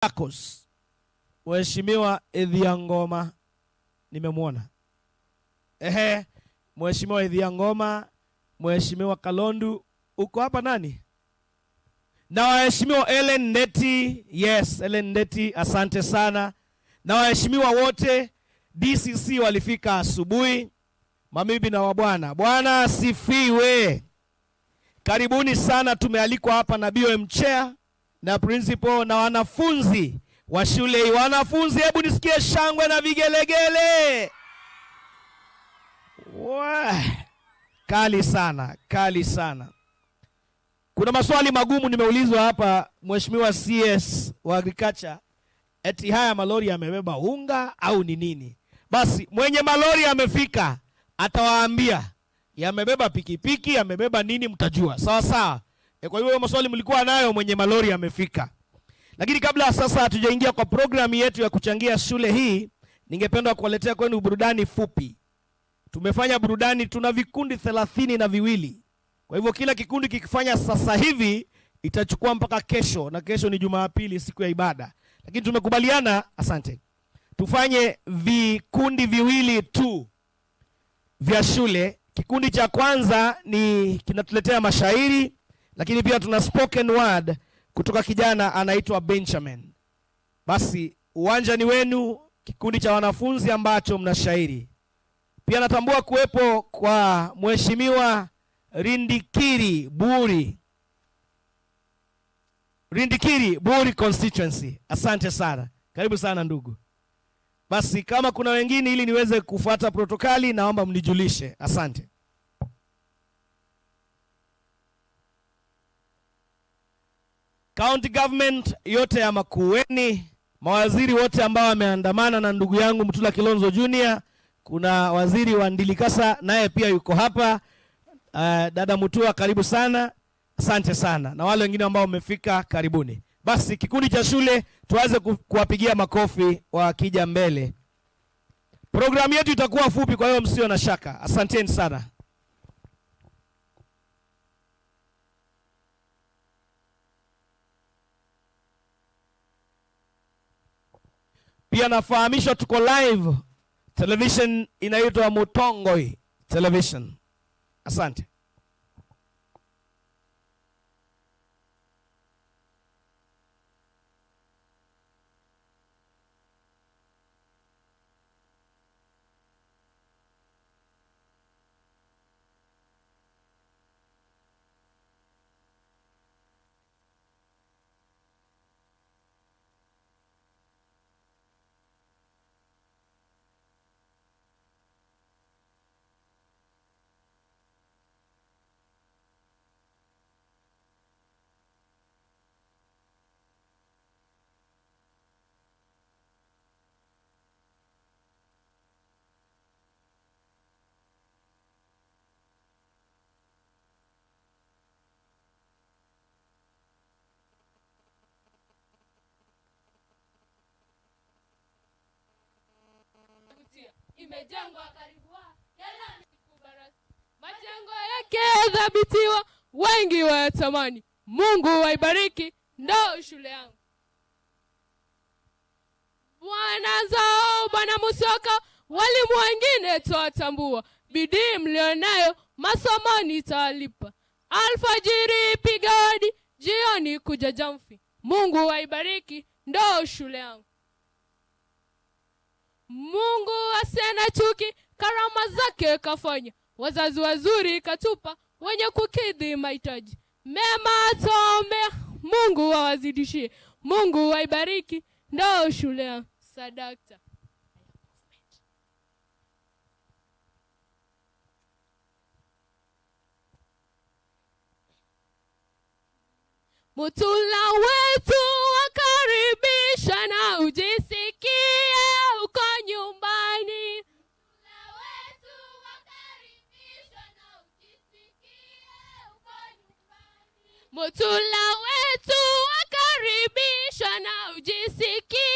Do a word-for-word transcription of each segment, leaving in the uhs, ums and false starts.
Machakos. Mheshimiwa Ethia Ngoma, nimemwona. Ehe, Mheshimiwa Ethia Ngoma, Mheshimiwa Kalondu, uko hapa nani? Na waheshimiwa Ellen Ndeti, yes, Ellen Ndeti, asante sana. Na waheshimiwa wote, D C C walifika asubuhi. Mabibi na wabwana, Bwana asifiwe. Karibuni sana, tumealikwa hapa na B O M chair na principal na wanafunzi wa shule hii. Wanafunzi, hebu nisikie shangwe na vigelegele. Wah, kali sana, kali sana. Kuna maswali magumu nimeulizwa hapa, Mheshimiwa C S wa Agriculture, eti haya malori yamebeba unga au ni nini? Basi, mwenye malori amefika, atawaambia. Yamebeba pikipiki, yamebeba nini, mtajua. Sawa sawa. E, kwa hivyo, maswali mlikuwa nayo, mwenye malori amefika. Lakini kabla sasa hatujaingia kwa programu yetu ya kuchangia shule hii, ningependa kuwaletea kwenu burudani fupi. Tumefanya burudani, tuna vikundi thelathini na viwili. Kwa hivyo, kila kikundi kikifanya sasa hivi, itachukua mpaka kesho, na kesho ni Jumapili, siku ya ibada. Lakini tumekubaliana, asante, tufanye vikundi viwili tu vya shule. Kikundi cha kwanza ni kinatuletea mashairi, lakini pia tuna spoken word kutoka kijana anaitwa Benjamin. Basi, uwanja ni wenu, kikundi cha wanafunzi ambacho mna shairi. Pia natambua kuwepo kwa Mheshimiwa Rindikiri Buri. Rindikiri Buri Constituency. Asante sana. Karibu sana, ndugu. Basi, kama kuna wengine, ili niweze kufuata protokali, naomba mnijulishe. Asante. County government yote ya Makueni, mawaziri wote ambao wameandamana na ndugu yangu Mutula Kilonzo Junior, kuna waziri wa Ndilikasa, naye pia yuko hapa. Uh, dada Mutua, karibu sana. Asante sana. Na wale wengine ambao mmefika, karibuni. Basi, kikundi cha shule, tuanze ku-, kuwapigia makofi wakija mbele. Programu yetu itakuwa fupi, kwa hiyo msio na shaka. Asanteni sana. Pia nafahamishwa tuko live. Television inaitwa Mutongoi Television. Asante. Imejengwa karibu wa yala ni kubara-, majengo yake yadhabitiwa, wengi wayatamani. Mungu waibariki, ndo shule yangu. Bwana Zao, Bwana Musyoka, walimu wengine twatambua. Bidii mlionayo masomoni tawalipa. Alfajiri piga hodi, jioni kuja jamvi. Mungu waibariki, ndo shule yangu. Mungu asiye na chuki, karama zake kafanya. Wazazi wazuri katupa, wenye kukidhi mahitaji. Mema tuombe, Mungu awazidishie. Mungu waibariki, ndo shule ya sadakta. Mutula wetu wakaribisha na ujisikie uko nyumbani. Mutula wetu wakaribisha na ujisikie uko nyumbani. Mutula wetu wakaribisha na ujisikie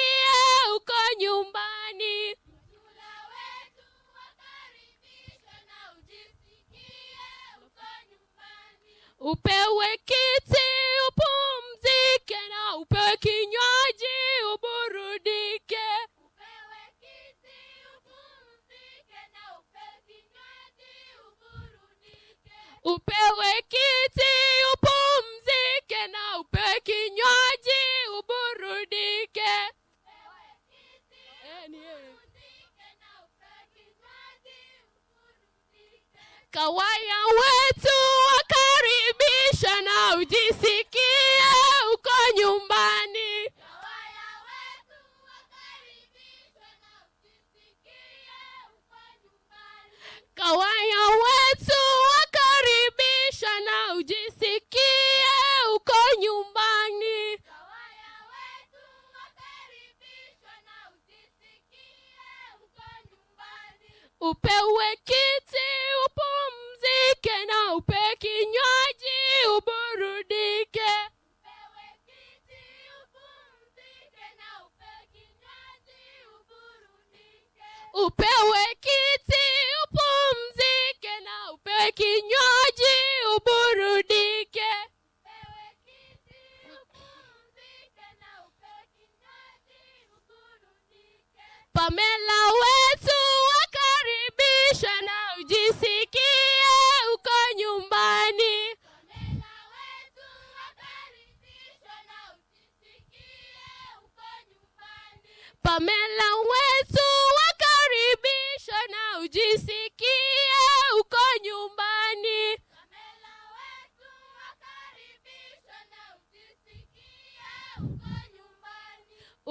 uko nyumbani. Mutula wetu wakaribisha na ujisikie uko nyumbani. Upewe kiti upumzike na upewe kinywaji Kawaya wetu wakaribisha na ujisikie uko nyumbani. Kawaya wetu wakaribisha na ujisikie uko nyumbani. Upewe kiti upumzike na upewe kinywaji uburudike. Upewe kiti upumzike na upewe kinywaji uburudike. Pamela wetu wakaribisha na ujisikie uko nyumbani. Pamela wetu wakaribisha na ujisikie uko nyumbani.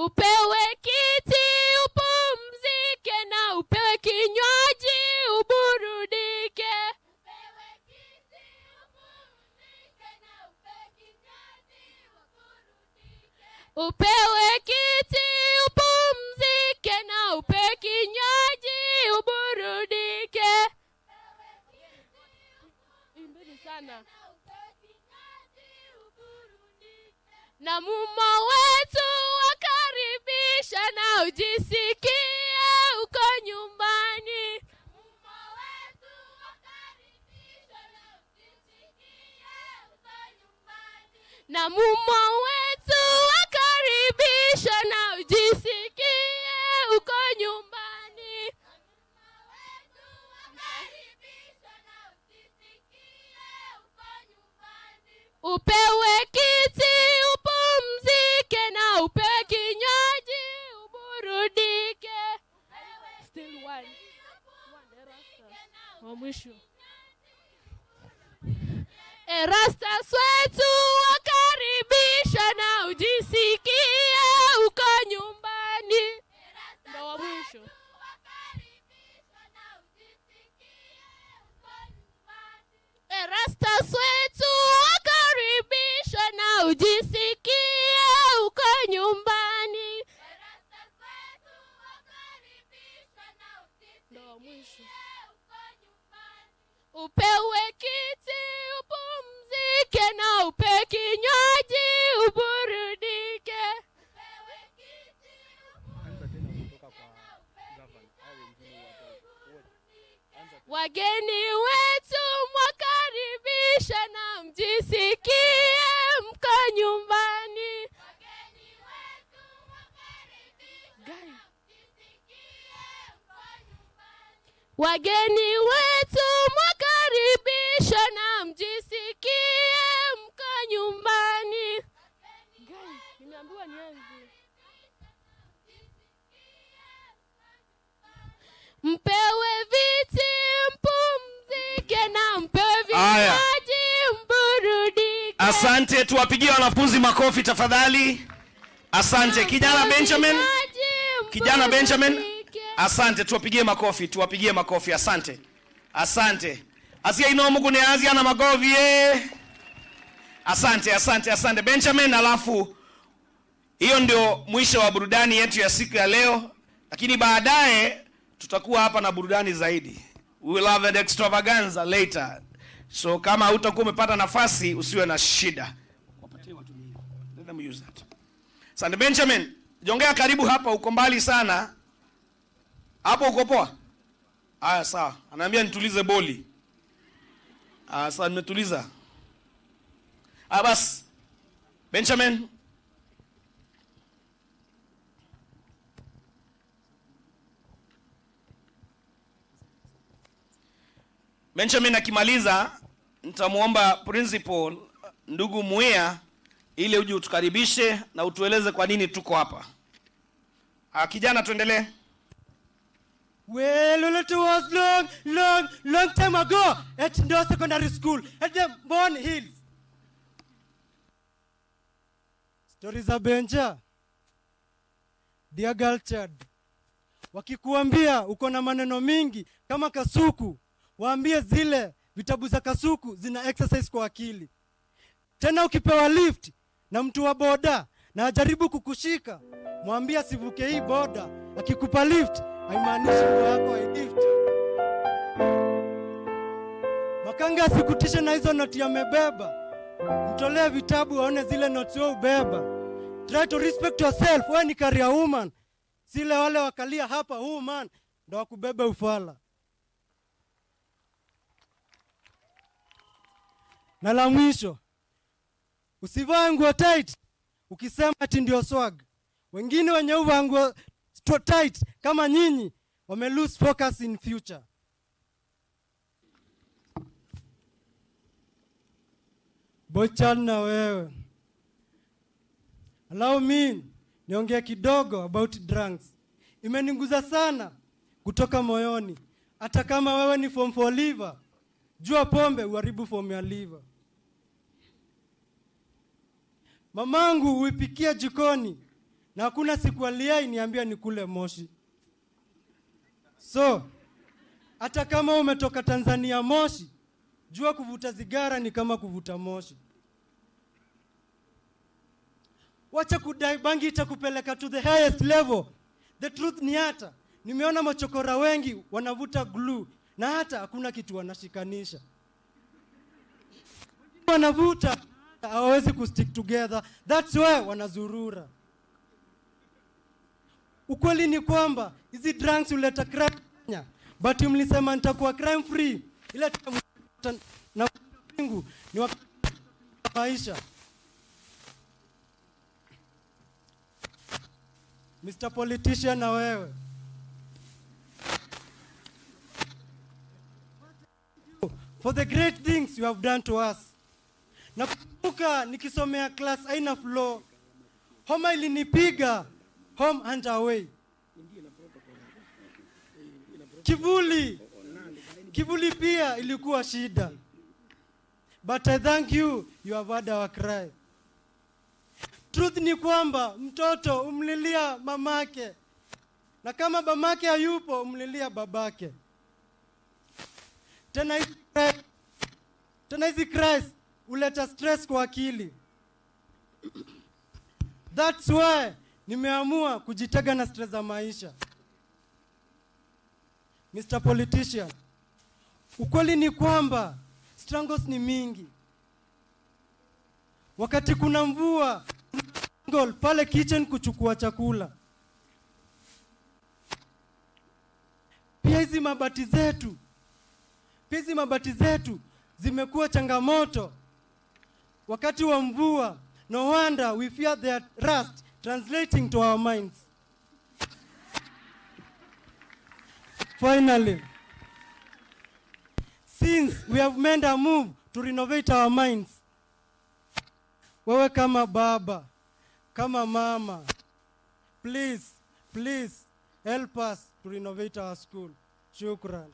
Upewe kiti upumzike na upewe kinywaji uburudike. Upewe kiti upumzike na upewe kinywaji uburudike. Imbeni sana. Na mumo wetu wakaribisha na ujisikie uko nyumbani. Na mumo wetu wakaribisha na ujisikie uko nyumbani. Upewe kiti upumzike na upewe kinywaji uburudike. Still one. One, the rasta. Wa mwisho. Erastas wetu wakaribisha na ujisikie uko nyumbani. Ndo wa mwisho. Erastas wetu wakaribisha na ujisikie uko nyumbani. Ndo wa mwisho. Upewe kiti upumzike na upewe kinywaji uburudike. Wageni wetu mwakaribisha na mjisikie mko nyumbani. Guy. Wageni wetu mwakaribishwa na mjisikie mko nyumbani. Guy, nimeambiwa nianze. Mpewe viti, mpumzike na mpewe vinywaji, mburudike. Asante, tuwapigie wanafunzi makofi tafadhali. Asante. Kijana Benjamin. Kijana Benjamin. Asante, tuwapigie makofi, tuwapigie makofi. Asante. Asante. Asyai no mũkũnĩe asyana makofi, eh. Asante, asante, asante. Benjamin, alafu hiyo ndio mwisho wa burudani yetu ya siku ya leo, lakini baadaye tutakuwa hapa na burudani zaidi. We will have an extravaganza later. So kama hautakuwa umepata nafasi, usiwe na shida. Wapatie watu hiyo. Let them use that. Asante Benjamin, jongea karibu hapa, uko mbali sana. Hapo uko poa? Aya, sawa. Anaambia nitulize boli. Ah, sawa, nimetuliza. Ah, basi. Benjamin. Benjamin akimaliza, nitamwomba principal, ndugu Muia, ili uje utukaribishe na utueleze kwa nini tuko hapa. Ah, kijana, tuendelee. Well, well, it was long, long, long time ago at Ndoo Secondary School at the Mboni Hills. Stori za Benja. Dear girl child, wakikuambia uko na maneno mingi kama kasuku, waambie zile vitabu za kasuku zina exercise kwa akili. Tena ukipewa lift na mtu wa boda na ajaribu kukushika, mwambie asivuke hii boda. Akikupa lift, haimaanishi nguo yako hailift. Makanga asikutishe na hizo noti amebeba. Mtolee vitabu aone zile noti wewe ubeba. Try to respect yourself. Wewe ni career woman. Sile wale wakalia hapa, huu man ndo wakubebe ufala. Na la mwisho, usivae nguo tight ukisema ati ndio swag. Wengine wenye huvaa nguo sto-, tight kama nyinyi wame lose focus in future. Boy child na wewe. Allow me niongee kidogo about drugs. Imeniguza sana kutoka moyoni. Hata kama wewe ni form four leaver, jua pombe uharibu form ya liver. Mamangu huipikia jikoni na hakuna siku aliai niambia nikule moshi. So, hata kama umetoka Tanzania Moshi, jua kuvuta sigara ni kama kuvuta moshi. Wacha kudai bangi itakupeleka to the highest level. The truth ni hata nimeona machokora wengi wanavuta glue na hata hakuna kitu wanashikanisha. Wanavuta, hawawezi kustick together. That's why wanazurura. Ukweli ni kwamba hizi drugs huleta crime Kenya, but mlisema nitakuwa crime free. Ile time na Mungu ni wa maisha. Mister Politician na wewe, for the great things you have done to us. Nakumbuka nikisomea class aina flow, homa ilinipiga home and away. Kivuli, kivuli pia ilikuwa shida. But I thank you, you have heard our cry. Truth ni kwamba mtoto umlilia mamake, na kama mamake hayupo, umlilia babake. Tena hizi cries, tena hizi cries huleta stress kwa akili. That's why nimeamua kujitega na stress za maisha. Mister Politician, ukweli ni kwamba struggles ni mingi. Wakati kuna mvua, struggle pale kitchen kuchukua chakula. Pia hizi mabati zetu, pia hizi mabati zetu zimekuwa changamoto wakati wa mvua. No wonder we fear their rust translating to our minds. Finally, since we have made a move to renovate our minds, wewe kama baba, kama mama, please, please help us to renovate our school. Shukran.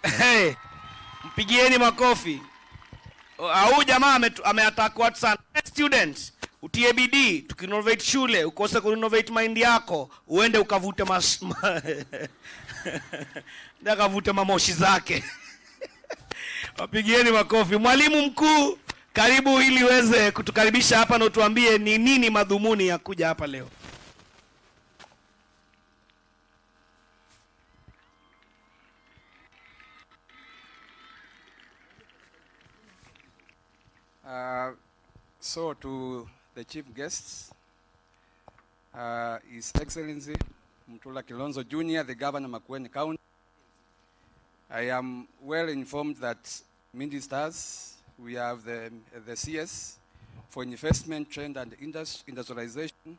Hey, mpigieni makofi. O, au jamaa ametu-, ameattack watu sana. Hey, student, utie bidii, tukirenovate shule, ukose kurenovate mind yako, uende ukavute mas-, ma-, ndio akavute mamoshi zake. Wapigieni makofi. Mwalimu mkuu, karibu ili uweze kutukaribisha hapa na utuambie ni nini madhumuni ya kuja hapa leo. Uh, so to the chief guests, uh, His Excellency Mutula Kilonzo Junior, the Governor Makueni County, I am well informed that ministers, we have the, the C S for investment, trade and indus-, industrialization.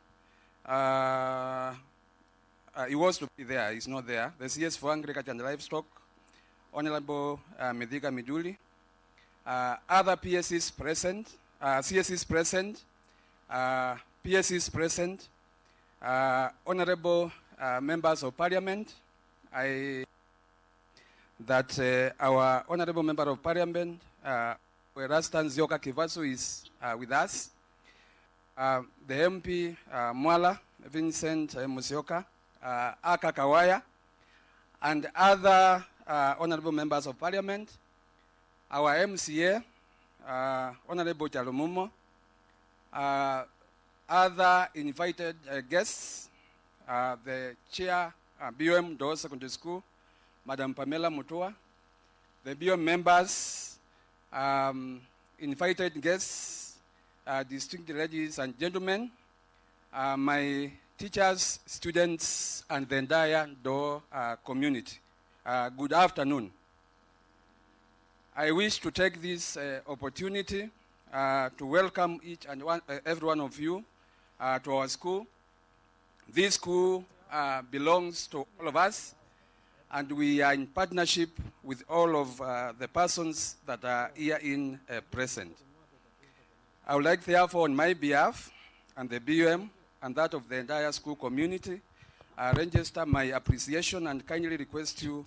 Uh, uh, he was to be there, he's not there. The C S for agriculture and livestock, Honorable, uh, Mithika Mijuli. Uh, other P S Cs present, uh, C S Cs present, uh, P S Cs present, uh, Honorable, uh, Members of Parliament, I, that, uh, our Honorable Member of Parliament, uh, Erastus Nzioka Kivasu is, uh, with us. Uh, the M P, uh, Mwala, Vincent, uh, Musyoka, uh, Aka Kawaya, and other, uh, Honorable Members of Parliament, our M C A, uh, Honorable Kyalo Mumo, uh, other invited, uh, guests, uh, the chair, uh, B O M Ndoo Secondary School, Madam Pamela Mutua, the B O M members, um, invited guests, uh, distinguished ladies and gentlemen, uh, my teachers, students, and the entire Ndoo, uh, community. Uh, good afternoon. I wish to take this, uh, opportunity, uh, to welcome each and one, uh, every one of you, uh, to our school. This school, uh, belongs to all of us, and we are in partnership with all of, uh, the persons that are here in, uh, present. I would like, therefore, on my behalf and the B O M and that of the entire school community, uh, register my appreciation and kindly request you,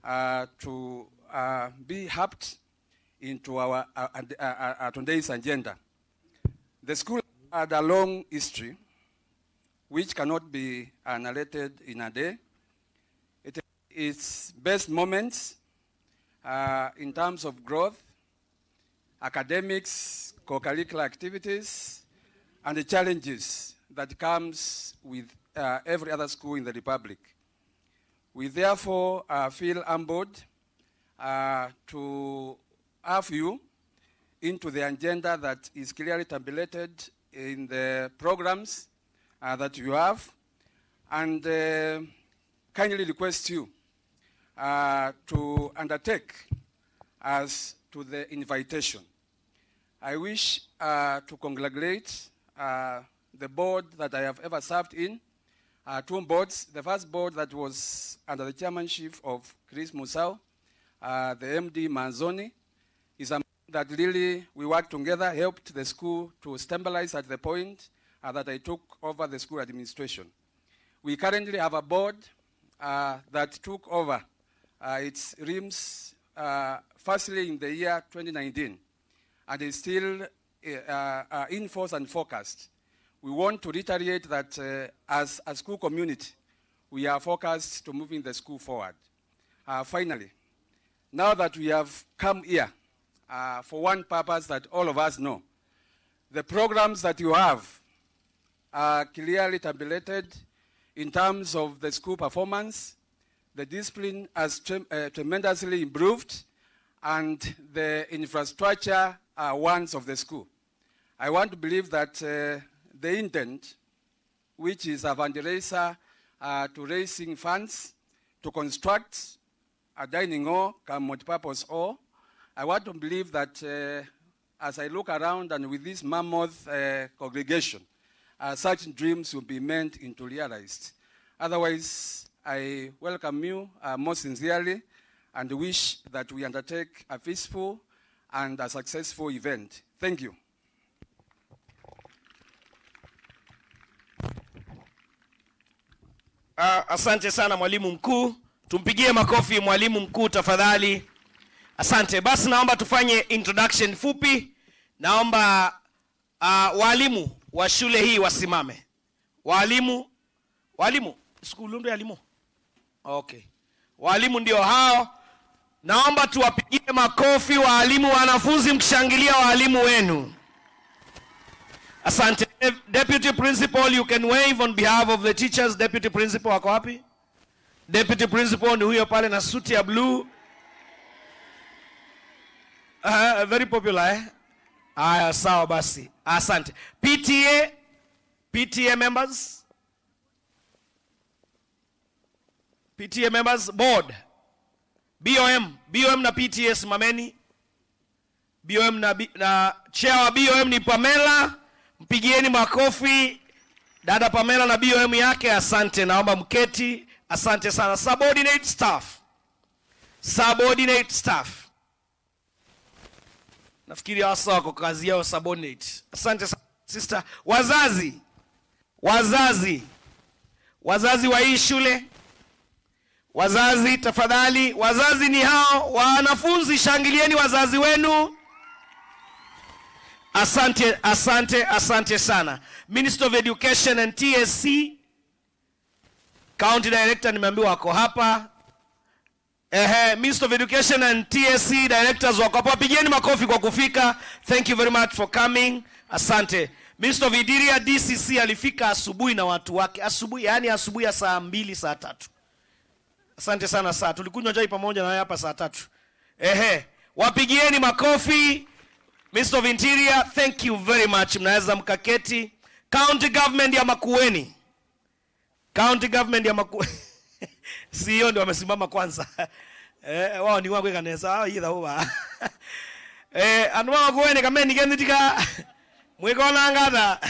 uh, to, uh, be apt into our, uh, and, uh, uh, uh, today's agenda. The school had a long history which cannot be, uh, narrated in a day. It, its best moments, uh, in terms of growth, academics, co-curricular activities, and the challenges that comes with, uh, every other school in the Republic. We therefore, uh, feel humbled, uh, to have you into the agenda that is clearly tabulated in the programs, uh, that you have, and, uh, kindly request you, uh, to undertake as to the invitation. I wish, uh, to congratulate, uh, the board that I have ever served in, uh, two boards. The first board that was under the chairmanship of Chris Musau, uh, the M D Manzoni, is a man that really we worked together, helped the school to stabilize at the point, uh, that I took over the school administration. We currently have a board, uh, that took over, uh, its reins, uh, firstly in the year twenty nineteen, and is still, uh, uh, in force and focused. We want to reiterate that, uh, as a school community, we are focused to moving the school forward. Uh, finally, now that we have come here, uh, for one purpose that all of us know, the programs that you have are clearly tabulated in terms of the school performance. The discipline has trem-, uh, tremendously improved, and the infrastructure are ones of the school. I want to believe that, uh, the intent, which is a fundraiser, uh, to raising funds to construct a dining hall, come multipurpose hall. I want to believe that, uh, as I look around and with this mammoth, uh, congregation, uh, such dreams will be meant into realized. Otherwise, I welcome you, uh, most sincerely and wish that we undertake a peaceful and a successful event. Thank you. Ah, asante sana mwalimu mkuu. Tumpigie makofi mwalimu mkuu tafadhali. Asante. Basi naomba tufanye introduction fupi. Naomba, ah, walimu wa shule hii wasimame. Walimu, walimu, sukulu ndio yalimu. Okay. Walimu ndio hao. Naomba tuwapigie makofi walimu, wanafunzi mkishangilia walimu wenu. Asante. Deputy Principal, you can wave on behalf of the teachers. Deputy Principal wako wapi? Deputy Principal ni huyo pale na suti ya blue. Ah, very popular, eh? Aya, sawa basi. Asante. P T A, P T A members. P T A members, board. B O M, B O M na P T A simameni. B O M na, B-, na chair wa B O M ni Pamela. Mpigieni makofi. Dada Pamela na B O M yake, asante. Naomba mketi. Asante sana. Subordinate staff. Subordinate staff. Nafikiri hasa wako kazi yao subordinate. Asante sa-, sister. Wazazi. Wazazi. Wazazi wa hii shule. Wazazi, tafadhali, wazazi ni hao. Wanafunzi, shangilieni wazazi wenu. Asante, asante, asante sana. Minister of Education and T S C, County Director nimeambiwa wako hapa. Ehe, Minister of Education and T S C directors wako hapa. Wapigieni makofi kwa kufika. Thank you very much for coming. Asante. Minister of Interior, D C C alifika asubuhi na watu wake. Asubuhi, yani asubuhi ya saa mbili, saa tatu. Asante sana saa. Tulikunywa chai pamoja na wewe hapa saa tatu. Ehe, wapigieni makofi. Minister of Interior, thank you very much. Mnaweza mkaketi. County Government ya Makueni. County Government ya Maku-, C E O ndio wamesimama kwanza. Eh, wao ni wakwe kanesa, ah, itha uba. Eh, andũ ma Makueni kameni kenyu tika mwĩkonanga ata.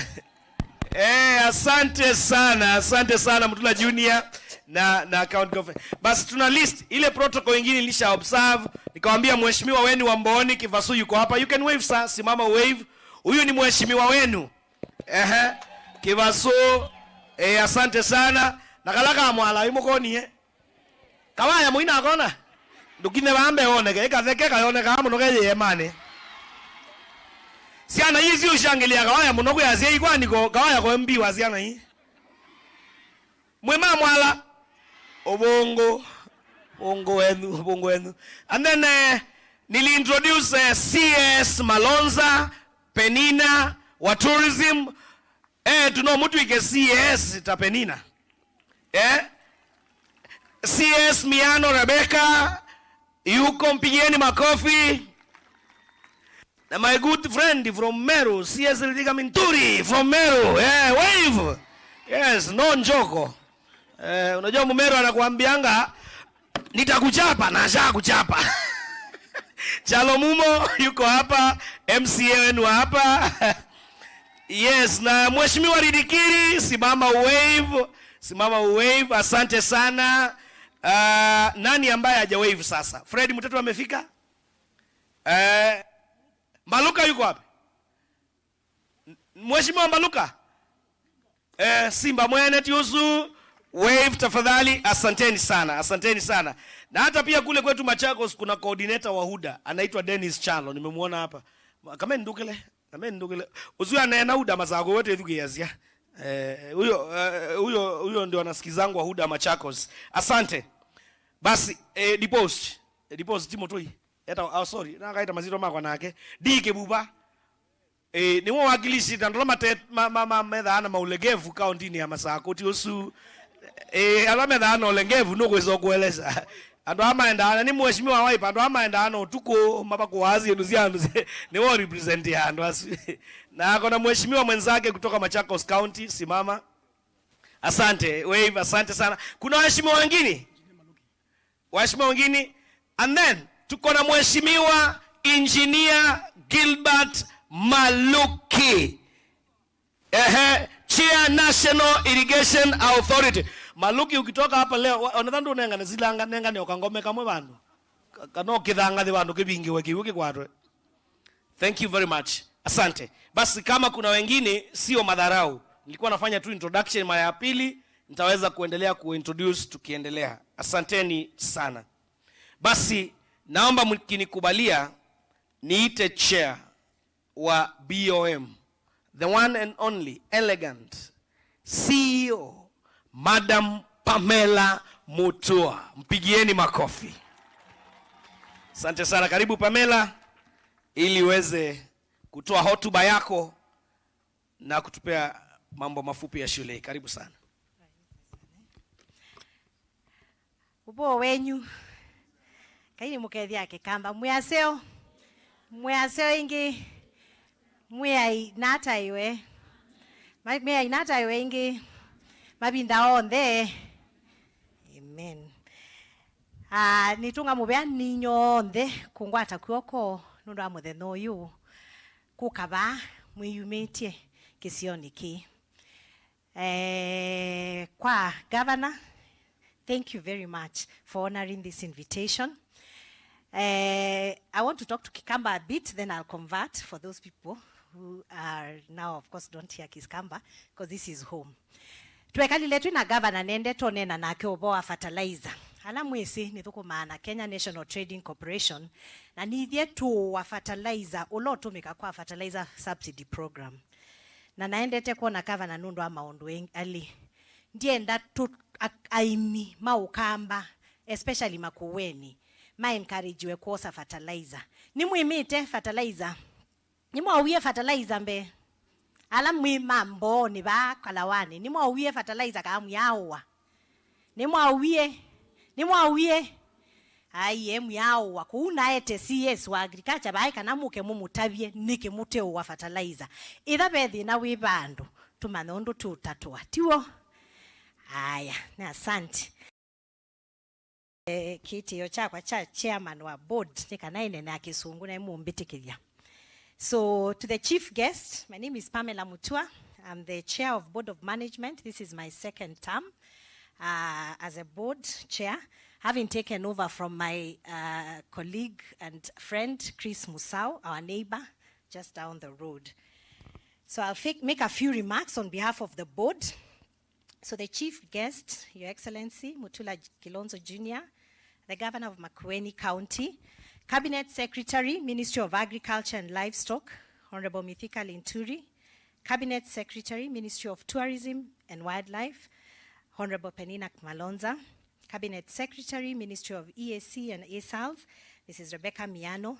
Eh, asante sana, asante sana Mutula Junior na, na County Government. Basi tuna list ile protocol ingine nilisha observe, nikawaambia mheshimiwa wenu wa Mbooni Kivasu yuko hapa. You can wave sir, simama wave. Huyu ni mheshimiwa wenu. Ehe. Kivasu. Eh, asante sana. Na kala ka mwala imukonie. Kawaya mũina akona. Ndũkinye vambe woneke, ĩkatheke kayoneka mũno ke yĩemanĩ. Syana ii siũshangĩlĩa kawaya mũno kwĩ asyai kwani ko kawaya ko M P wa syana ii. Mwĩ ma mwala. Ũvũngũ. Ũvũngũ wenyu, ũvũngũ wenyu. And then, eh, nili introduce, eh, C S Malonza, Penina wa tourism. Eh, tuno mũtwike C S ta Penina. Eh? C S Miano Rebecca, yuko, mpigieni makofi. Na my good friend from Meru, C S Ridhika Minturi from Meru. Eh, wave. Yes, no njoko. Eh, unajua Mumeru anakuambianga, "Nitakuchapa na asha kuchapa." Chalo Mumo yuko hapa, M C A wenu wa hapa. Yes, na Mheshimiwa Ridikiri, simama wave, simama wave, asante sana. Ah, nani ambaye haja wave sasa? Fred Mutatu amefika? Eh, Mbaluka yuko wapi? Mheshimiwa Mbaluka? Eh, Simba mwene ti ũsu. Wave tafadhali. Asanteni sana, asanteni sana. Na hata pia kule kwetu Machakos kuna coordinator wa huda, anaitwa Dennis Chalo, nimemwona hapa. Kameni ndukile, kameni ndukile. Ũsu aneena huda Masako wetu ethukiasya. Eh, huyo, eh, huyo, huyo ndio anasikizangwa huda Machakos. Asante. Basi, eh, deposit. Eh, deposit Timotoi. Eta, oh, sorry, nakaita mazito makwa nake. Di Kibuba. Eh, nĩwe wakilishĩte andũ ala mate-, ma-, ma-, ma-, methaa na maulegevu kaũntinĩ ya Masakũ, ti ũsu. Eh, ala methaa na ũlegevu nũkwĩsa ũkũelesya. Andũ aa maendaa na nĩ mheshimiwa Wiper, andũ aa maendaa na ũtukũ, mavakũaa syĩndũ sya andũ, nĩwe represent ya andũ asu. Na ako na mheshimiwa mwenzake kutoka Machakos County, simama. Asante, wave, asante sana. Kuna waheshimiwa wengine? Waheshimiwa wengine, and then tuko na Mheshimiwa Engineer Gilbert Maluki. Ehe, Chair National Irrigation Authority. Maluki, ukitoka hapa leo, wa-, onatha ndũnengane silanga, nengane o kangome kamwe vandũ. Ka-, kana ũkĩthangathi vandũ kĩvingĩwe kĩw'ũ kĩkwatwe. Thank you very much. Asante. Basi kama kuna wengine, sio madharau. Nilikuwa nafanya tu introduction mara ya pili, nitaweza kuendelea kuintroduce tukiendelea. Asanteni sana. Basi naomba mkinikubalia niite chair wa B O M, the one and only elegant C E O, Madam Pamela Mutua. Mpigieni makofi. Asante sana. Karibu Pamela, ili uweze kutoa hotuba yako na kutupea mambo mafupi ya shule. Karibu sana. Ũvoo wenyu. Ngai nĩ mũkethya Kĩkamba. Mwĩ aseo. Mwĩ aseo ĩngĩ. Mwĩai nataĩwe. Ma-, mwĩai nataĩwe ĩngĩ. Mavinda onthe. Amen. Ah, nĩtũnga mũvea ninyonthe kũngwata kw'oko nũndũ wa mũthenya ũyũ. Kũka vaa mwĩyumĩtye kĩsionĩ kĩĩ. Eh, kwa Governor, thank you very much for honoring this invitation. Eh, I want to talk to Kikamba a bit, then I'll convert for those people who are now, of course, don't hear Kikamba, 'cause this is home. Twekalile twĩ na Governor nende tũneena nake ũvoo wa fertilizer. Ala mwĩsĩ nĩthũkũmaa na Kenya National Trading Corporation, na nĩthyĩ tũũa fertilizer ũla ũtũmĩka kwa fertilizer subsidy program. Na naendete kwona kavana nũndũ wa maũndũ elĩ. Ndienda tũ, a, aĩmi ma Ũkamba, especially Makueni, ma encourageiwe kwosa fertilizer. Nĩmwĩmĩte fertilizer? Nĩmwaũie fertilizer mbee? Ala mwĩ ma Mbooni vaa Kalawanĩ, nĩmwaũie fertilizer kaa mwĩaũa? Nĩmwaũie? Nĩmwaũie? Aiee, mwĩaũa. Kũu naete C S wa agriculture vaĩ kana mũke mũmũtavye nĩkĩ mũteũa fertilizer. Ĩtha ve thĩna wĩ vandũ, tũmanye ũndũ tũũtatũa. Tiw'o? Aya, nĩ asante. Eh, kĩtĩo kyakwa kya chairman wa board nĩ kana ĩnenea Kĩsũngũ na ĩmũmbĩtĩkĩthya. So, to the chief guest, my name is Pamela Mutua. I'm the chair of Board of Management. This is my second term, uh, as a board chair, having taken over from my, uh, colleague and friend, Chris Musau, our neighbor just down the road. So I'll fi-, make a few remarks on behalf of the board. So the chief guest, Your Excellency Mutula Kilonzo Junior, the Governor of Makueni County, Cabinet Secretary, Ministry of Agriculture and Livestock, Honorable Mithika Linturi, Cabinet Secretary, Ministry of Tourism and Wildlife, Honorable Penina Malonza, Cabinet Secretary, Ministry of E A C and A S A Ls, Missus Rebecca Miano,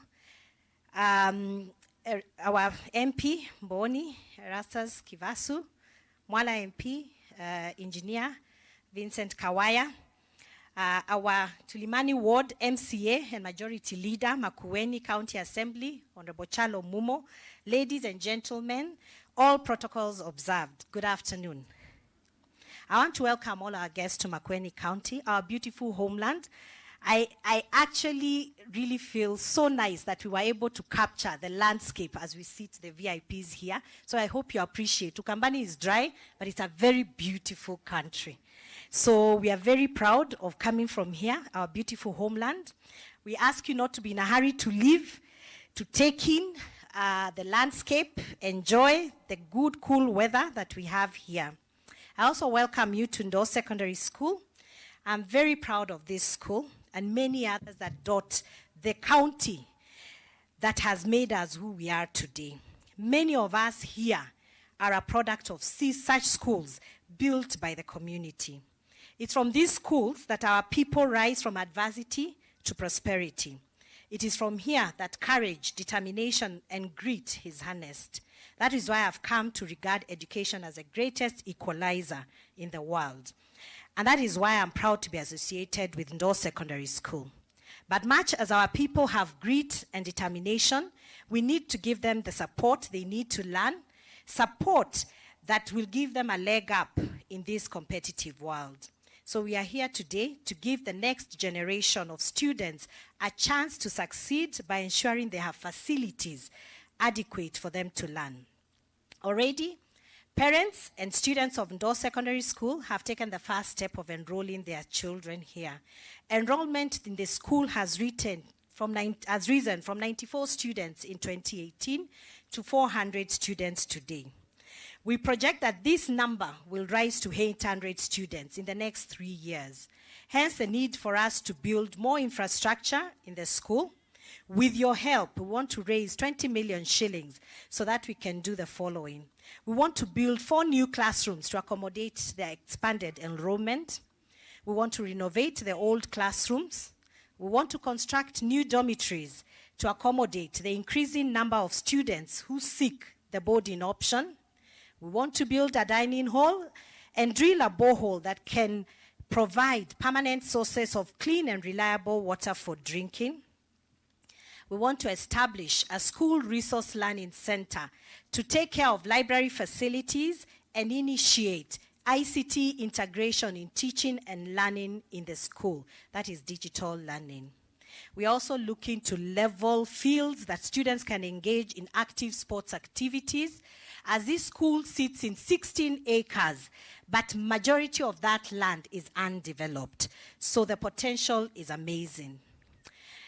um, er-, our M P Mbooni, Erastus Kivasu, Mwala M P, uh, Engineer Vincent Kawaya, uh, our Tulimani Ward M C A and Majority Leader, Makueni County Assembly, Honorable Chalo Mumo, ladies and gentlemen, all protocols observed. Good afternoon. I want to welcome all our guests to Makueni County, our beautiful homeland. I, I actually really feel so nice that we were able to capture the landscape as we sit the V I Ps here. So I hope you appreciate. Ukambani is dry, but it's a very beautiful country. So we are very proud of coming from here, our beautiful homeland. We ask you not to be in a hurry to leave, to take in, uh, the landscape, enjoy the good, cool weather that we have here. I also welcome you to Ndoo Secondary School. I'm very proud of this school and many others that dot the county that has made us who we are today. Many of us here are a product of si-, such schools built by the community. It's from these schools that our people rise from adversity to prosperity. It is from here that courage, determination, and grit is harnessed. That is why I've come to regard education as the greatest equalizer in the world. And that is why I'm proud to be associated with Ndoo Secondary School. But much as our people have grit and determination, we need to give them the support they need to learn, support that will give them a leg up in this competitive world. So we are here today to give the next generation of students a chance to succeed by ensuring they have facilities adequate for them to learn. Already, parents and students of Ndoo Secondary School have taken the first step of enrolling their children here. Enrollment in the school has written from nine, has risen from ninety-four students in twenty eighteen to four hundred students today. We project that this number will rise to eight hundred students in the next three years. Hence the need for us to build more infrastructure in the school. With your help, we want to raise twenty million shillings so that we can do the following. We want to build four new classrooms to accommodate the expanded enrollment. We want to renovate the old classrooms. We want to construct new dormitories to accommodate the increasing number of students who seek the boarding option. We want to build a dining hall and drill a borehole that can provide permanent sources of clean and reliable water for drinking. We want to establish a school resource learning center to take care of library facilities and initiate I C T integration in teaching and learning in the school, that is digital learning. We are also looking to level fields that students can engage in active sports activities, as this school sits in sixteen acres, but majority of that land is undeveloped. So the potential is amazing.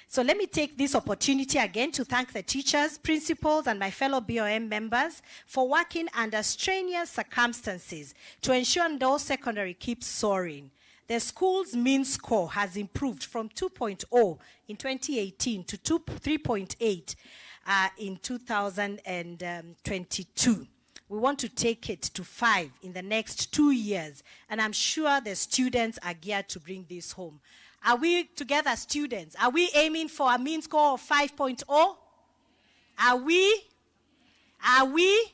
So let me take this opportunity again to thank the teachers, principals, and my fellow B O M members for working under strenuous circumstances to ensure Ndoo Secondary keeps soaring. The school's mean score has improved from two point oh in twenty eighteen to two, three point eight, uh, in two thousand and twenty-two. We want to take it to five in the next two years, and I'm sure the students are geared to bring this home. Are we together, students? Are we aiming for a mean score of five point oh? Are we? Are we?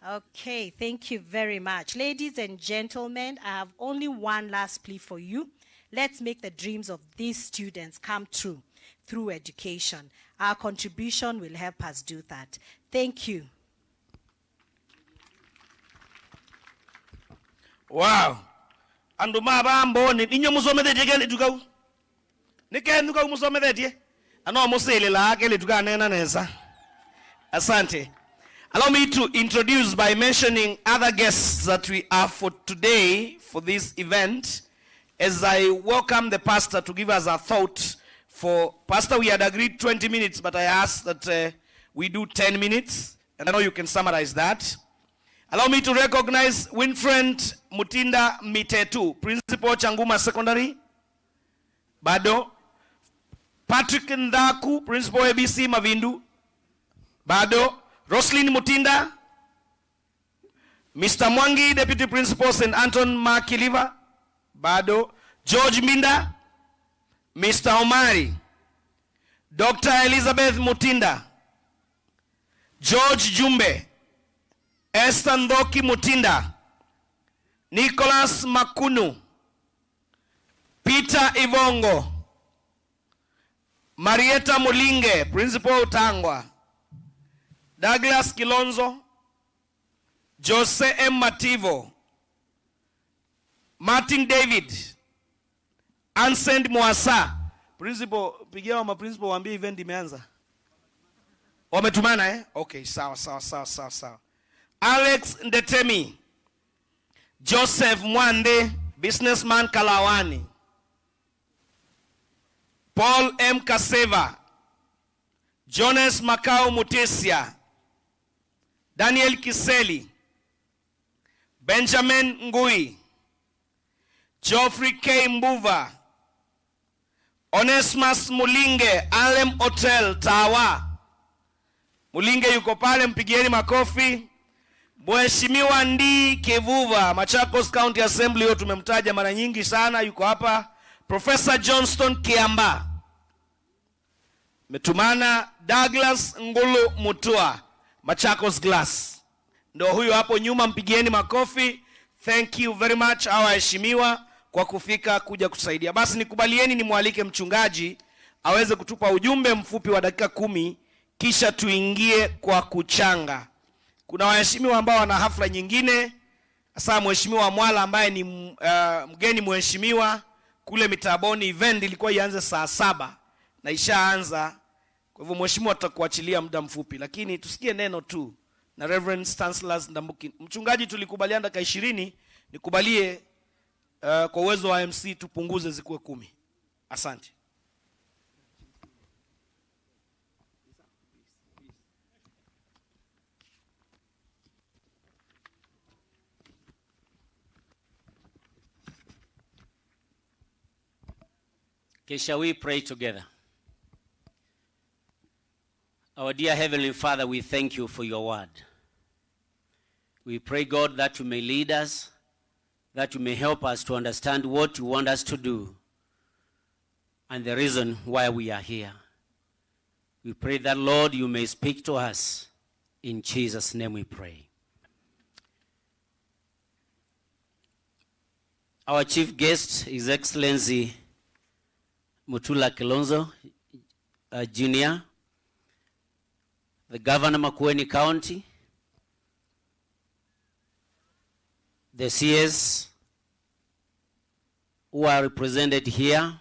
Okay, thank you very much. Ladies and gentlemen, I have only one last plea for you. Let's make the dreams of these students come true through education. Our contribution will help us do that. Thank you. Wow. Andũ ma vaa Mbooni, inyuĩ mũsomethetye kelĩtu kau? Nĩ kenyu kau mũsomethetye? Na no mũsĩlĩlaa kelĩtu kaneena nesa. Asante. Allow me to introduce by mentioning other guests that we have for today for this event. As I welcome the pastor to give us a thought for, Pastor, we had agreed twenty minutes, but I ask that, uh, we do ten minutes. And I know you can summarize that. Allow me to recognize Winfred Mutinda Mitetu, Principal, Changuma Secondary. Bado. Patrick Nthaku, Principal, A B C Mavindu. Bado. Roslyn Mutinda. Mister Mwangi, Deputy Principal, Saint Anton Makiliva. Bado. George Minda. Mister Omari. Doctor Elizabeth Mutinda. George Jumbe, Esther Nthoki Mutinda, Nicholas Makunu, Peter Ivongo, Marieta Mulinge, Principal Utangwa, Douglas Kilonzo, Jose M Mativo, Martin David, Ansend Mwasa. Principal, pigia wa maprincipal waambie event imeanza. Wametumana, eh? Okay, sawa, sawa, sawa, sawa, sawa. Alex Ndetemi, Joseph Mwande, businessman Kalawani, Paul M Kaseva, Jones Makau Mutesia, Daniel Kiseli, Benjamin Ngui, Geoffrey K Mbuva, Onesmus Mulinge, Alem Hotel, Tawa. Mulinge yuko pale, mpigieni makofi. Mheshimiwa Ndii Kivuva, Machakos County Assembly, huyo tumemtaja mara nyingi sana, yuko hapa. Professor Johnston Kiamba. Metumana Douglas Ngulu Mutua, Machakos Glass. Ndo huyo hapo nyuma, mpigieni makofi. Thank you very much, hawa waheshimiwa, kwa kufika kuja kutusaidia. Basi nikubalieni nimwalike mchungaji aweze kutupa ujumbe mfupi wa dakika kumi, kisha tuingie kwa kuchanga. Kuna waheshimiwa ambao wana hafla nyingine, hasa Mheshimiwa Mwala ambaye ni, uh, mgeni mheshimiwa kule Mitaboni. Event ilikuwa ianze saa saba na ishaanza. Kwa hivyo, mheshimiwa, tutakuachilia muda mfupi, lakini tusikie neno tu na Reverend Stanislaus Ndambuki. Mchungaji, tulikubaliana dakika ishirini, nikubalie, uh, kwa uwezo wa M C tupunguze zikuwe kumi. Asante. Okay, shall we pray together? Our dear Heavenly Father, we thank you for your word. We pray, God, that you may lead us, that you may help us to understand what you want us to do and the reason why we are here. We pray that, Lord, you may speak to us. In Jesus' name we pray. Our chief guest, His Excellency Mutula Kilonzo, uh, Junior, the Governor, Makueni County, the C S who are represented here,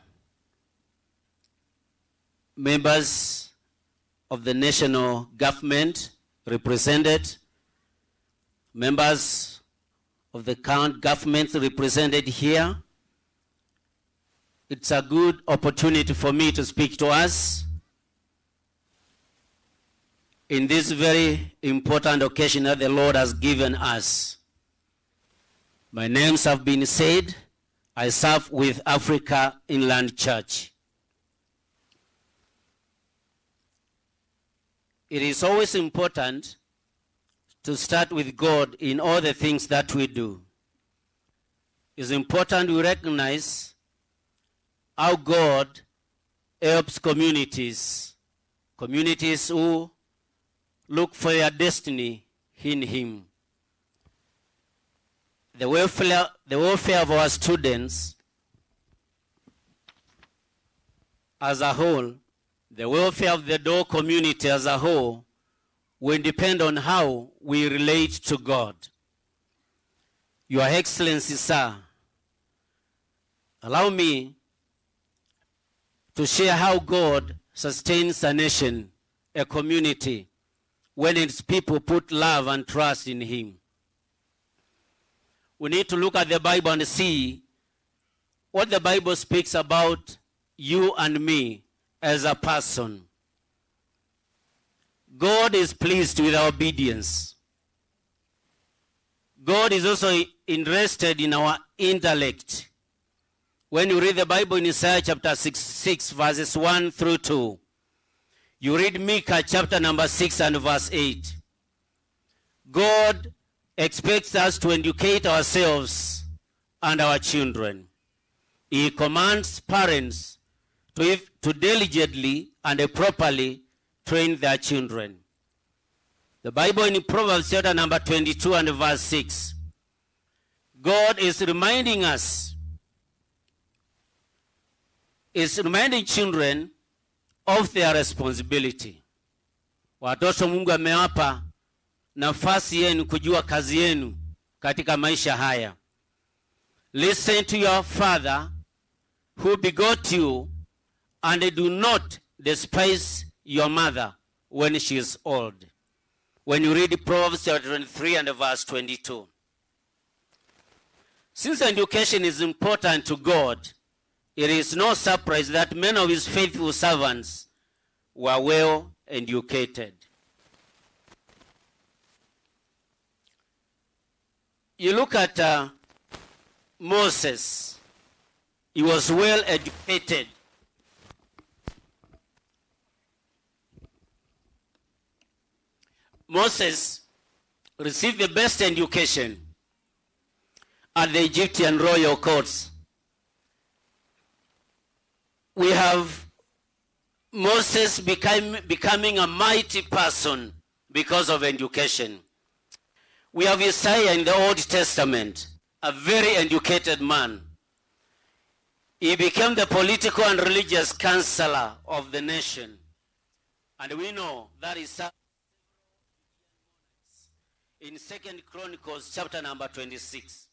members of the national government represented, members of the county governments represented here. It's a good opportunity for me to speak to us in this very important occasion that the Lord has given us. My names have been said. I serve with Africa Inland Church. It is always important to start with God in all the things that we do. It's important we recognize how God helps communities, communities who look for their destiny in Him. The welfare, the welfare of our students as a whole, the welfare of the Doo community as a whole will depend on how we relate to God. Your Excellency, sir, allow me to share how God sustains a nation, a community, when its people put love and trust in Him. We need to look at the Bible and see what the Bible speaks about you and me as a person. God is pleased with our obedience. God is also interested in our intellect. When you read the Bible in Isaiah chapter six, six, verses one through two, you read Micah chapter number six and verse eight. God expects us to educate ourselves and our children. He commands parents to, to diligently and properly train their children. The Bible in Proverbs chapter number twenty-two and verse six, God is reminding us, is reminding children of their responsibility. Watoto, Mungu amewapa nafasi yenu kujua kazi yenu katika maisha haya. Listen to your father who begot you, and do not despise your mother when she is old. When you read Proverbs chapter twenty-three and verse twenty-two. Since education is important to God, it is no surprise that many of His faithful servants were well educated. You look at, uh, Moses. He was well educated. Moses received the best education at the Egyptian royal courts. We have Moses became, becoming a mighty person because of education. We have Isaiah in the Old Testament, a very educated man. He became the political and religious counselor of the nation. And we know that is in Second Chronicles chapter number twenty-six.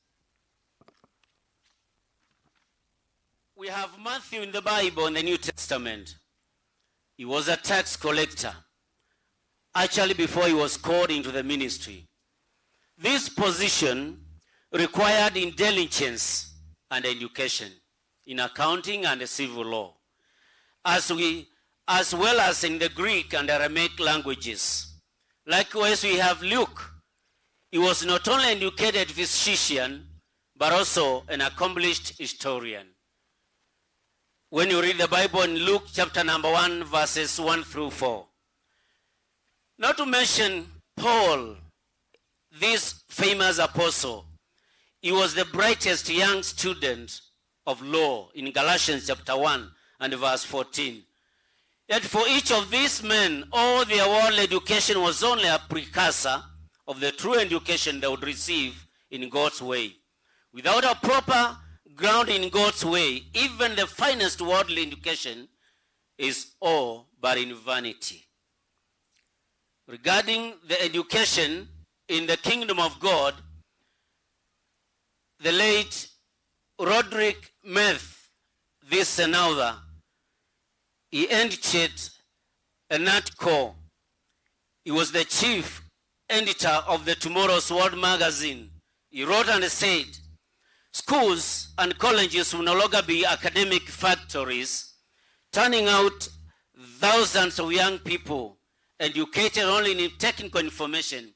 We have Matthew in the Bible, in the New Testament. He was a tax collector, actually, before he was called into the ministry. This position required intelligence and education in accounting and civil law, as we, as well as in the Greek and Aramaic languages. Likewise, we have Luke. He was not only an educated physician, but also an accomplished historian. When you read the Bible in Luke chapter number one, verses one through four. Not to mention Paul, this famous apostle. He was the brightest young student of law in Galatians chapter one and verse fourteen. Yet for each of these men, all their worldly education was only a precursor of the true education they would receive in God's way. Without a proper ground in God's way, even the finest worldly education is all but in vanity. Regarding the education in the kingdom of God, the late Roderick Meth, this another, he edited a Nat Co. He was the chief editor of the Tomorrow's World magazine. He wrote and said, "Schools and colleges will no longer be academic factories, turning out thousands of young people educated only in technical information.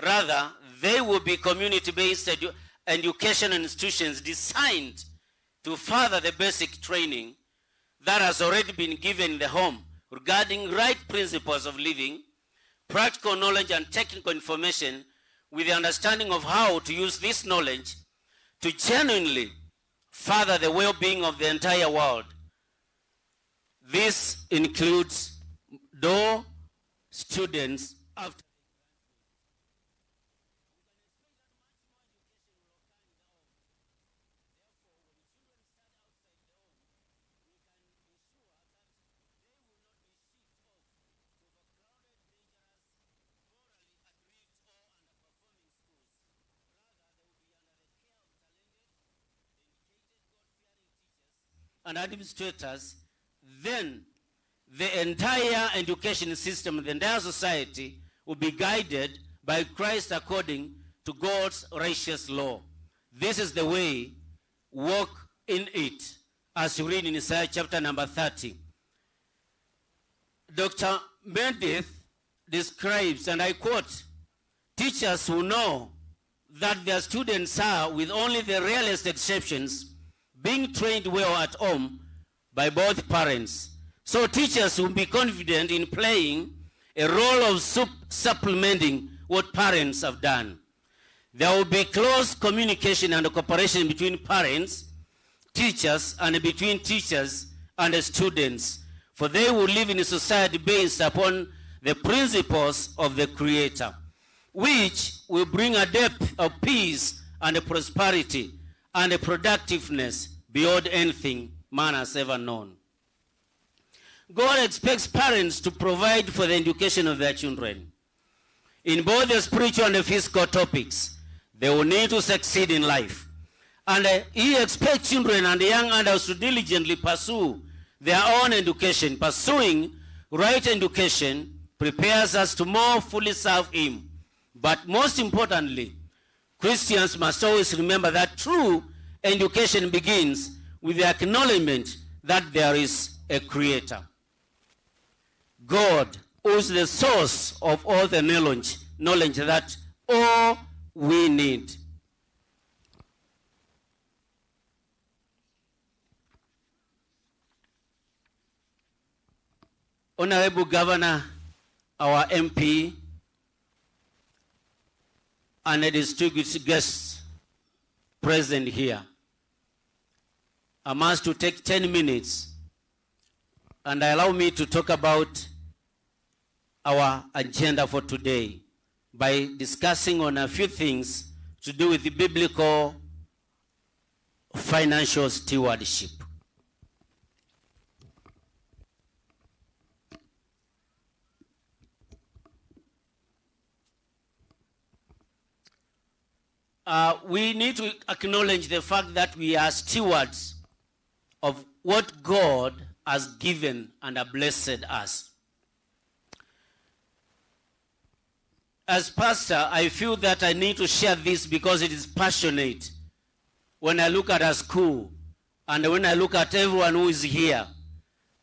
Rather, they will be community-based edu-, education institutions to further the basic training that has already been given in the home regarding right principles of living, practical knowledge, and technical information with the understanding of how to use this knowledge to genuinely further the well-being of the entire world. This includes DAW students after and administrators, then the entire education system, the entire society will be guided by Christ according to God's righteous law. This is the way, walk in it, as you read in Isaiah chapter number thirty. Doctor Meredith describes, and I quote, "Teachers who know that their students are, with only the rarest exceptions, being trained well at home by both parents. So teachers will be confident in playing a role of sup-, supplementing what parents have done. There will be close communication and cooperation between parents, teachers, and between teachers and students, for they will live in a society based upon the principles of the Creator, which will bring a depth of peace and a prosperity and a productiveness beyond anything man has ever known." God expects parents to provide for the education of their children in both the spiritual and the physical topics they will need to succeed in life. And, uh, he expects children and young adults to diligently pursue their own education. Pursuing right education prepares us to more fully serve Him. But most importantly, Christians must always remember that true education begins with the acknowledgement that there is a Creator. God, who is the source of all the knowledge, knowledge that all we need. Honorable Governor, our M P, and the distinguished guests present here, I must to take ten minutes and allow me to talk about our agenda for today by discussing on a few things to do with the biblical financial stewardship. Uh, we need to acknowledge the fact that we are stewards of what God has given and blessed us. As pastor, I feel that I need to share this because it is passionate. When I look at a school, and when I look at everyone who is here,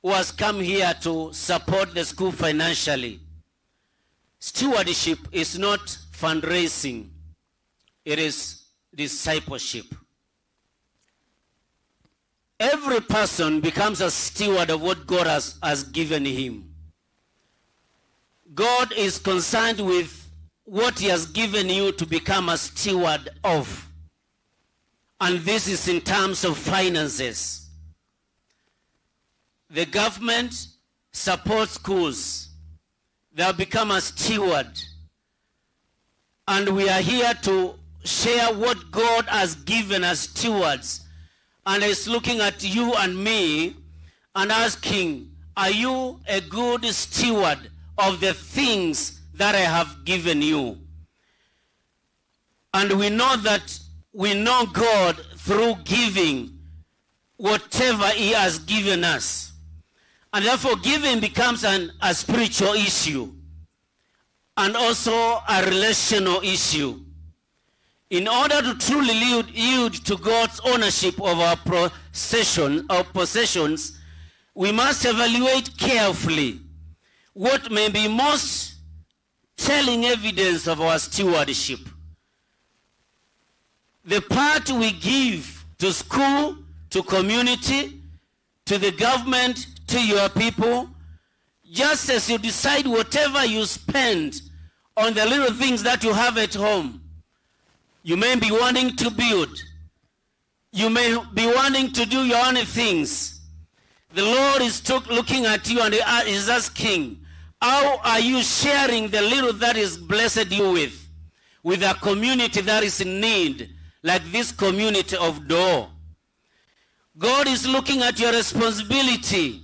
who has come here to support the school financially, stewardship is not fundraising, it is discipleship. Every person becomes a steward of what God has, has given him. God is concerned with what He has given you to become a steward of. And this is in terms of finances. The government supports schools. They have become a steward. And we are here to share what God has given as stewards. And He's looking at you and me and asking, "Are you a good steward of the things that I have given you?" And we know that we know God through giving whatever He has given us. And therefore, giving becomes an, a spiritual issue and also a relational issue. In order to truly yield, yield to God's ownership of our possession, our possessions, we must evaluate carefully what may be most telling evidence of our stewardship. The part we give to school, to community, to the government, to your people, just as you decide whatever you spend on the little things that you have at home. You may be wanting to build. You may be wanting to do your own things. The Lord is took, looking at you and he a- is asking, how are you sharing the little that is blessed you with, with a community that is in need, like this community of Doo? God is looking at your responsibility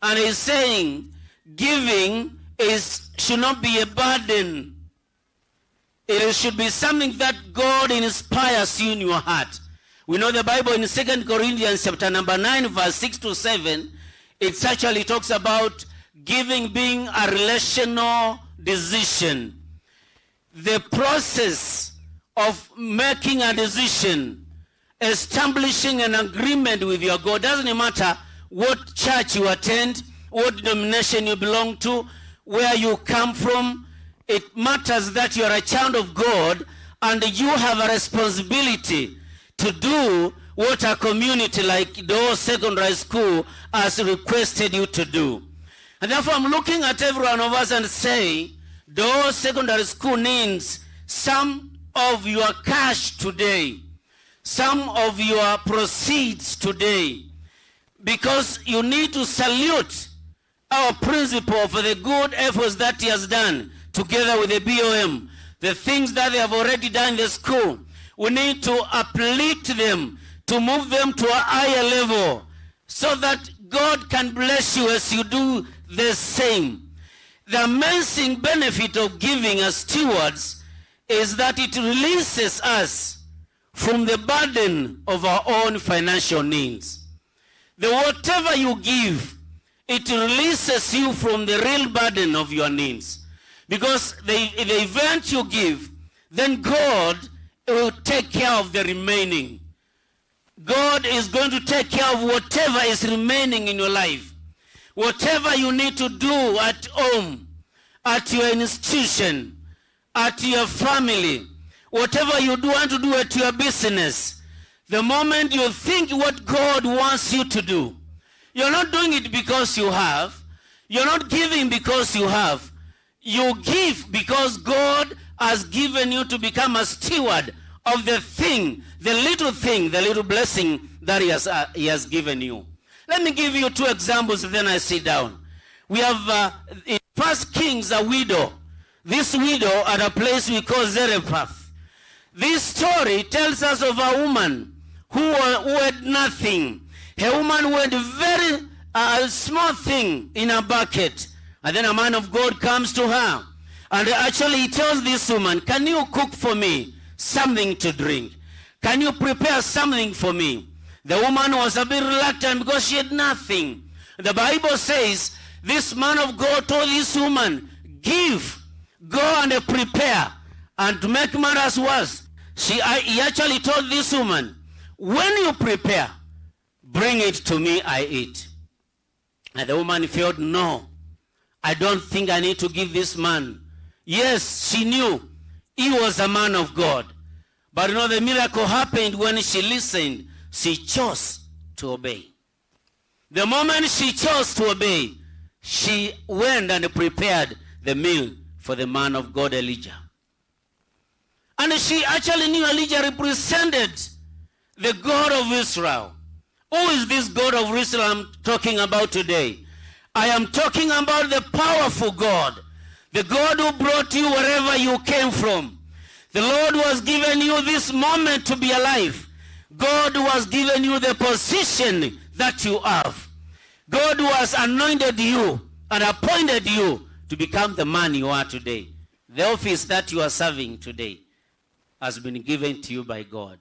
and is saying, giving is should not be a burden. It should be something that God inspires you in your heart. We know the Bible in Second Corinthians chapter number nine, verse six to seven, it actually talks about giving being a relational decision. The process of making a decision, establishing an agreement with your God. Doesn't matter what church you attend, what denomination you belong to, where you come from. It matters that you are a child of God and you have a responsibility to do what a community like Doo Secondary School has requested you to do. And therefore, I'm looking at every one of us and saying, Doo Secondary School needs some of your cash today, some of your proceeds today, because you need to salute our principal for the good efforts that he has done together with the B O M, the things that they have already done in the school. We need to uplift them, to move them to a higher level, so that God can bless you as you do the same. The amazing benefit of giving as stewards is that it releases us from the burden of our own financial needs. The whatever you give, it releases you from the real burden of your needs. Because the, the event you give, then God will take care of the remaining. God is going to take care of whatever is remaining in your life. Whatever you need to do at home, at your institution, at your family, whatever you do want to do at your business, the moment you think what God wants you to do, you're not doing it because you have, you're not giving because you have, you give because God has given you to become a steward of the thing, the little thing, the little blessing that He has, uh, He has given you. Let me give you two examples, then I sit down. We have, uh, in First Kings, a widow. This widow at a place we call Zarephath. This story tells us of a woman who, wa- who had nothing. A woman who had very, uh, small thing in her bucket. And then a man of God comes to her. And actually he tells this woman, "Can you cook for me something to drink? Can you prepare something for me?" The woman was a bit reluctant because she had nothing. The Bible says this man of God told this woman, "Give, go and prepare." And to make matters worse, she, I, he actually told this woman, "When you prepare, bring it to me, I eat." And the woman felt, "No, I don't think I need to give this man." Yes, she knew he was a man of God. But you know, the miracle happened when she listened. She chose to obey. The moment she chose to obey, she went and prepared the meal for the man of God, Elijah. And she actually knew Elijah represented the God of Israel. Who is this God of Israel I'm talking about today? I am talking about the powerful God, the God who brought you wherever you came from. The Lord who has given you this moment to be alive. God who has given you the position that you have. God who has anointed you and appointed you to become the man you are today. The office that you are serving today has been given to you by God.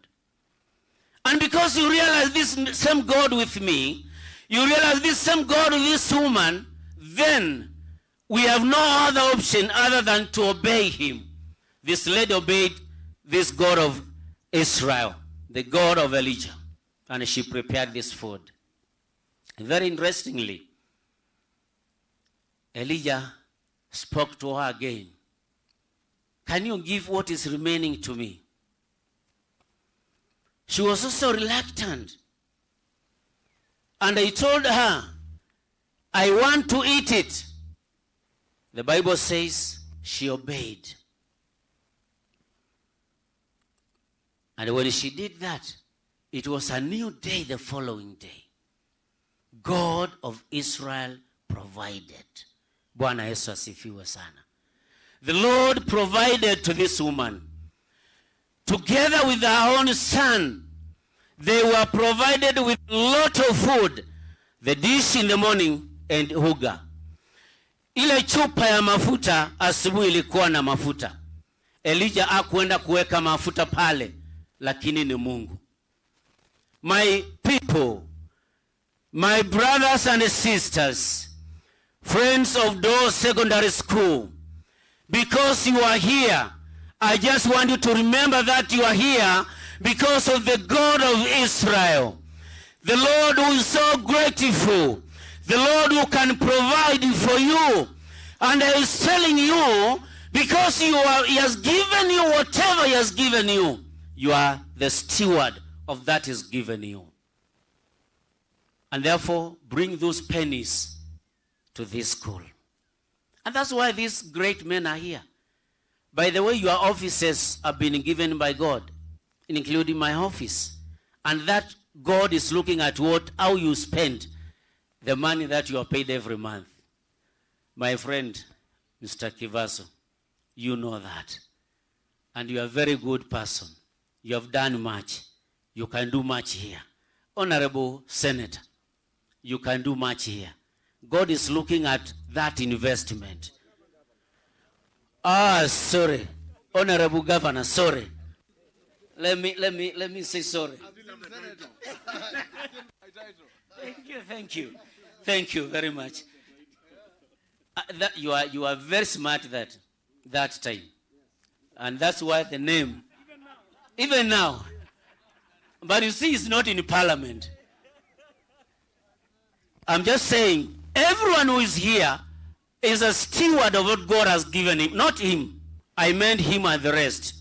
And because you realize this same God with me, you realize this same God with this woman, then we have no other option other than to obey him. This lady obeyed this God of Israel, the God of Elijah, and she prepared this food. Very interestingly, Elijah spoke to her again. "Can you give what is remaining to me?" She was also reluctant. And I told her, "I want to eat it." The Bible says she obeyed. And when she did that, it was a new day the following day. God of Israel provided. Bwana Yesu asifiwe sana. The Lord provided to this woman. Together with her own son, they were provided with a lot of food, the dish in the morning and uga. Ile chupa ya mafuta asubuhi ilikuwa na mafuta. Elijah hakuenda kuweka mafuta pale, lakini ni Mungu. My people, my brothers and sisters, friends of Door Secondary School, because you are here, I just want you to remember that you are here because of the God of Israel. The Lord who is so grateful, the Lord who can provide for you. And I is telling you, because you are, he has given you whatever he has given you, you are the steward of that is given you. And therefore, bring those pennies to this school. And that's why these great men are here. By the way, your offices have been given by God, including my office. And that God is looking at what, how you spend the money that you are paid every month. My friend, Mister Kivaso, you know that. And you are a very good person. You have done much. You can do much here. Honorable Senator, you can do much here. God is looking at that investment. Ah, sorry. Honorable Governor, sorry. Let me, let me, let me say sorry. Thank you, thank you. Thank you very much. Uh, that, you are, you are very smart that, that time. And that's why the name, even now. But you see, he's not in parliament. I'm just saying, everyone who is here is a steward of what God has given him, not him. I meant him and the rest.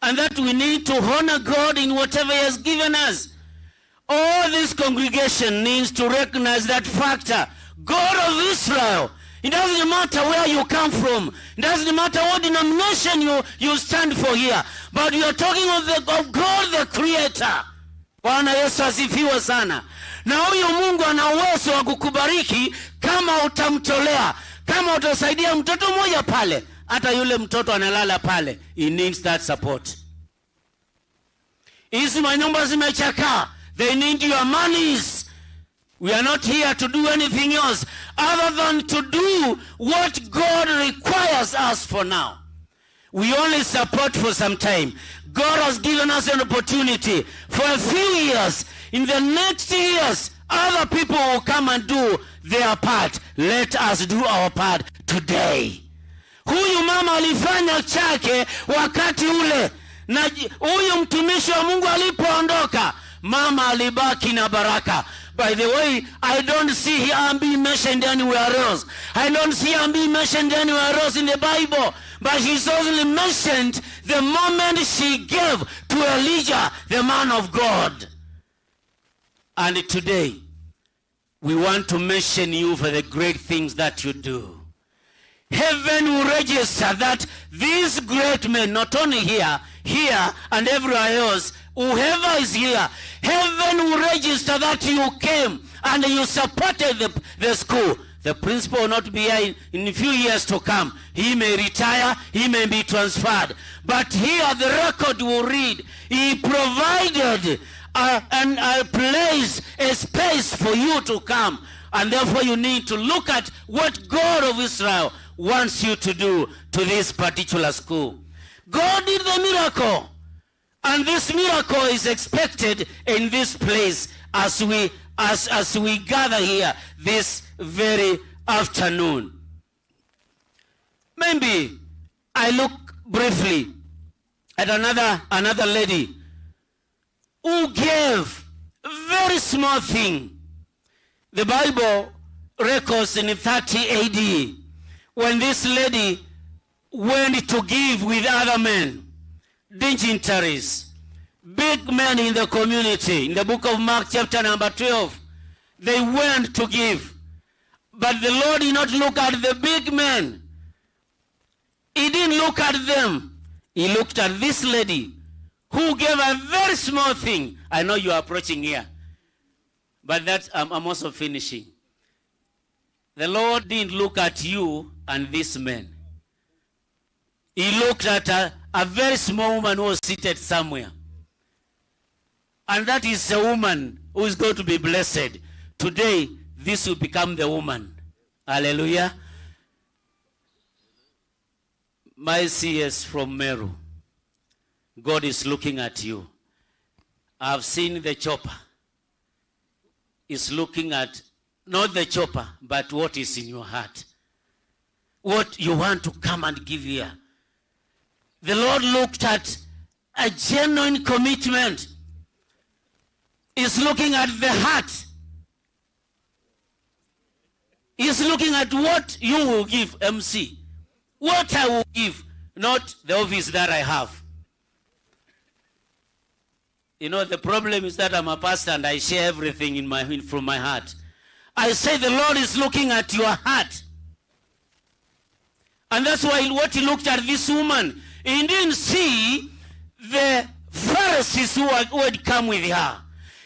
And that we need to honor God in whatever he has given us. All this congregation needs to recognize that factor. God of Israel, it doesn't matter where you come from, it doesn't matter what denomination you, you stand for here, but we are talking of, the, of God the Creator. Bwana Yesu asifiwe sana. Na huyu Mungu ana uwezo wa kukubariki kama utamtolea, kama utasaidia mtoto mmoja pale, hata yule mtoto analala pale, he needs that support. Hizi manyumba zimechakaa, they need your monies. We are not here to do anything else other than to do what God requires us for now. We only support for some time. God has given us an opportunity for a few years. In the next years, other people will come and do their part. Let us do our part today. Huyu mama alifanya chake wakati ule, na j-, huyu mtumishi wa Mungu alipoondoka, mama alibaki na baraka. By the way, I don't see her being mentioned anywhere else. I don't see her being mentioned anywhere else in the Bible, but she's only mentioned the moment she gave to Elijah, the man of God. And today, we want to mention you for the great things that you do. Heaven will register that these great men, not only here, here and everywhere else, whoever is here, heaven will register that you came and you supported the, the school. The principal will not be here in, in a few years to come. He may retire, he may be transferred. But here the record will read, he provided a, an, a place, a space for you to come. And therefore you need to look at what God of Israel wants you to do to this particular school. God did the miracle. And this miracle is expected in this place as we, as, as we gather here this very afternoon. Maybe I look briefly at another, another lady who gave a very small thing. The Bible records in thirty A D when this lady went to give with other men, dignitaries, big men in the community. In the book of Mark, chapter number twelve, They went to give. But the Lord did not look at the big men. He didn't look at them. He looked at this lady who gave a very small thing. I know you are approaching here, but that, I'm, I'm also finishing. The Lord didn't look at you and this man. He looked at a, a very small woman who was seated somewhere. And that is a woman who is going to be blessed. Today, this will become the woman. Hallelujah. My C S from Meru, God is looking at you. I've seen the chopper. Is looking at not the chopper, but what is in your heart. What you want to come and give here. The Lord looked at a genuine commitment. Is looking at the heart. Is looking at what you will give, M C. What I will give, not the office that I have. You know, the problem is that I'm a pastor and I share everything in my, in, from my heart. I say the Lord is looking at your heart. And that's why what he looked at this woman, he didn't see the Pharisees who, were, who had come with her.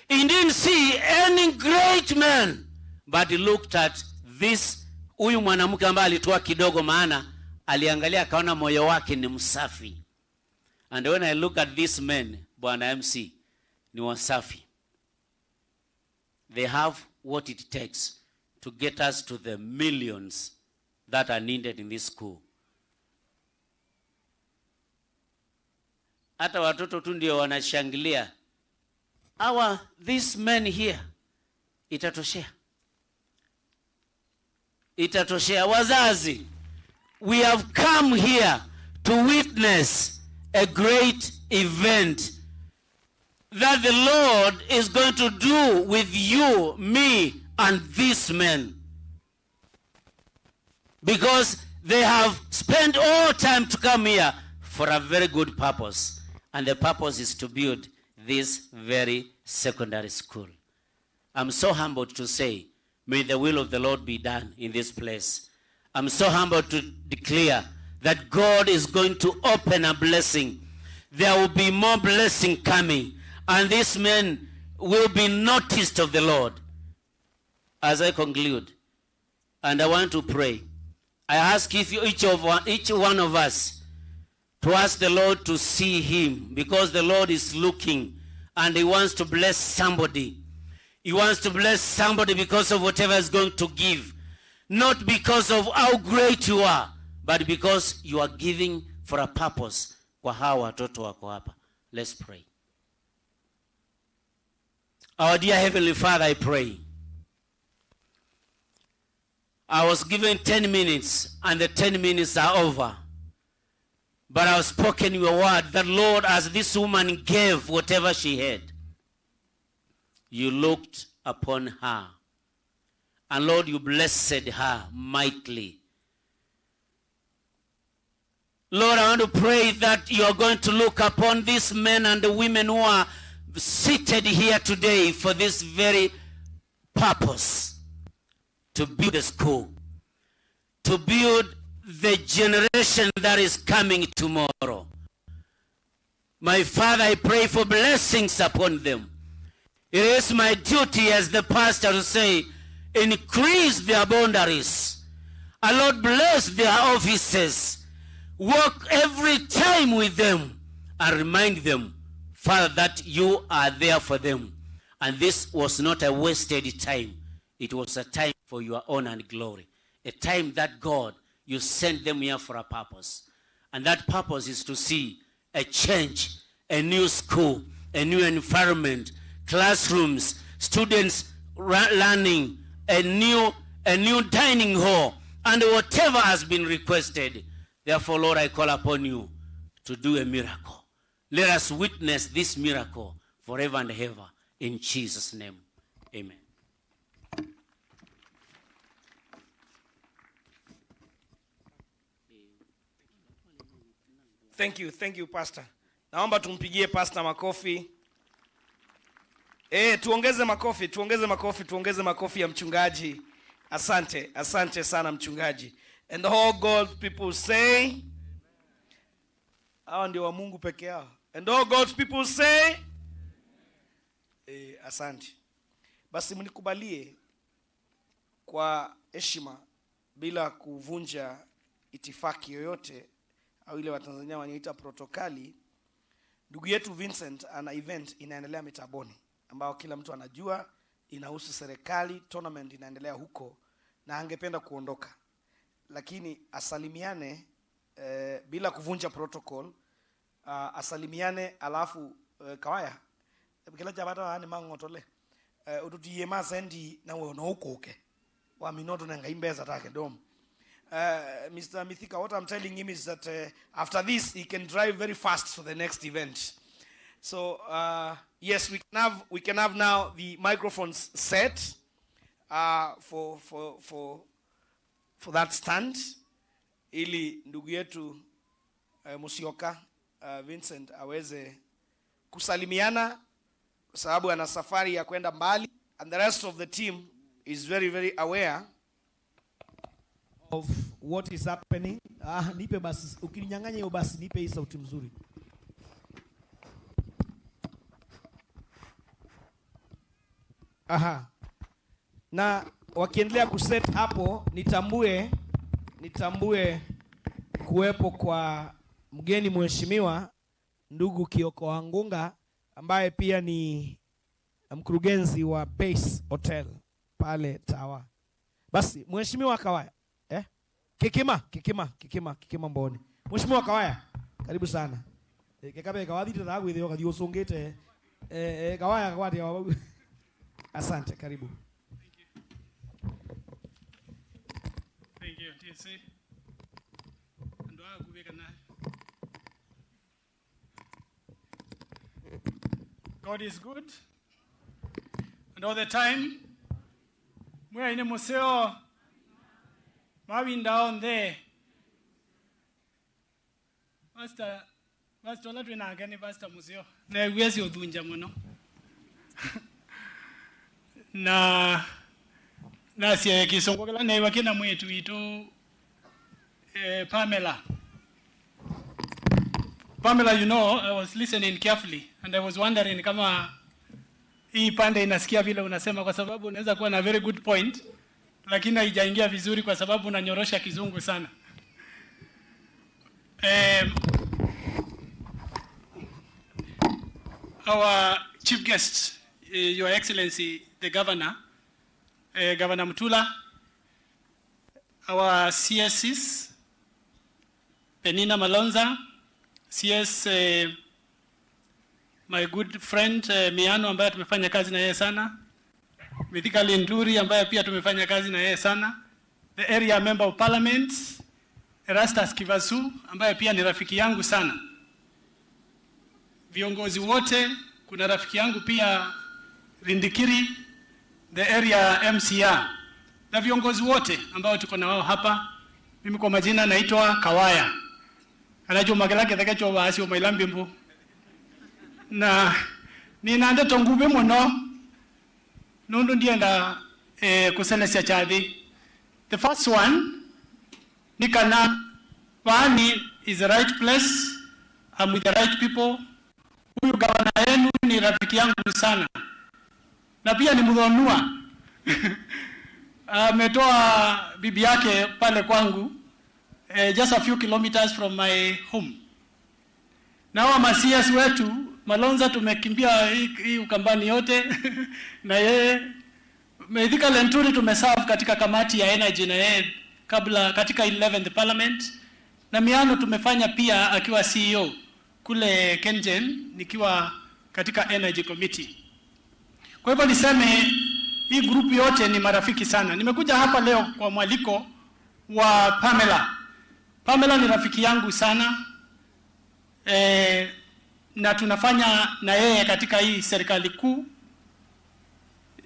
He didn't see any great man, but he looked at this, huyu mwanamke ambaye alitoa kidogo, maana aliangalia akaona moyo wake ni msafi. And when I look at these men, Bwana M C, ni wasafi. They have what it takes to get us to the millions that are needed in this school. Hata watoto tu ndio wanashangilia. Our, these men here, itatoshea. Itatoshea. Wazazi, we have come here to witness a great event that the Lord is going to do with you, me, and these men. Because they have spent all time to come here for a very good purpose. And the purpose is to build this very secondary school. I'm so humbled to say, may the will of the Lord be done in this place. I'm so humbled to declare that God is going to open a blessing. There will be more blessing coming, and this man will be noticed of the Lord. As I conclude, and I want to pray, I ask if you, each of one, each one of us, to ask the Lord to see him, because the Lord is looking and he wants to bless somebody. He wants to bless somebody because of whatever is going to give, not because of how great you are, but because you are giving for a purpose. Kwa hawa watoto wako hapa. Let's pray. Our dear Heavenly Father, I pray. I was given ten minutes, and the ten minutes are over. But I have spoken your word that, Lord, as this woman gave whatever she had, you looked upon her. And Lord, you blessed her mightily. Lord, I want to pray that you are going to look upon these men and the women who are seated here today for this very purpose, to build a school, to build the generation that is coming tomorrow. My Father, I pray for blessings upon them. It is my duty as the pastor to say, increase their boundaries. And Lord, bless their offices. Walk every time with them and remind them, Father, that you are there for them. And this was not a wasted time. It was a time for your honor and glory. A time that, God, you sent them here for a purpose. And that purpose is to see a change, a new school, a new environment, classrooms, students ra-, learning, a new, a new dining hall, and whatever has been requested. Therefore, Lord, I call upon you to do a miracle. Let us witness this miracle forever and ever, in Jesus' name. Amen. Thank you, thank you, Pastor. Naomba tumpigie Pastor makofi. Eh, tuongeze makofi, tuongeze makofi, tuongeze makofi ya mchungaji. Asante, asante sana mchungaji. And all God's people say, hawa ndio wa Mungu peke yao. And all God's people say, eh, asante. Basi mnikubalie kwa heshima, bila kuvunja itifaki yoyote au ile Watanzania wanaita protokali, ndugu yetu Vincent ana event inaendelea Mitamboni, ambao kila mtu anajua inahusu serikali, tournament inaendelea huko, na angependa kuondoka, lakini asalimiane, eh, bila kuvunja protocol, ah, asalimiane, alafu, eh, Kawaya, kĩla kya vata vaa nĩ mang'otole, eh, ũtũtiie masendi na we no ũkũke. Wamina ũtũnengai mbesa take dom. Uh, Mister Mithika, what I'm telling him is that, uh, after this, he can drive very fast for the next event. So, uh, yes, we can have, we can have now the microphones set, uh, for, for, for, for that stand, ili ndugu yetu, eh, Musyoka, eh, Vincent aweze kusalimiana, kwa sababu ana safari ya kwenda mbali, and the rest of the team is very, very aware of what is happening. Ah, nipe basi, ukininyang'anya hiyo basi, nipe hii sauti mzuri. Aha. Na wakiendelea kuset hapo, nitambue, nitambue kuwepo kwa mgeni mheshimiwa, ndugu Kioko Wangunga, ambaye pia ni mkurugenzi wa Base Hotel pale Tawa. Basi, Mheshimiwa Kawaya, eh? Kikima, Kikima, Kikima, Kikima Mboni. Mheshimiwa Kawaya, karibu sana. Eh, kekabe kawathite thaa kwithio kathi usungite. Eh, eh, Kawaya kakwate wa. Asante, karibu. Thank you, T C. Andũ aa kuvika na. God is good. And all the time. Mwĩai nĩ mũseo. Mavinda onthe. Pastor, pastor ũla twĩ nake nĩ pastor mũseo. Neew'ie siũthunja mũno. Na nasyae kĩsũngũ kĩla neew'a kĩna mwĩĩtu witũ, eh, Pamela. Pamela, you know, I was listening carefully and I was wondering kama hii pande inasikia vile unasema, kwa sababu unaweza kuwa na very good point, lakini haijaingia vizuri kwa sababu unanyorosha kizungu sana. Um, our chief guest, eh, Your Excellency the Governor, eh, Governor Mutula, our C S Cs, Penina Malonza, C S, eh, my good friend, eh, Miano, ambaye tumefanya kazi na yeye sana, Mithika Linturi, ambaye pia tumefanya kazi na yeye sana, the area member of parliament, Erastus Kivasu, ambaye pia ni rafiki yangu sana. Viongozi wote, kuna rafiki yangu pia Rindikiri, the area M C A, na viongozi wote ambao tuko na wao hapa. Mimi kwa majina naitwa Kawaya. Kana kyũma kĩla kĩtheke kyovaa syũma ila mbimbu. Na nĩna ndeto nguvĩ mũno, nũndũ ndienda, eh, kũselesya kyathĩ. The first one, nĩ kana vaa nĩ is the right place, I'm with the right people. Huyu gavana yenu ni rafiki yangu sana, na pia ni mdhonua. Ametoa bibi yake pale kwangu, eh, just a few kilometers from my home. Na hawa ma C S wetu, Malonza tumekimbia hii, hii Ukambani yote na yeye. Mithika Linturi tumeserve katika kamati ya energy na yeye kabla katika eleventh parliament. Na Miano tumefanya pia akiwa C E O kule KenGen nikiwa katika energy committee. Kwa hivyo niseme hii group yote ni marafiki sana. Nimekuja hapa leo kwa mwaliko wa Pamela. Pamela ni rafiki yangu sana. Eh, na tunafanya na yeye katika hii serikali kuu.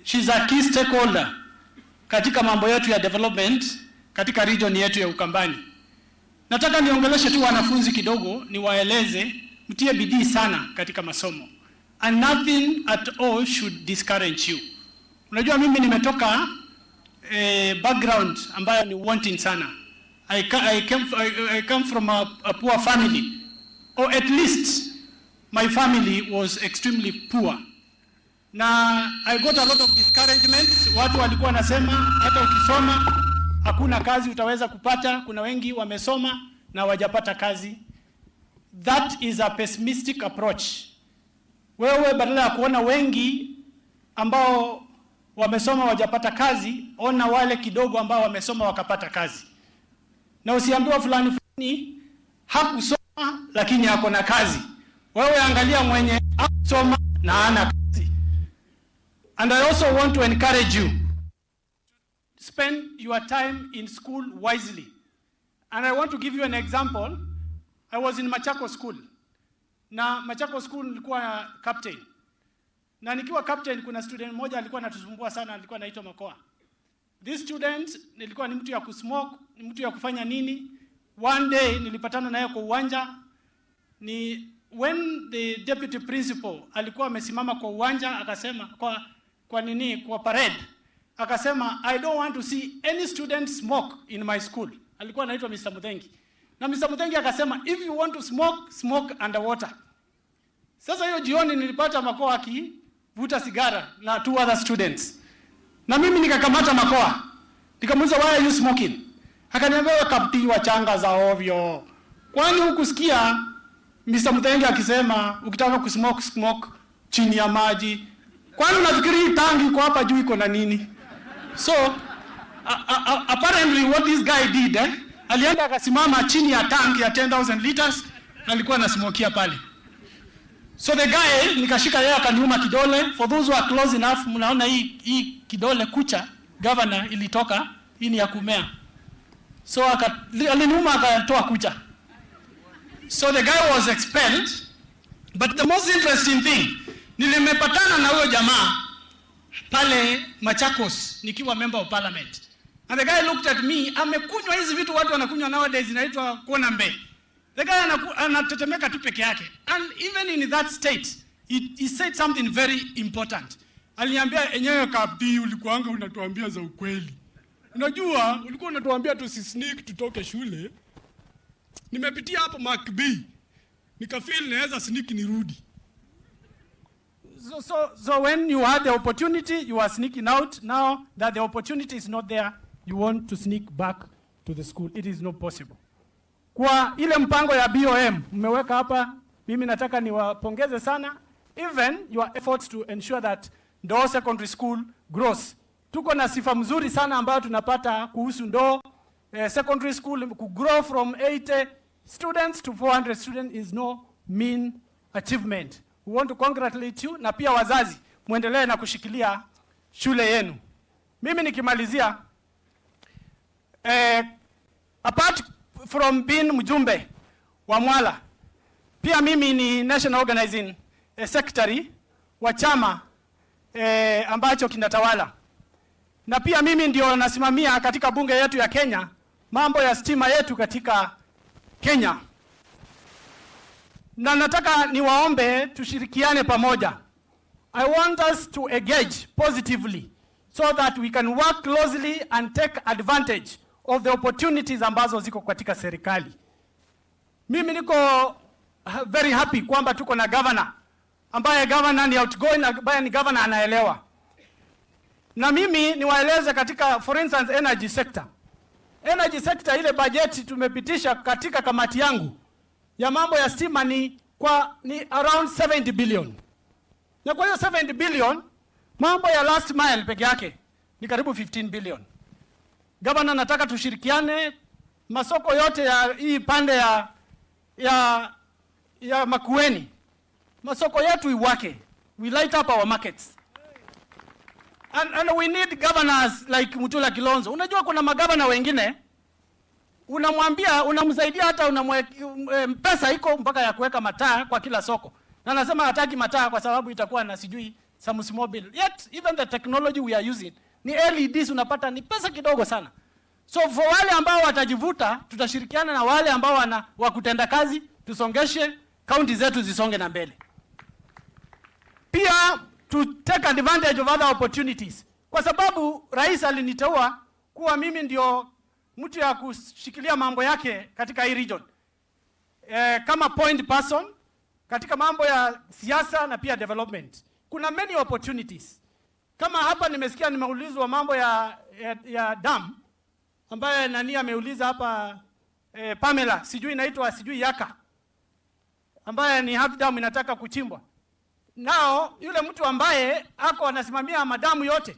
She's a key stakeholder katika mambo yetu ya development katika region yetu ya Ukambani. Nataka niongeleshe tu wanafunzi kidogo, niwaeleze, mtie bidii sana katika masomo. And nothing at all should discourage you. Unajua, mimi nimetoka eh, background ambayo ni wanting sana. I, ca- I, came, I, I come from a, a poor family, or at least my family was extremely poor, na I got a lot of discouragements. Watu walikuwa wanasema hata ukisoma hakuna kazi utaweza kupata. Kuna wengi wamesoma na wajapata kazi. That is a pessimistic approach. Wewe, badala ya kuona wengi ambao wamesoma wajapata kazi, ona wale kidogo ambao wamesoma wakapata kazi. Na usiambiwa fulani fulani hakusoma lakini ako na kazi. Wewe angalia mwenye hakusoma na ana kazi. And I also want to encourage you, spend your time in school wisely. And I want to give you an example. I was in Machakos School. Na Machakos School nilikuwa captain. Na nikiwa captain, kuna student mmoja alikuwa anatusumbua sana, alikuwa anaitwa Makoa. This student nilikuwa ni mtu ya kusmoke, ni mtu ya kufanya nini. One day nilipatana naye kwa uwanja. Ni when the deputy principal alikuwa amesimama kwa uwanja, akasema kwa kwa nini, kwa parade, akasema, "I don't want to see any student smoke in my school." Alikuwa anaitwa Mister Muthengi. Na Mister Muthengi akasema, "If you want to smoke, smoke underwater." Sasa hiyo jioni nilipata Makoa akivuta sigara na two other students. Na mimi nikakamata Makoa. Nikamuuliza, "Why are you smoking?" Akaniambia, "Wewe kapti wa changa za ovyo. Kwani hukusikia Mister Muthengi akisema ukitaka kusmoke, smoke chini ya maji? Kwani unafikiri hii tangi iko hapa juu iko na nini?" So a, a, a, apparently what this guy did, eh, alienda akasimama chini ya tank ya ten thousand liters, alikuwa anasmokia pale. So the guy, nikashika yeye, akaniuma kidole. For those who are close enough, mnaona hii hii kidole, kucha, governor, ilitoka, hii ni ya kumea. So aka- li- aliniuma, akatoa kucha. So the guy was expelled. But the most interesting thing, nilimepatana na huyo jamaa pale Machakos nikiwa member of parliament. And the guy looked at me, amekunywa hizi vitu watu wanakunywa nowadays, inaitwa kuona mbe. The guy anaku- anatetemeka tu peke yake. And even in that state, he, he said something very important. Aliniambia, "Enyewe Kapti, ulikuanga unatuambia za ukweli. Unajua, ulikuwa unatuambia tusisneak tutoke shule. Nimepitia hapo Mark B, nikafeel naweza sneak nirudi." So, so, so when you had the opportunity, you were sneaking out. Now that the opportunity is not there, you want to sneak back to the school. It is not possible. Kwa ile mpango ya B O M mmeweka hapa, mimi nataka niwapongeze sana. Even your efforts to ensure that Ndoo Secondary School grows. Tuko na sifa mzuri sana ambayo tunapata kuhusu Ndoo, eh, Secondary School, ku grow from eighty students to four hundred students is no mean achievement. We want to congratulate you, na pia wazazi, muendelee na kushikilia shule yenu. Mimi nikimalizia, eh, apart from being mjumbe wa Mwala, pia mimi ni national organizing, eh, secretary wa chama, eh, ambacho kinatawala, na pia mimi ndio nasimamia katika bunge yetu ya Kenya mambo ya stima yetu katika Kenya, na nataka niwaombe tushirikiane pamoja. I want us to engage positively so that we can work closely and take advantage of the opportunities ambazo ziko katika serikali. Mimi niko ha- very happy kwamba tuko na governor ambaye governor ni outgoing, ambaye ni governor anaelewa. Na mimi niwaeleze katika, for instance, energy sector. Energy sector, ile bajeti tumepitisha katika kamati yangu ya mambo ya stima ni kwa, ni around seventy billion. Na kwa hiyo seventy billion, mambo ya last mile peke yake ni karibu fifteen billion. Gavana, nataka tushirikiane, masoko yote ya hii pande ya, ya, ya Makueni, masoko yetu iwake. We light up our markets. And, and we need governors like Mutula Kilonzo. Unajua, kuna magavana wengine unamwambia, unamsaidia, hata unamwe- eh, pesa iko mpaka ya kuweka mataa kwa kila soko, na anasema hataki mataa kwa sababu itakuwa na sijui some small bill. Yet even the technology we are using ni L E Ds, unapata ni pesa kidogo sana. So for wale ambao watajivuta, tutashirikiana na wale ambao wana wa kutenda kazi, tusongeshe kaunti zetu zisonge na mbele. Pia to take advantage of other opportunities, kwa sababu rais aliniteua kuwa mimi ndio mtu ya kushikilia mambo yake katika hii region, eh, kama point person katika mambo ya siasa na pia development. Kuna many opportunities. Kama hapa nimesikia, nimeulizwa mambo ya, ya, ya dam ambaye nani ameuliza hapa, eh, Pamela, sijui inaitwa sijui Yaka, ambaye ni half dam inataka kuchimbwa. Nao yule mtu ambaye ako anasimamia madamu yote,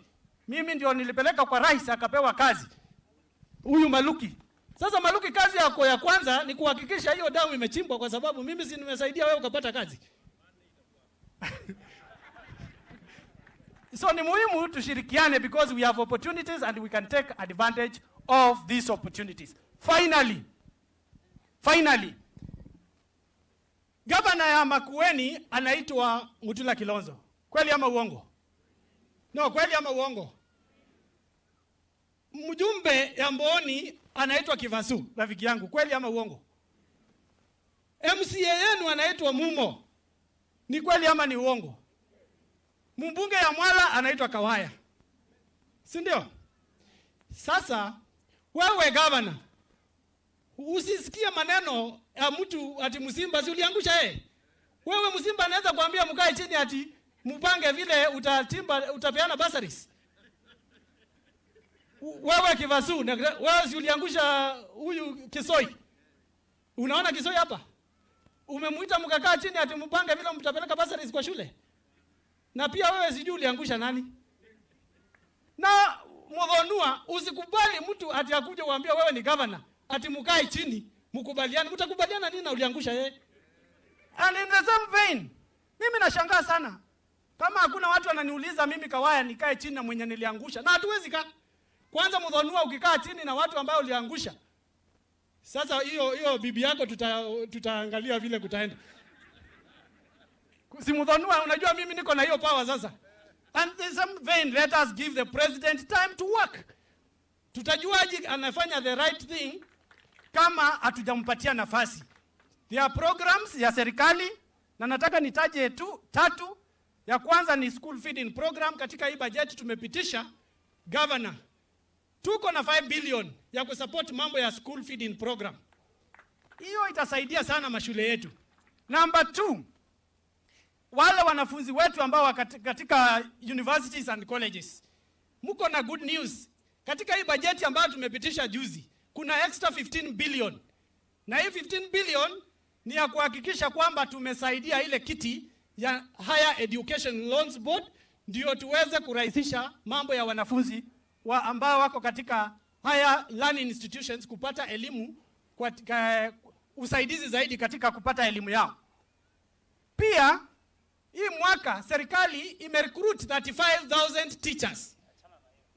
mimi ndio nilipeleka kwa rais akapewa kazi, huyu Maluki. Sasa Maluki, kazi yako ya kwanza ni kuhakikisha hiyo damu imechimbwa, kwa sababu mimi si nimesaidia wewe ukapata kazi? So ni muhimu tushirikiane, because we have opportunities and we can take advantage of these opportunities. Finally, finally, gavana ya Makueni anaitwa Mutula Kilonzo. Kweli ama uongo? No, kweli ama uongo? Mjumbe ya Mbooni anaitwa Kivasu, rafiki yangu. Kweli ama uongo? M C A yenu anaitwa Mumo. Ni kweli ama ni uongo? Mbunge ya Mwala anaitwa Kawaya, si ndio? Sasa wewe gavana, usisikie maneno ya mtu ati Msimba si uliangusha yeye. Wewe Msimba anaweza kuambia mkae chini ati mpange vile utatimba, utapeana bursaries. Wewe Kivasu, na wewe si uliangusha huyu Kisoi? Unaona Kisoi hapa? Umemuita mkakaa chini ati mpange vile mtapeleka bursaries kwa shule? Na pia wewe sijui uliangusha nani? Na Muthonua, usikubali mtu ati akuje uambie wewe ni gavana, ati mkae chini, mkubaliane. Mtakubaliana nini na uliangusha yeye? And in the same vein, mimi nashangaa sana kama hakuna watu wananiuliza mimi Kawaya nikae chini na mwenye niliangusha. Na hatuwezi kaa. Kwanza Muthonua, ukikaa chini na watu ambao uliangusha, sasa hiyo, hiyo bibi yako tuta-, tutaangalia vile kutaenda. Si Muthonua, unajua mimi niko na hiyo power sasa. And the same vein, let us give the president time to work. Tutajuaje anafanya the right thing kama hatujampatia nafasi? There are programs ya serikali, na nataka nitaje tu tatu. Ya kwanza ni school feeding program. Katika hii bajeti tumepitisha, governor, tuko na five billion ya kusupport mambo ya school feeding program. Hiyo itasaidia sana mashule yetu. Number two, wale wanafunzi wetu ambao wa kati-, katika universities and colleges, mko na good news. Katika hii bajeti ambayo tumepitisha juzi, kuna extra fifteen billion. Na hii fifteen billion ni ya kuhakikisha kwamba tumesaidia ile kiti ya Higher Education Loans Board, ndio tuweze kurahisisha mambo ya wanafunzi wa ambao wako katika higher learning institutions kupata elimu kwa, ka-, usaidizi zaidi katika kupata elimu yao. Pia, hii mwaka serikali imerecruit thirty-five thousand teachers,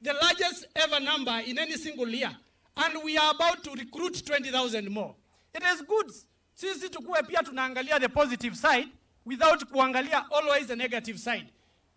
the largest ever number in any single year, and we are about to recruit twenty thousand more. It is good sisi tukue pia tunaangalia the positive side without kuangalia always the negative side.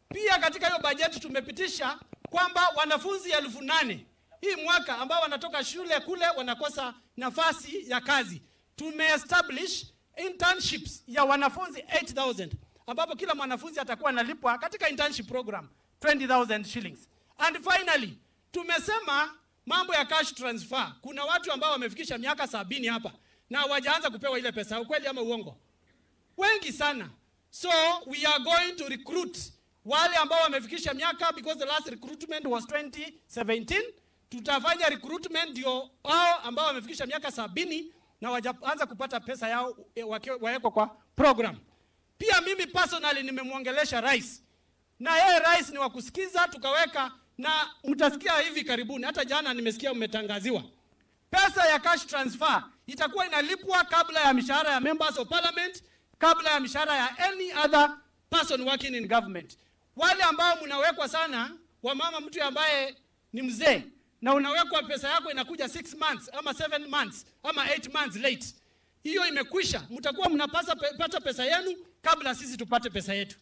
Pia katika hiyo bajeti tumepitisha kwamba wanafunzi elfu nane hii mwaka ambao wanatoka shule kule wanakosa nafasi ya kazi. Tumeestablish internships ya wanafunzi eight thousand, ambapo kila mwanafunzi atakuwa analipwa katika internship program twenty thousand shillings. And finally, tumesema mambo ya cash transfer. Kuna watu ambao wamefikisha miaka sabini hapa na hawajaanza kupewa ile pesa. Ukweli ama uongo? Wengi sana. So we are going to recruit wale ambao wamefikisha miaka, because the last recruitment was twenty seventeen. Tutafanya recruitment ndio hao ambao wamefikisha miaka sabini na wajaanza kupata pesa yao, eh, wake-, wawekwa kwa program. Pia mimi personally nimemwongelesha rais. Na yeye rais ni wa kusikiza, tukaweka, na mtasikia hivi karibuni. Hata jana nimesikia mmetangaziwa. Pesa ya cash transfer itakuwa inalipwa kabla ya mishahara ya members of parliament, kabla ya mishahara ya any other person working in government. Wale ambao mnawekwa sana, wamama, mtu ambaye ni mzee, na unawekwa pesa yako inakuja six months, ama seven months, ama eight months late. Hiyo imekwisha, mtakuwa mnapasa pe-, pata pesa yenu kabla sisi tupate pesa yetu.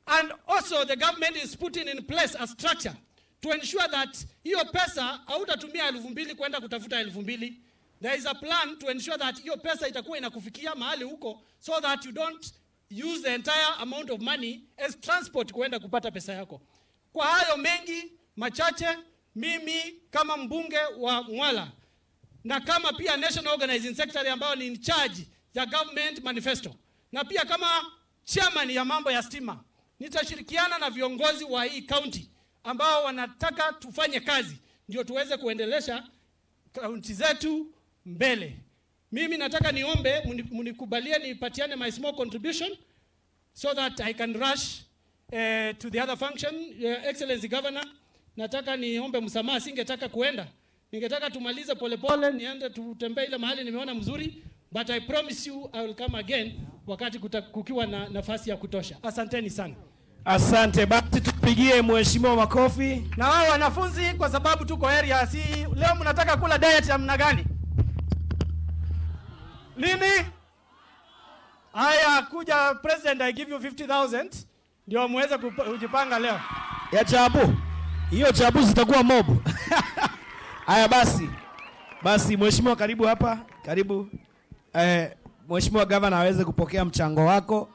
And also the government is putting in place a structure to ensure that hiyo pesa hautatumia elfu mbili kwenda kutafuta elfu mbili. There is a plan to ensure that hiyo pesa itakuwa inakufikia mahali huko, so that you don't use the entire amount of money as transport kuenda kupata pesa yako. Kwa hayo mengi machache, mimi kama mbunge wa Ng'wala na kama pia National Organizing Secretary ambao ni in charge ya government manifesto, na pia kama chairman ya mambo ya stima, nitashirikiana na viongozi wa hii county ambao wanataka tufanye kazi ndio tuweze kuendelesha kaunti zetu mbele. Mimi nataka niombe muni-, munikubalie nipatiane my small contribution so that I can rush, eh, to the other function. Your Excellency Governor, nataka niombe msamaha, singetaka kuenda. Ningetaka tumalize polepole, niende tutembee ile mahali nimeona mzuri, but I promise you I will come again wakati kuta-, kukiwa na nafasi ya kutosha. Asanteni sana. Asante. Basi tupigie mheshimiwa makofi. Na wao wanafunzi, kwa sababu tuko area, si leo mnataka kula diet ya namna gani? Nini? Haya, kuja president, I give you fifty thousand. Ndio muweze kupa-, kujipanga leo. Ya chapu. Hiyo chapu zitakuwa mob. Haya basi. Basi mheshimiwa, karibu hapa. Karibu. Eh, mheshimiwa gavana aweze kupokea mchango wako.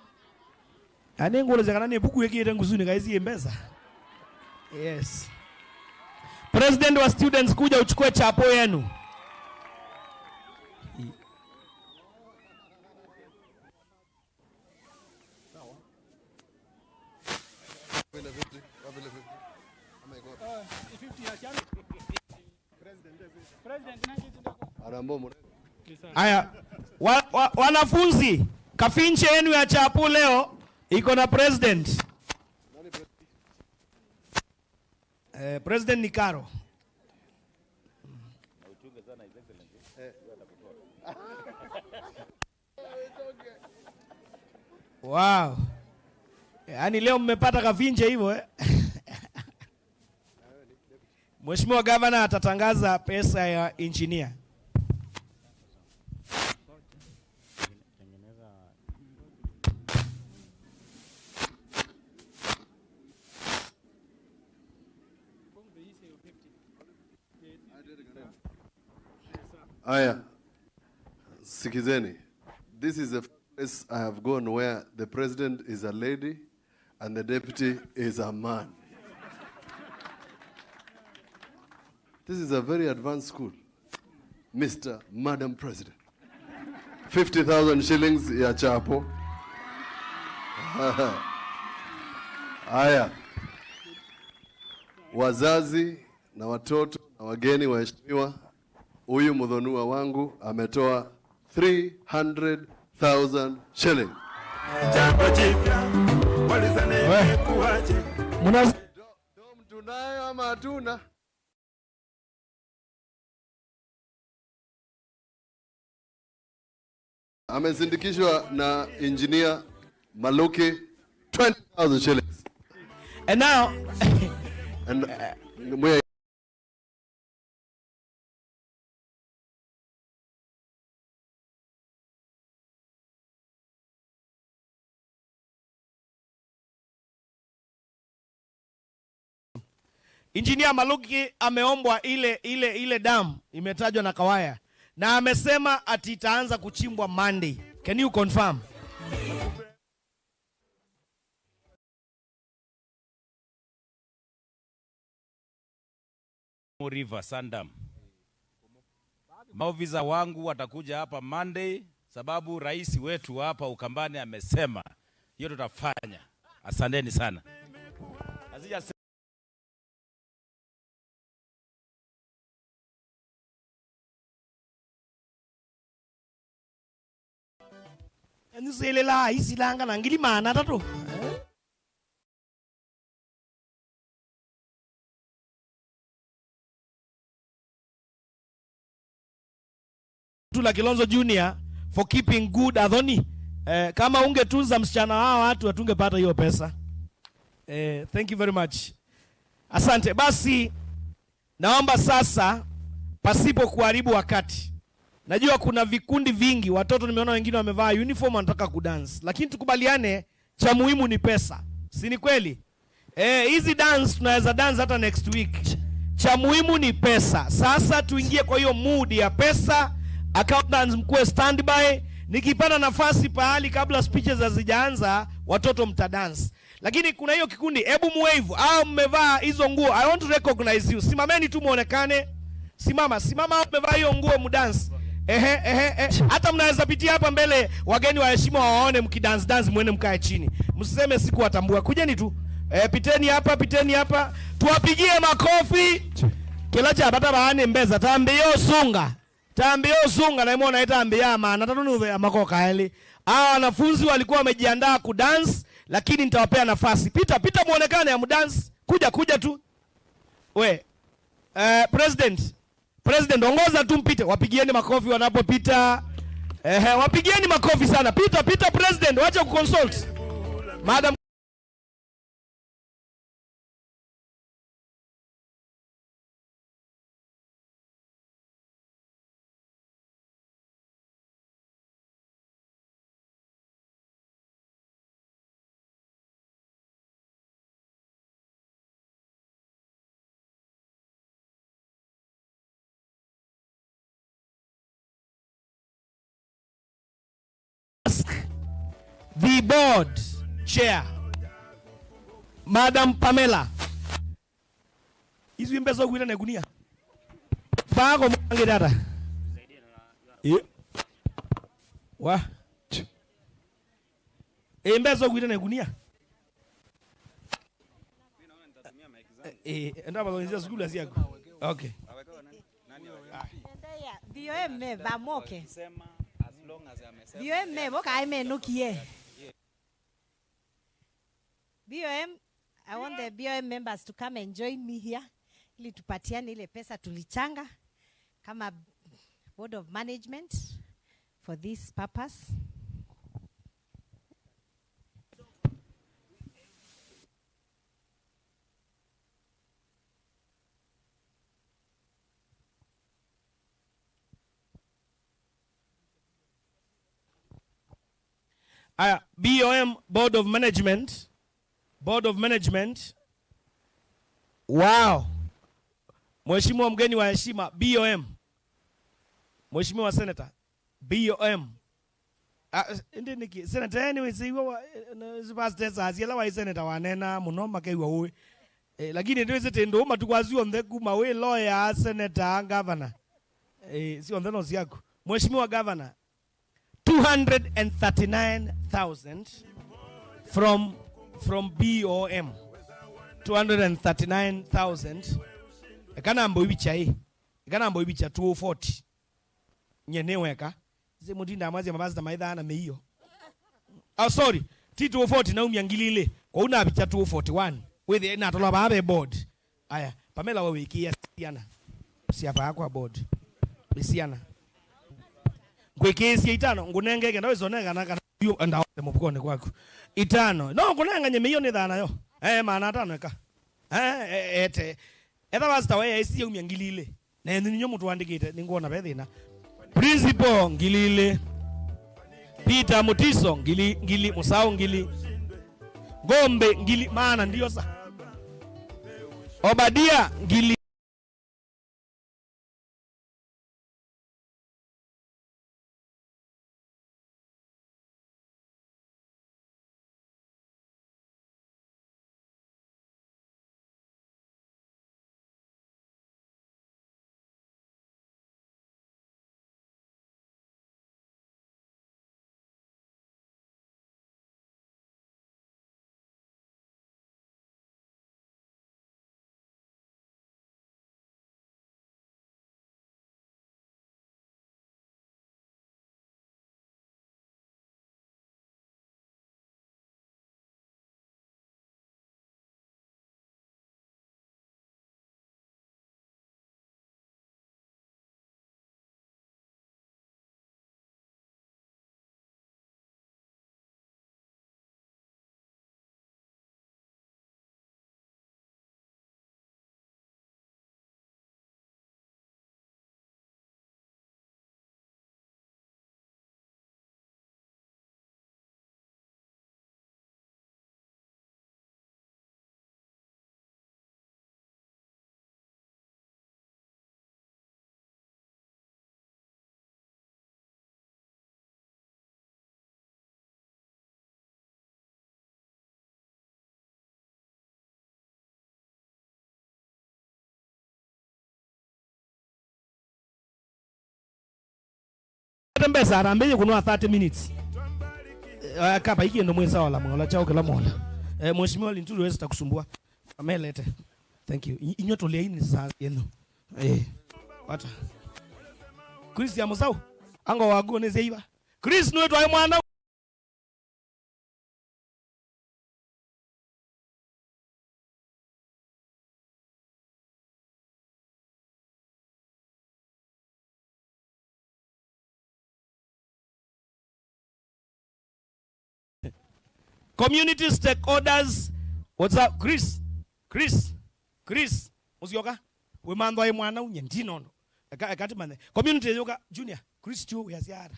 Ani ngũlĩsya kana nĩ vuku ĩkĩĩte ngusuni kaisi mbesa. Yes. President wa students, kuja uchukue chapo yenu. Aya, wa, wa, wanafunzi, kafinche yenu ya chapu leo iko na president. Eh, president ni Karo. Wow. Yaani leo mmepata kafinje hivyo, eh? Mheshimiwa Gavana atatangaza pesa ya engineer. Aya, sikizeni. This is the first place I have gone where the president is a lady and the deputy is a man. This is a very advanced school. Mister, Madam President. Fifty thousand shillings ya chapo. Aya. Wazazi na watoto na wageni waheshimiwa, huyu mudhonua wangu ametoa three hundred thousand shillings. Jambo jipya, walizane imekuwaje? Muna- Dom tunayo ama hatuna? Amesindikishwa na engineer Maluki, twenty thousand shillings. And now, and, uh, we Engineer Maluki ameombwa ile, ile, ile dam imetajwa na Kawaya, na amesema ati itaanza kuchimbwa Monday. Can you confirm? River Sandam. Maofisa wangu watakuja hapa Monday, sababu rais wetu hapa Ukambani amesema hiyo tutafanya. Asanteni sana. Hazija- Nĩsĩlĩlaa isilanga na ngili maana atatũ. Tula Kilonzo Junior for keeping good athoni. Eh, kama ungetunza msichana hawa watu hatungepata hiyo pesa. Eh, thank you very much. Asante. Basi, naomba sasa, pasipo kuharibu wakati, najua kuna vikundi vingi, watoto nimeona wengine wamevaa uniform wanataka kudance, lakini tukubaliane, cha muhimu ni pesa, si ni kweli? Eh, hizi dance tunaweza dance hata next week. Cha muhimu ni pesa. Sasa tuingie kwa hiyo mood ya pesa. Accountants mkuwe standby. Nikipata nafasi pahali kabla speeches hazijaanza, watoto mta dance. Lakini kuna hiyo kikundi, hebu muwave, hao mmevaa hizo nguo, I want to recognize you. Simameni tu muonekane. Simama, simama, hao mmevaa hiyo nguo mdance. Ehe, ehe, ehe. Hata mnaweza pitia hapa mbele, wageni wa heshima waone mkidance, dance, mwende mkae chini. Msiseme sikuwatambua. Kujeni tu. Eh, piteni hapa, piteni hapa. Tuwapigie makofi. Kĩla kyavata vaa nĩ mbesa. Tambĩa ũsunga. Tambĩa ũsunga, na ĩmwona ĩtambĩa ya maana atatũ nĩ ũvea makoka elĩ. Hawa wanafunzi walikuwa wamejiandaa kudance, lakini nitawapea nafasi. Pita, pita muonekane ya mdance. Kuja, kuja tu. We. Eh, President. President, ongoza tu mpite. Wapigieni makofi wanapopita. Ehe, wapigieni makofi sana. Pita, pita President, wacha kuconsult. Madam Ask the board chair, Madam Pamela. Isu mbesa ukuita na ikunia. Pako mwange dada. Eh. Wa. Eh, mbesa ukuita na ikunia. Eh, enda mathonisia sukulu asiaku. Okay. Endelea. B O M me vamoke. B O M me voka aimenukie. B O M, I want the B O M members to come and join me here ili tupatiane ile pesa tulichanga kama board of management for this purpose. Aya, B O M, Board of Management. Board of Management. Wow. Mheshimiwa mgeni wa heshima, B O M. Mheshimiwa Senator, B O M. Ah, ĩndĩ nĩkĩ? Senator, anyway, sĩiwe wa, eh, na, si past tense, asi ala waĩ senator waneenaa mũno, makew'a ũĩ. Eh, lakini ndwĩsĩ tĩ ndũũ matukũ asu onthe kuma wĩ lawyer, senator, governor. Eh, syonthe no syaku. Mheshimiwa Governor, two hundred and thirty-nine thousand from, from B O M. Two hundred and thirty-nine thousand. Eka nambo ivicha ĩ. Eka nambo ivicha two forty. Nye nĩ weka. Ĩsĩ mũtinda mwasya mavasita maithaa na mĩio. Oh, sorry. Ti two forty naumya ngili ilĩ. Kwoou navicha two forty-one. Wĩthĩe natolwa vaa ve board. Aya, Pamela we wĩkĩĩa syana. Sya vaa kwa board. Nĩ syana. Ngwĩkĩĩsye itano, ngũnenge kenda wĩsone kana, kana yu ndaote mũvukonĩ kwaku. Itano. No ngũnenganye mĩio nĩ thana yo. Eh, maana atano eka. Eh, eh, ete. Etha pastor we yaisi yaumya ngili ilĩ. Na enyu ninyo mũtũandĩkĩte, nĩngwona ve thĩna. Principal, ngili ilĩ. Peter Mutiso, ngili, ngili, Mũsaũ, ngili. Ngombe, ngili, maana ndiosa. Obadia, ngili. Mbesa harambee yĩkũnwa thirty minutes. Eh, kapa hiki ndo mwĩsa wala mwana cha ukila mwana. Eh, Mheshimiwa Linturi, wezi takusumbua. Amelete. Thank you. I-, inywe tũlĩai nĩ saa yenu. Eh. Wata. Chris ya Musau. Ango wagu nĩ zeiva. Chris nwe twae mwana. Community stakeholders. What's up, Chris? Chris? Chris? Musyoka? Wĩ mantho aĩ mwana unye ndinondo. Eka, eka timanye. Community yuka, Junior, Chris chu we asiara.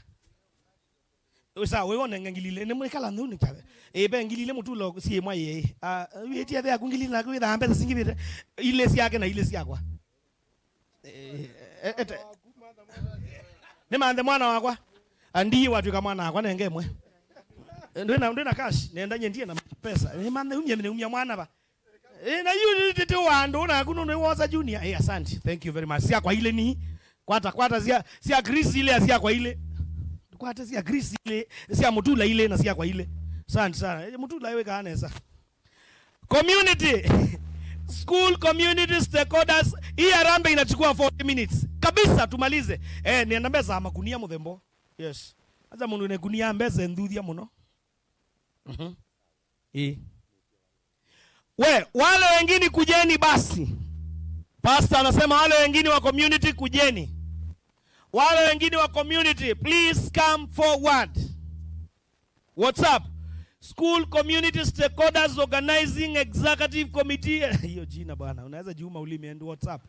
Usa, we wone ngili ile, ne mwikala ndu ni chabe. E, be ngili ile mutulo si mwa ye. Ah, we tia be ngili na kwitha mbesa singi bite. Ile siake na ile siakwa. Eh, eh, ete. Nĩ manthe mwana wakwa. Andi watwika mwana wakwa nenge mwe. Ndwina, ndwina cash, nenda nye ndie na pesa. Nĩ manthe umia mine umia mwana ba. Eh, na yu tete wandu na kuno nĩ wosa Junior. Eh, asante. Thank you very much. Sia kwa ile ni. Kwata, kwata sia, sia Chris ile sia kwa ile. Kwata sia Chris ile, sia Mutula ile na sia kwa ile. Asante sana. Eh, Mutula iwe kaanesa. Community. School community stakeholders. Hii harambee inachukua forty minutes. Kabisa tumalize. Eh, nienda mbesa makunia muthembo. Yes. Acha mundu ne kunia mbesa nduthia muno. Mhm. Eh. We, wale wengine kujeni basi. Pastor anasema wale wengine wa community kujeni. Wale wengine wa community, please come forward. What's up? School Community Stakeholders Organizing Executive Committee. Hiyo jina bwana, unaweza jiuma ulimi and what's up?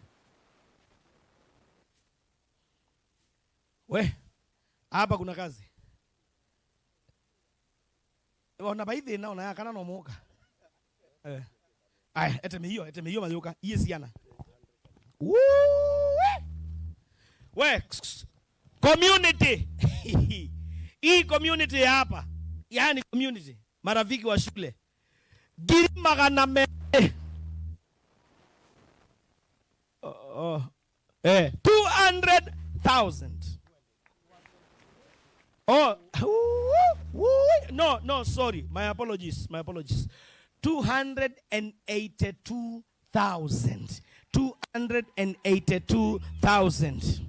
We, hapa kuna kazi. Ona vai thĩna, ona ya kana no mũka. Eh. Aya, ete mĩio, ete mĩio mayũka. Iye siana. Woo! We, community. Hii community ya hapa. Yaani community. Marafiki wa shule. Ngiri magana merĩ. Oh, oh. Eh, two hundred thousand. Oh, woo, woo, no, no, sorry. My apologies, my apologies. Two hundred and eighty-two thousand. Two hundred and eighty-two thousand.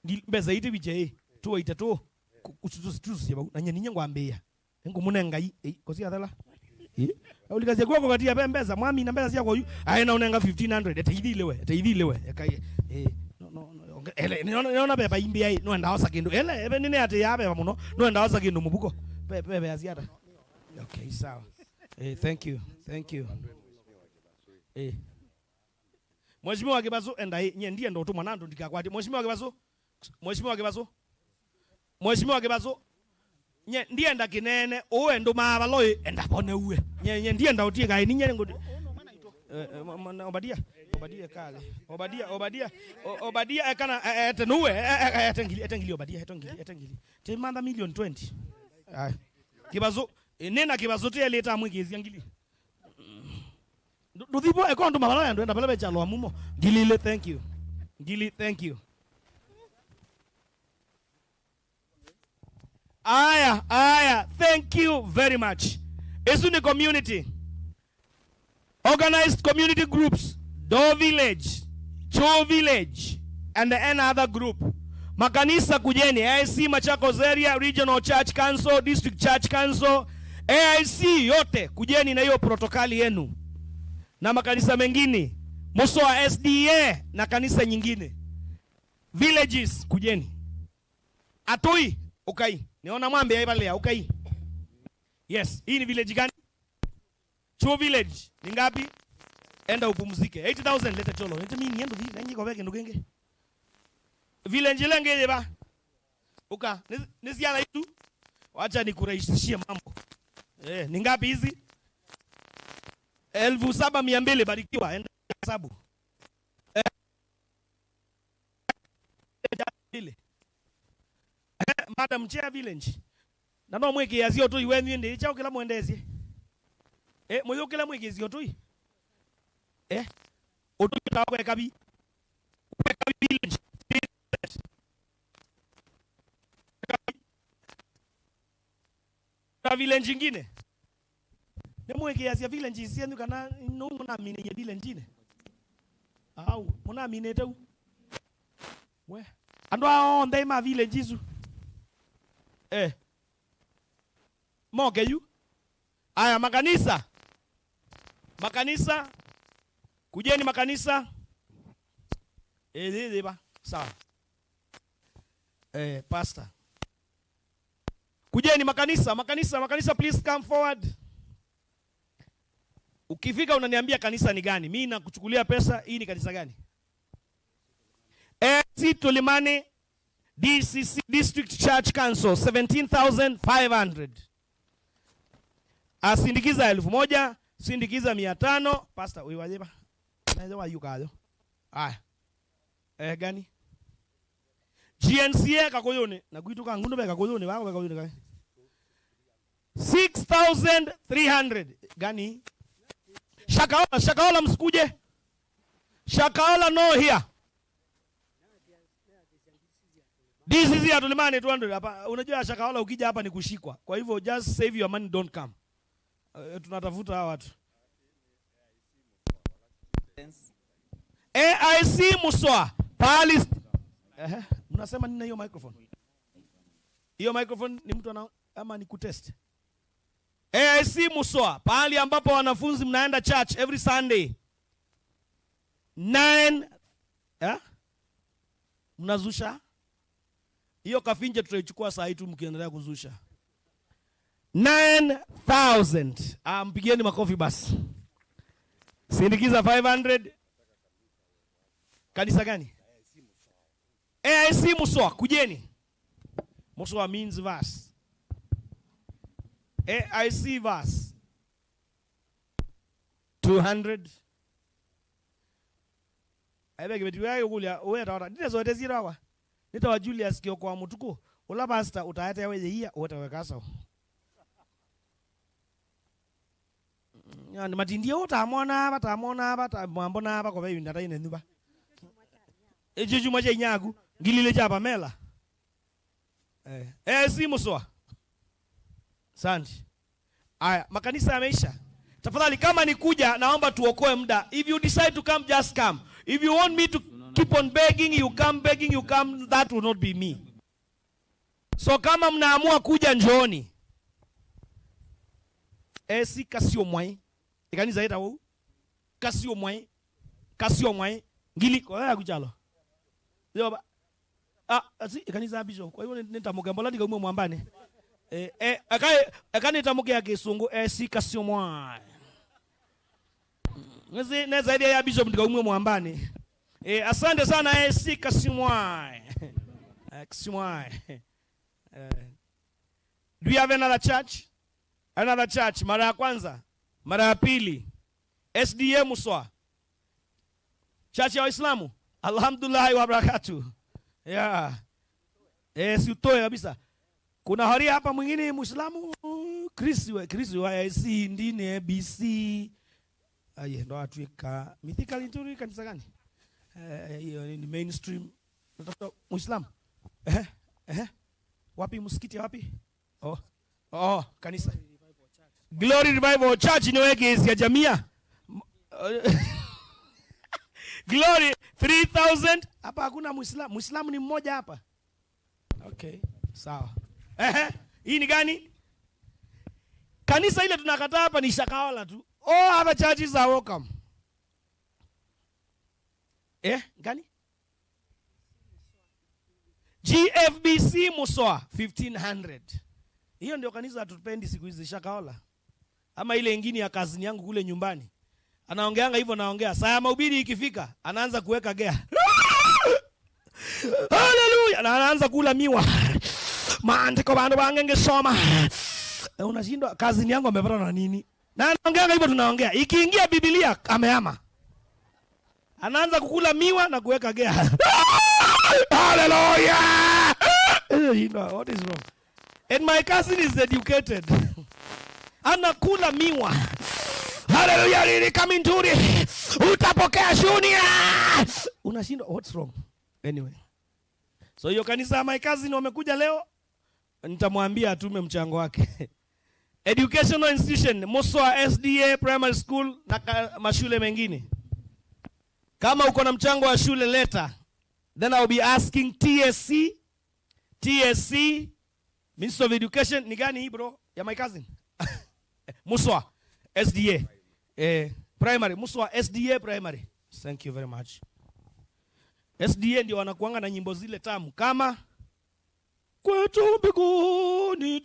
Ndi-, mbesa iti biche, eh. Two eighty-two. Ku-, kusutu-, sutu-, na nye ninye ngwambia. Nĩngũmũnenga i-, ĩ, kũsiathela. Ĩ? Aulikasya kw'oko katia ve mbesa, mwamina mbesa syakwa yu. Aĩ na ũnenga fifteen hundred, eteithiliwe, eteithiliwe. Eka ĩ, ĩ, no, no, no, onge-, ele, nĩona, nĩona veva imbĩa ĩ, nũenda osa kĩndũ. Ele, eve nĩne atĩ ya veva mũno, nũenda osa kĩndũ mũvuko. Ve, veva ya siata. Okay, sawa. Eh, thank you, thank you. Eh. Mheshimiwa Kibasu, enda ĩ, nye ndienda ũtũmwa na andũ ndikakwate. Mheshimiwa Kibasu, Mheshimiwa Kibasu. Mheshimiwa Kibasu. Nye, ndienda kĩnene, ũũ endũ maavaloi, enda voneue. Nye, nye, ndienda ũtie kaĩ, ninye ngũti-, eh, eh, ma-, ma-, na Obadia, Obadia kale. Obadia, Obadia, O-, Obadia, ekana, eh, eh, ete nuwe, eh, eh, eh, ete ngili, ete ngili, Obadia, ete ngili, ete ngili. Te mantha million twenty. Ai. Kibasu, eh, nĩna Kibasu te leta mwĩkĩsya ngili. Ndu-, nduthivo, eko andũ mavala ya ndwenda, vala vechalo wa mumo. Ngili ile, thank you. Ngili, thank you. Aya, aya, thank you very much. Ĩsu nĩ community. Organized community groups, Doo Village, Choo Village, and any other group. Makanisa kujeni, A I C Machakos Area, Regional Church Council, District Church Council, A I C yote, kujeni na hiyo protokali yenu. Na makanisa mengine, Musoa S D A na kanisa nyingine. Villages, kujeni. Atui, ukai. Niona mwambe ya ibalea, ukai. Yes, hii ni village gani? Choo Village, ni ngapi? Enda upumzike. Eight thousand, leta cholo. Leta mimi niende vi, nangi kwa kĩndũ kĩngĩ. Village ile ngĩ yĩva? Uka, ni, ni ziana itu. Wacha nikurahisishie mambo. Eh, ni ngapi hizi? Elfu saba mia mbili, barikiwa, enda hesabu. Eh, ile. Eh, Madam Chair Village. Na no mwĩkĩĩasya ũtũi wenyu ĩndĩ, kyaũ kĩla mwendeesye? Eh, mũyũkĩle mwĩkĩĩsye ũtũi? Eh, ũtũi ũtawa kweka vi. Kweka vi village. Ka village ingine. Nĩmwĩkĩĩasya villages syenyu kana nũu mũnaminĩie village-inĩ? Au, mũnaminĩte u? We. Andũ aa onthe ma village isu. Eh. Moke yu. Aya, makanisa. Makanisa. Kujeni makanisa. Eh, eh, eh, ba. Sawa. Eh, pastor. Kujeni makanisa, makanisa, makanisa, please come forward. Ukifika unaniambia kanisa ni gani. Mimi nakuchukulia pesa, hii ni kanisa gani? A I C Tulimani, D C C, District Church Council, seventeen thousand five hundred. Asindikiza elfu moja, sindikiza mia tano. Pastor, uyu waje ba. Naje wa yukayo. Aya. Eh, gani? G N C A Kakuyuni. Na kwitu ka ngundu ve Kakuyuni, vako ve Kakuyuni kai. Six thousand three hundred. Gani? Shakahola, Shakahola msikuje. Shakahola no here. D C C ya Tulimani two hundred. Hapa, unajua Shakahola ukija hapa ni kushikwa. Kwa hivyo just save your money, don't come. Eh, tunatafuta hawa watu. A I C Muswa, pahali st-, ehe, mnasema nini na hiyo microphone? Hiyo microphone ni mtu ana-, ama ni kutest? A I C Muswa, pahali ambapo wanafunzi mnaenda church every Sunday. Nine, eh? Mnazusha? Hiyo kafinje tutaichukua saa hii tu mkiendelea kuzusha. Nine thousand. Ah, mpigieni makofi basi. Sindikiza five hundred. Kanisa gani? A I C Muswa, kujeni. Muswa means verse. A I C verse. Two hundred. Aive kĩveti wĩa kĩkũlya, ũweta wata. Ndinasotesye wakwa. Nĩtawa Julius Kioko wa Mũtukũ. Ũla pastor ũtaetewe yĩia, ũwetawe Kasaũ. Mm, yani, matindie ũtamwona ava, tamwona ava, ta-, mwambona ava, kove ĩvinda taine nyuva. Ĩkyo kyuma kya inyaku, ngilile kya Pamela. Eh, eh, si Muswa. Asante. Aya, makanisa yameisha. Tafadhali, kama ni kuja, naomba tuokoe muda. If you decide to come, just come. If you want me to keep on begging, you come, begging, you come, that will not be me. So kama mnaamua kuja, njooni. Eh, si Kasio Mwai. Ikanisa ĩtawa ũu? Kasio Mwai. Kasio Mwai. Ngili, kwa ya kuchalo. Yo ba-, ah, asi, ikanisa ya Bishop. Kwa hivyo nĩ-, nĩtamũke mbola ndikaumwe mwambani. Eh, eh, aka, aka nĩtamũke ya Kĩsũngũ, eh, si Kasio Mwai. Nĩsĩ, nesa idea ya Bishop ndikaumwe mwambani. Eh, asante sana, eh, si Kasio Mwai. Eh, Kasio Mwai. Eh. Do we have another church? Another church, mara ya kwanza, mara ya pili. S D A Muswa. Church ya Waislamu. Alhamdulillah wa barakatuh. Yeah. Eh, si utoe kabisa. Kuna horia hapa mwingine Muislamu? Chris wa, Chris wa A I C, ndini A B C. Aye, ndo atwika. Mithika Linturi kanisa gani? Eh, hiyo ni mainstream. Natafuta Muislamu. Ehe, ehe. Wapi msikiti ya wapi? Oh. Oh, kanisa. Glory Revival Church nĩyo ĩkĩĩsya jamia. M-, Glory three thousand. Hapa hakuna Muislamu. Muislamu ni mmoja hapa. Okay, sawa. Ehe, hii ni gani? Kanisa ile tunakataa hapa ni Shakahola tu. All other churches are welcome. Eh, gani? G F B C Muswa, fifteen hundred. Hiyo ndio kanisa hatupendi siku hizi, Shakahola. Ama ile ingine ya cousin yangu kule nyumbani. Anaongeanga hivyo, naongea. Saa ya mahubiri ikifika, anaanza kuweka gea. Hallelujah! Na anaanza kula miwa. Maandiko bandu bange ngisoma. Eh, unashindwa, cousin yangu amepatwa na nini? Na anaongeanga hivyo, tunaongea. Ikiingia Biblia, amehama. Anaanza kukula miwa na kuweka gea. Hallelujah! Eh, you know, what is wrong? And my cousin is educated. Anakula miwa. Hallelujah, lili kaminturi. Utapokea shunia. Unashindwa, what's wrong? Anyway. So hiyo kanisa ya my cousin wamekuja leo. Nitamwambia atume mchango wake. Educational institution, Muswa S D A Primary School na ka-, mashule mengine. Kama uko na mchango wa shule, leta. Then I'll be asking T S C, T S C, Ministry of Education, ni gani hii bro? Ya my cousin? Muswa, S D A. Eh, primary, Muswa S D A Primary. Thank you very much. S D A ndio wanakuanga na nyimbo zile tamu kama Kwetu Mbinguni,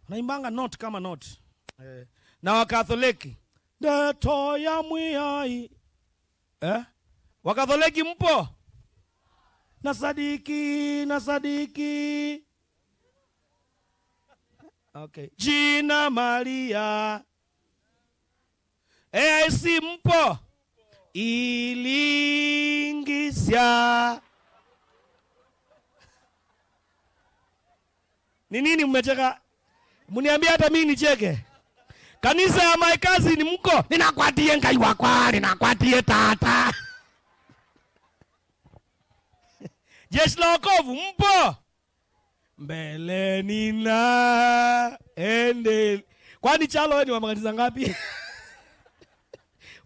naimbanga note kama note. Eh, na Wakatholiki, Ndeto ya Mwĩai. Eh? Wakatholiki mpo? Na sadiki, na sadiki. Okay. Jina Maria. A I C mpo? Ilingisya. Ni nini mmecheka? Mniambie hata mimi nicheke. Kanisa ya my cousin mko? Ninakwatie Ngai wakwa, ninakwatie tata. Jeshi la wokovu mpo? Mbele nina ende. Kwani Chalo, wewe ni wa makanisa ngapi?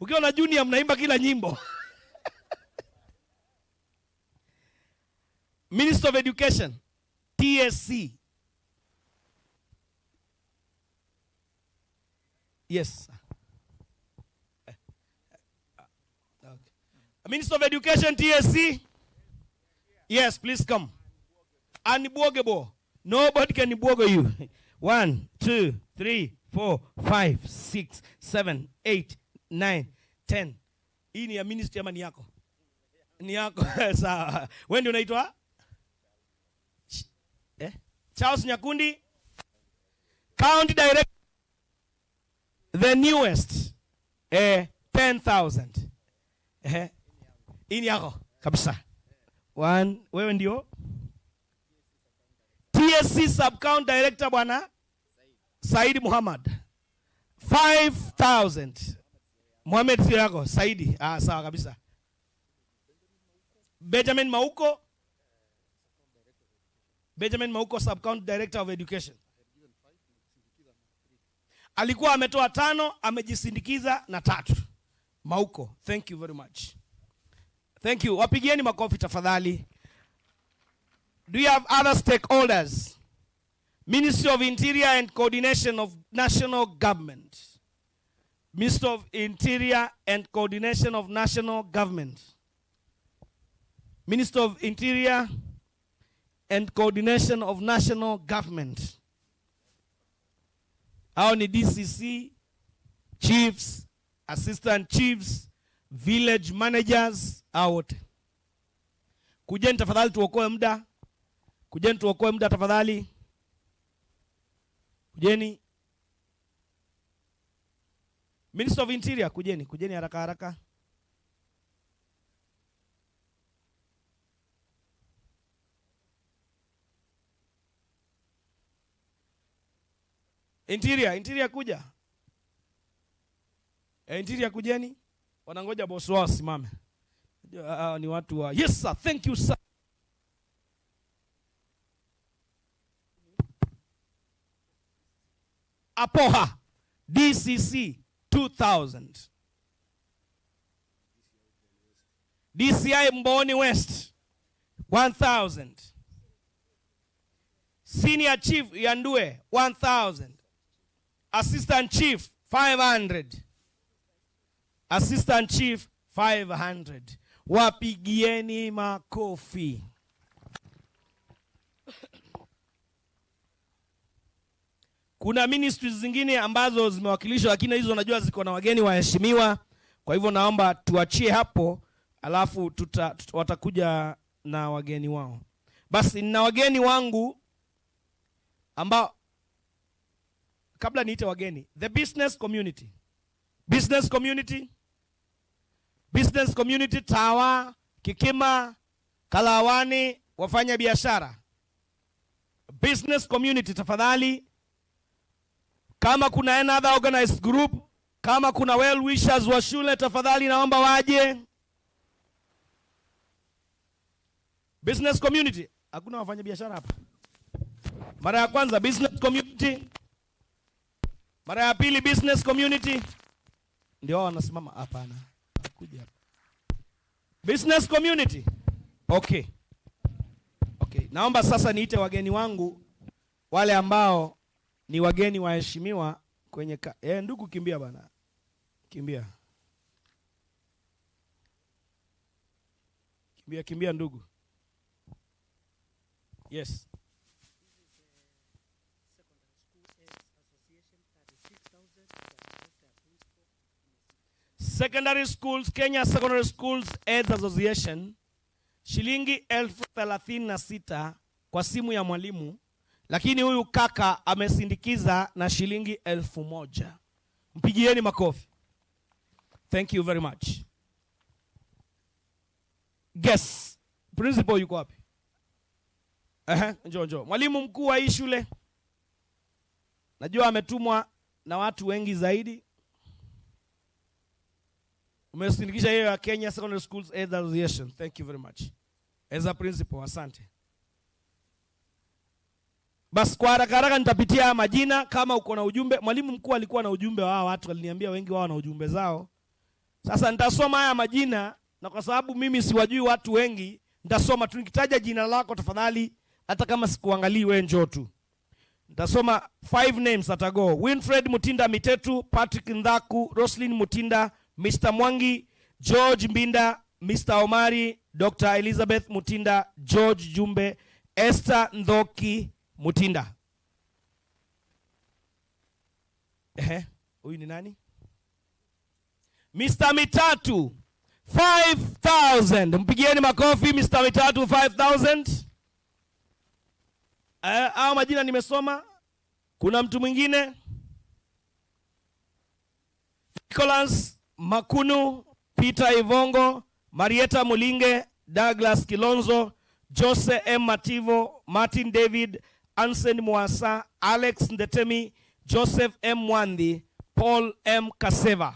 Ukiwa na junior mnaimba kila nyimbo. Minister of Education, T S C. Yes. Eh, eh, ah, okay. Minister of Education, T S C. Yes, please come. Unbogable. Nobody can bogo you. One, two, three, four, five, six, seven, eight, nine, ten. Hii ni ya ministry ama ni yako? Ni yako. Sawa. Wewe ndio unaitwa? Ch-, eh? Charles Nyakundi. County Director. The newest. Eh, ten thousand. Eh. Hii ni yako kabisa. One, wewe ndio? T S C Sub County Director bwana Said Muhammad. Five thousand. Mohamed, sio yako, Saidi. Ah, sawa kabisa. Benjamin Mauko. Benjamin Mauko, Sub County Director of Education. Alikuwa ametoa tano, amejisindikiza na tatu. Mauko, thank you very much. Thank you. Wapigieni makofi tafadhali. Do you have other stakeholders? Ministry of Interior and Coordination of National Government. Minister of Interior and Coordination of National Government. Minister of Interior and Coordination of National Government. Hao ni D C C, chiefs, assistant chiefs, village managers, hao wote. Kujeni tafadhali, tuokoe muda. Kujeni tuokoe muda tafadhali. Kujeni. Minister of Interior, kujeni, kujeni haraka haraka. Interior, Interior kuja. Eh, Interior kujeni. Wanangoja boss wao wasimame. Unajua, ah, ni watu wa, yes sir, thank you sir. Apoha, D C C two thousand. D C I Mboni West, one thousand. Senior Chief Yandue, one thousand. Assistant Chief, five hundred. Assistant Chief, five hundred. Wapigieni makofi. Kuna ministries zingine ambazo zimewakilishwa, lakini hizo najua ziko na wageni waheshimiwa. Kwa hivyo naomba tuachie hapo, alafu tuta-, tuta-, watakuja na wageni wao. Basi nina wageni wangu ambao, kabla niite wageni, the business community. Business community. Business community, Tawa, Kikima, Kalawani, wafanya biashara. Business community, tafadhali. Kama kuna another organized group, kama kuna well wishers wa shule, tafadhali naomba waje. Business community, hakuna wafanya biashara hapa. Mara ya kwanza business community. Mara ya pili business community. Ndio wanasimama? Hapana. Kuja hapa. Business community. Okay. Okay. Naomba sasa niite wageni wangu, wale ambao ni wageni waheshimiwa kwenye ka-, eh, ndugu, kimbia bana. Kimbia. Kimbia, kimbia ndugu. Yes. Secondary Schools, Kenya Secondary Schools Aids Association, shilingi elfu thelathini na sita kwa simu ya mwalimu, lakini huyu kaka amesindikiza na shilingi elfu moja. Mpigieni makofi. Thank you very much. Guess. Principal yuko wapi? Ehe, njoo, njoo. Mwalimu mkuu wa hii shule. Najua ametumwa na watu wengi zaidi. Umesindikisha hiyo ya Kenya Secondary Schools Aids Association. Thank you very much. As a principal, asante. Basi kwa haraka haraka nitapitia haya majina. Kama uko na ujumbe, mwalimu mkuu alikuwa na ujumbe wa hawa watu, aliniambia wengi wao wana ujumbe zao. Sasa nitasoma haya majina, na kwa sababu mimi siwajui watu wengi, nitasoma tu. Nikitaja jina lako, tafadhali, hata kama sikuangalii, wewe njoo tu. Nitasoma five names at a go. Winfred Mutinda Mitetu, Patrick Ndhaku, Roslyn Mutinda, Mister Mwangi, George Mbinda, Mister Omari, Doctor Elizabeth Mutinda, George Jumbe, Esther Ndhoki Mutinda. Ehe, huyu ni nani? Mister Mitatu, five thousand. Mpigieni makofi, Mister Mitatu, five thousand. Eh, hao majina nimesoma. Kuna mtu mwingine? Nicholas Makunu, Peter Ivongo, Marieta Mulinge, Douglas Kilonzo, Jose M Mativo, Martin David, Ansen Mwasa, Alex Ndetemi, Joseph M Mwanthi, Paul M Kaseva.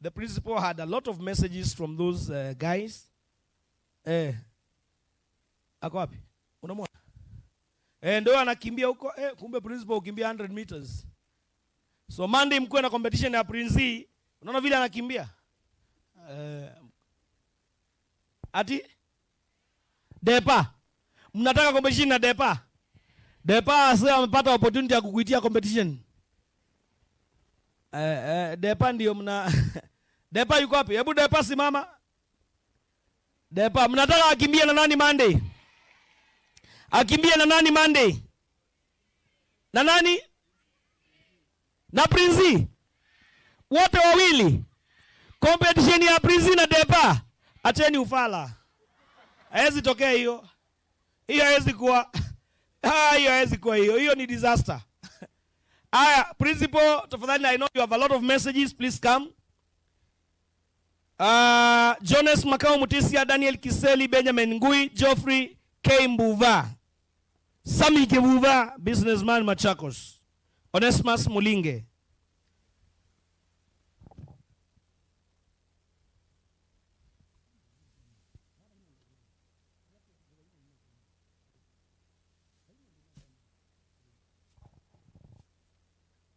The principal had a lot of messages from those, uh, guys. Eh. Ako wapi? Unamwona? Eh, ndio anakimbia huko. Eh, kumbe principal ukimbia hundred meters. So Monday mkuwe na competition ya Prince. Unaona vile anakimbia? Eh, ati? Depa. Mnataka competition na Depa? Depa sasa amepata opportunity ya kukuitia competition. Eh, eh, Depa ndio mna-, Depa yuko wapi? Hebu Depa simama. Depa, mnataka akimbie na nani Monday? Akimbie na nani Monday? Na nani? Na Prince? Wote wawili? Competition ya Prince na Depa? Acheni ufala. Haiwezi tokea hiyo. Hiyo haiwezi kuwa. Ah, hiyo haiwezi kuwa hiyo. Hiyo ni disaster. Aya, principal, tafadhali, I know you have a lot of messages. Please come. Ah, Jones Makau Mutisia, Daniel Kiseli, Benjamin Ngui, Geoffrey K Mbuva, Sami Kivuva, businessman Machakos, Onesmus Mulinge.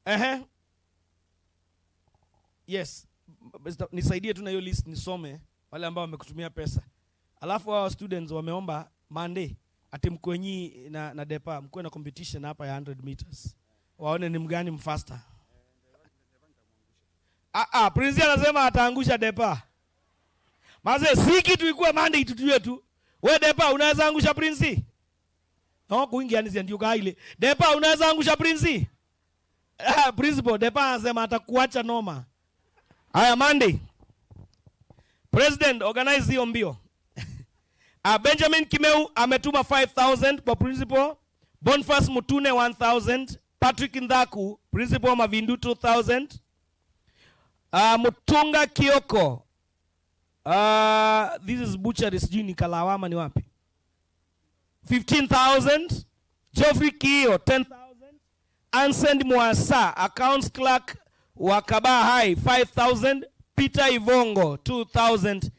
Ehe. Yes. Mister, nisaidie tu na hiyo list nisome wale ambao wamekutumia pesa. Alafu hawa students wameomba Monday ati mkuwe nyi na, na Depa, mkuwe na competition hapa ya hundred meters. Waone ni mgani mfaster. Ah, ah, Prince anasema ataangusha Depa. Maze, si kitu ikuwe Monday itutue tu. We Depa, unaweza angusha Prince? No, kuingianisia ndio kaile. Depa, unaweza angusha Prince? Ah, principal, Depa anasema atakuacha noma. Haya, Monday. President, organize hiyo mbio. Ah, Benjamin Kimeu ametuma five thousand kwa principal. Boniface Mutune one thousand. Patrick Ndhaku, principal Mavindu two thousand. Ah, Mutunga Kioko. Ah, this is butchery, sijui ni Kalawa ama ni wapi. Fifteen thousand. Geoffrey Kiio, ten thousand. Ansen Mwasa, accounts clerk wa Kabaa High, five thousand. Peter Ivongo, two thousand.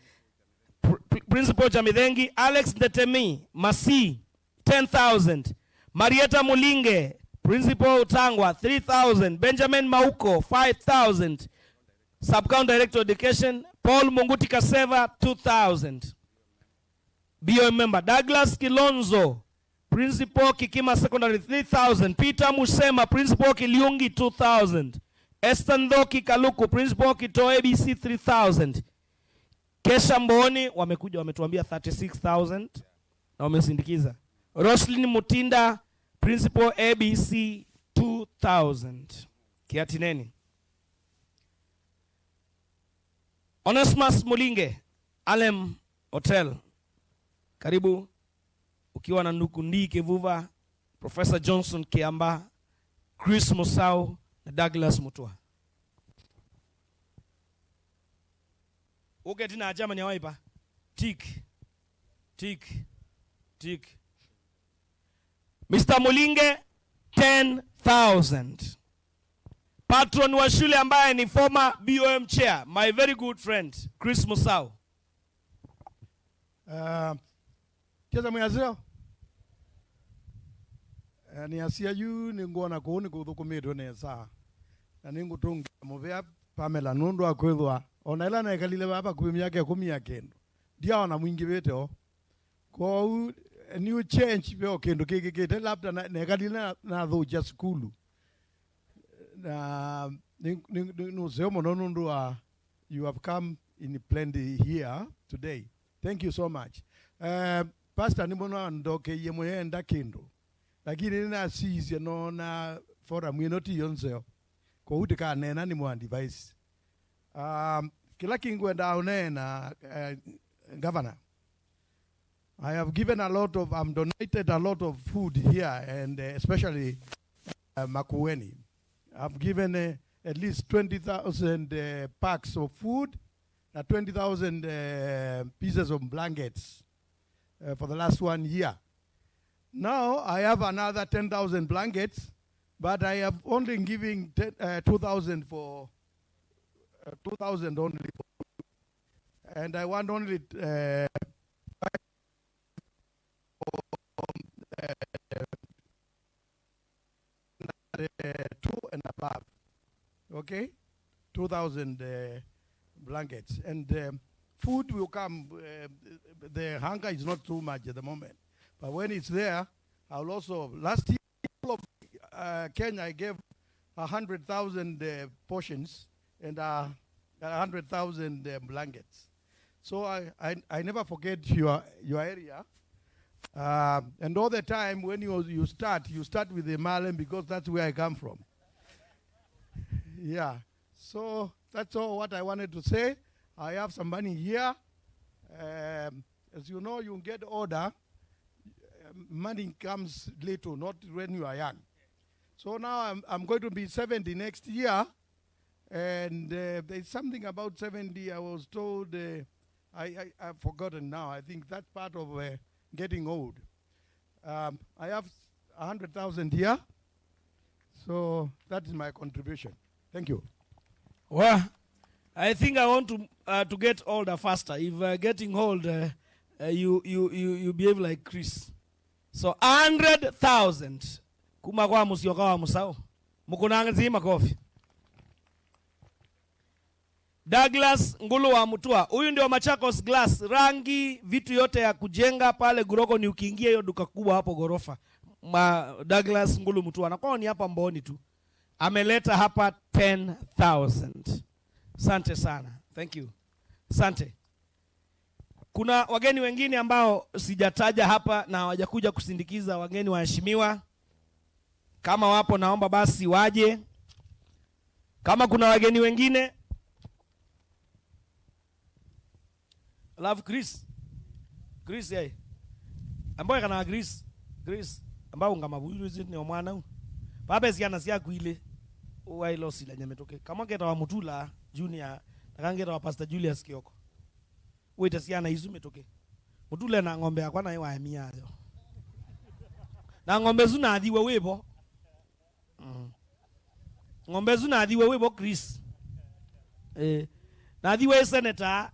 Pr-, pr-, Principal Jamithengi, Alex Ndetemi, Masi, ten thousand. Marieta Mulinge, Principal Utangwa, three thousand. Benjamin Mauko, five thousand. Sub-County Director of Education, Paul Munguti Kaseva, two thousand. B O M member, Douglas Kilonzo, Principal Kikima Secondary, three thousand. Peter Musema, Principal Kiliungi, two thousand. Esther Nthoki Kaluku, Principal Kito A B C, three thousand. Kesha Mboni, wamekuja wametuambia thirty-six thousand na wamesindikiza. Roslyn Mutinda, Principal A B C, two thousand. Kiatineni. Onesmus Mulinge, Alem Hotel. Karibu ukiwa na ndugu Ndii Kivuva, Professor Johnson Kiamba, Chris Musau na Douglas Mutua. Uketi na Germany awaipa. Tick. Tick. Tick. Mister Mulinge, ten thousand. Patron wa shule ambaye ni former B O M chair, my very good friend, Chris Musau. Uh, Kesa mwĩaseo. Eh, nĩasya yu nĩngwona kũu nĩkũthũkũmĩtwe nesa. Na nĩngũtũngĩa mũvea Pamela nũndũ wa kwĩthwa ona ĩla nekalile vaa vakuvĩ myaka ĩkũmi ya kĩndũ, ndyaona mwingĩvĩte o. Kwoou, a new change ve o kĩndũ kĩkĩkĩte, labda na- nekalile na- nathũkya sukulu. Na nĩ- nĩ- nĩ- nũseo mũno nũndũ wa you have come in plenty here today. Thank you so much. Eh, Pastor, nĩmwona ndokeie mũyenda kĩndũ, lakini nĩnasisye noona forum ĩno ti yo nzeo. Kwoou tĩkaneena nĩ mwa advice. Um, kĩla kĩngwenda ũneena, eh, Governor, I have given a lot of, I've donated a lot of food here, and, uh, especially, uh, Makueni. I've given, uh, at least twenty thousand, uh, packs of food, uh, twenty thousand, uh, pieces of blankets, uh, for the last one year. Now I have another ten thousand blankets, but I have only giving ten, uh, two thousand for, uh, two thousand only for, and I want only, uh, uh, two and above. Okay? Two thousand, uh, blankets. And, um, food will come. Uh, the hunger is not too much at the moment. But when it's there, I'll also, last year, all of, uh, Kenya, I gave a hundred thousand, uh, portions and, uh, a hundred thousand, uh, blankets. So I, I, I never forget your, your area. Uh, and all the time when you, you start, you start with the Malem because that's where I come from. Yeah. So that's all what I wanted to say. I have some money here. Um, as you know, you get older, uh, money comes little, not when you are young. So now I'm, I'm going to be seventy next year. And, uh, there's something about seventy I was told, uh, I, I, I've forgotten now. I think that's part of, uh, getting old. Um, I have a hundred thousand here. So that is my contribution. Thank you. Well, I think I want to, uh, to get older faster. If, uh, getting old, uh, uh, you, you, you, you behave like Chris. So a hundred thousand kuma kwa Musyoka wa Musau. Mkunange makofi. Douglas Ngulu wa Mutua. Huyu ndio Machakos Glass. Rangi, vitu yote ya kujenga pale Guroko ni ukiingia hiyo duka kubwa hapo ghorofa. Ma Douglas Ngulu Mutua. Na kwao ni hapa Mboni tu. Ameleta hapa ten thousand. Asante sana. Thank you. Asante. Kuna wageni wengine ambao sijataja hapa na hawajakuja kusindikiza wageni waheshimiwa. Kama wapo, naomba basi waje. Kama kuna wageni wengine. Alafu Chris. Chris, eh. Ambao kana Chris. Chris. Ambao ngama buyu zi ni mwana u. Baba, syana syaku ilĩ. Uwailosila nyametoke. Kamwe ketawa Mutula Junior, na kangĩ ketawa Pastor Julius Kioko. Wĩte syana isu mĩtũkĩ. Mũtule na ng'ombe yakwa naĩ waemia yo. Na ng'ombe isu nathiwe wĩvo. Mm. Ng'ombe isu nathiwe wĩvo, Chris. Eh. Nathiwe ĩ seneta,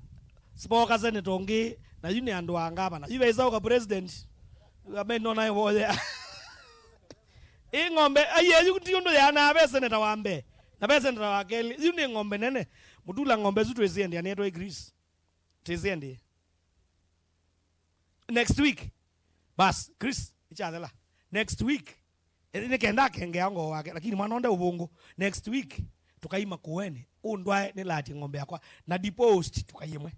spoka seneta ũngĩ, Na yu nĩ andũ a ngavana. Yu vesa ũka president. Yu ameni nona ĩvoya. Ĩ ng'ombe, aiye, yu ti ũndũ yaanaa ve seneta wa mbee. Na ve seneta wa kelĩ. Yu nĩ ng'ombe nene. Mũtula ng'ombe isu twĩsiendea nĩtwa Greece. Twĩsiendie. Next week. Bas, Chris, ĩkyathela. Next week. Ĩĩ, nĩ kenda akengea ngoo wake, lakini mwana onde ũvũngũ. Next week, tũkaima kũeni. Ũndwae nĩlatie ng'ombe yakwa. Na deposit tũkai ĩmwe.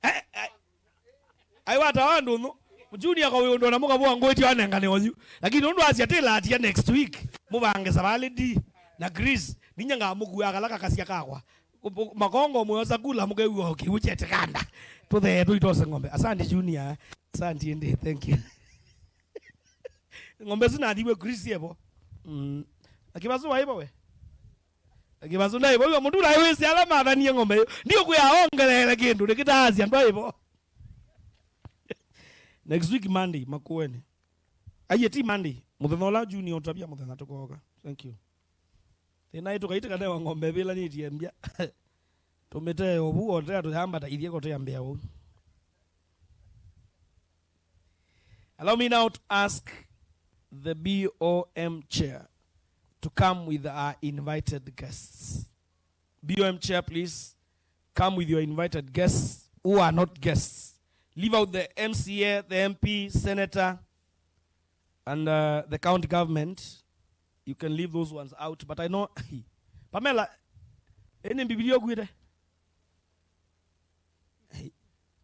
Eh, eh. Aiwata wa ndũnũ. Junior kwa wĩũndũ na mũkavũa ngũĩtio anengane oyu. Lakini ũndũ asya tĩlatia next week. Mũvange savalĩ di. Na Chris, ninya ngamũkua kala kakasya kakwa. Makongo mweosa kula mũkew'a kĩw'ũ kyetekanda. Tũthee tũitose ng'ombe. Asante Junior. Asante ĩndĩ. Thank you. Ng'ombe isu nathiwe Chris evo. Mm. Akivasu waivo we. Akivasu ndaivo. Iwe mũndũ ũla wĩsĩ ala mathanie ng'ombe ĩyo. Ndio kwĩ aongeleele kĩndũ nĩkĩtaasya ndwaivo. Next week Monday, Makueni. Aiye ti Monday. Mũthenya ũla Junior ũtavya mũthenya tũkooka. Thank you. Thĩna ĩ tũkaitĩka newa ng'ombe ĩvĩlanĩtye mbya. Tũmĩtee ũvu, otea tũyambata ithyĩ kũtĩambĩa ũu. Allow me now to ask the B O M chair to come with our invited guests. B O M chair, please come with your invited guests who are not guests. Leave out the M C A, the M P, senator, and uh, the county government. You can leave those ones out, but I know Pamela, ĩnĩ Mbivilia ũkuĩte?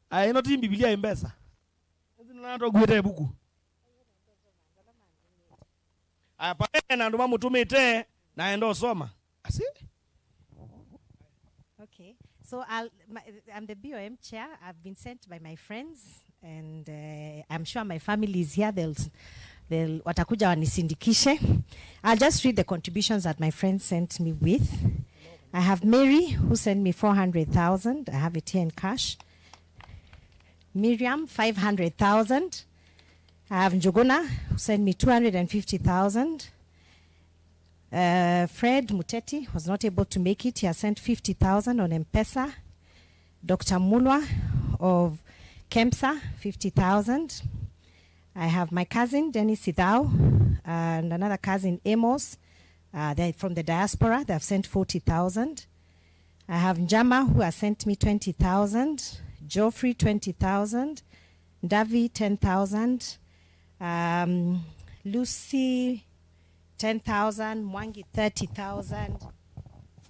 Ai, ĩno ti Mbivilia, ĩ mbesa. Ĩno natokuĩte ĩvuku. Aya, Pamela na andũ mamũtũmĩte na enda ũsoma. Asi? Okay. So I'll, my, I'm the B O M chair. I've been sent by my friends, and uh, I'm sure my family is here. They'll, they'll watakuja wanisindikishe. I'll just read the contributions that my friends sent me with. I have Mary, who sent me four hundred thousand. I have it here in cash. Miriam, five hundred thousand. I have Njuguna, who sent me two hundred and fifty thousand. Uh, Fred Muteti was not able to make it. He has sent fifty thousand on M-Pesa. Doctor Mulwa of KEMSA, fifty thousand. I have my cousin, Dennis Ithau, and another cousin, Amos. Uh, they're from the diaspora. They have sent forty thousand. I have Njama, who has sent me twenty thousand. Geoffrey, twenty thousand. Davi, ten thousand. Um, Lucy, ten thousand. Mwangi, thirty thousand.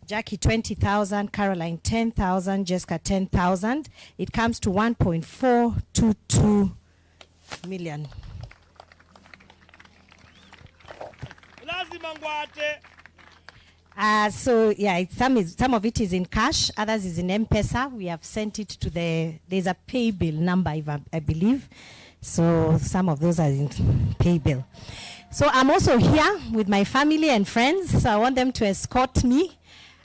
Jackie, twenty thousand. Caroline, ten thousand. Jessica, ten thousand. It comes to one point four two two million. Lazima ngwate. Uh, so yeah, it's, some is, some of it is in cash, others is in M-Pesa. We have sent it to the, there's a pay bill number, if I, I believe. So some of those are in pay bill. So I'm also here with my family and friends. So I want them to escort me.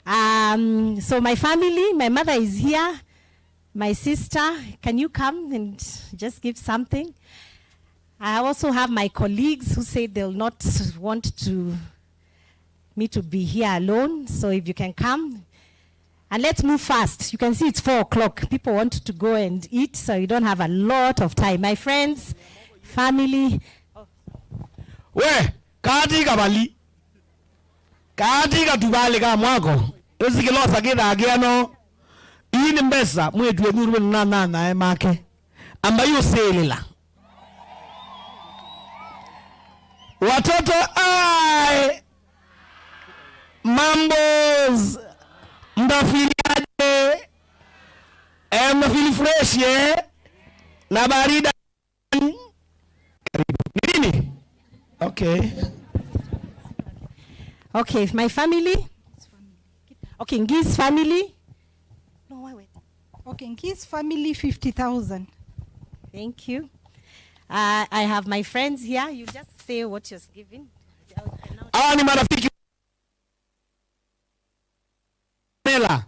Um, so my family, my mother is here. My sister, can you come and just give something? I also have my colleagues who said they'll not want to, me to be here alone. So if you can come, and let's move fast. You can see it's four o'clock. People want to go and eat, so you don't have a lot of time. My friends, family. We, kati kabali. Kati katuvalĩ ka mwako, ĩsi kĩlosa kĩthaa kĩano. Ii nĩ mbesa mwĩĩtu wenyu ũrũme na nanae make. Ambai ũsĩlĩla. Watoto ai, mambos, mtafiliaje? Eh, mnafili fresh, eh? Na barida. Karibu. Ni nini? Okay. Okay, my family. Okay, Ngi's family. No, why wait? Okay, Ngi's family, fifty thousand. Thank you. Uh, I have my friends here. You just say what you're giving. Hawa ni marafiki. Mela.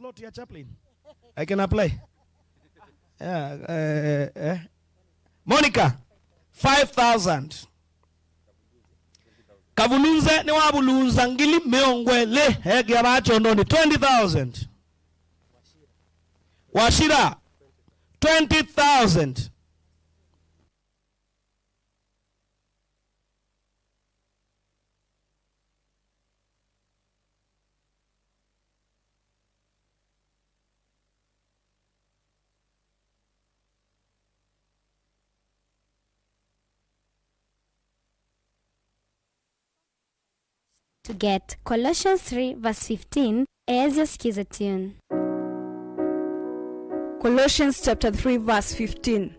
plot ya chaplain. I can apply. Yeah, eh, eh. Monica, five thousand. Kavulunze nĩwavulunza ngili mĩongo ĩlĩ, ekĩa vaa kyondonĩ, twenty thousand. Washira, twenty thousand. To get Colossians three verse fifteen, easya sikiza tune. Colossians chapter three verse fifteen.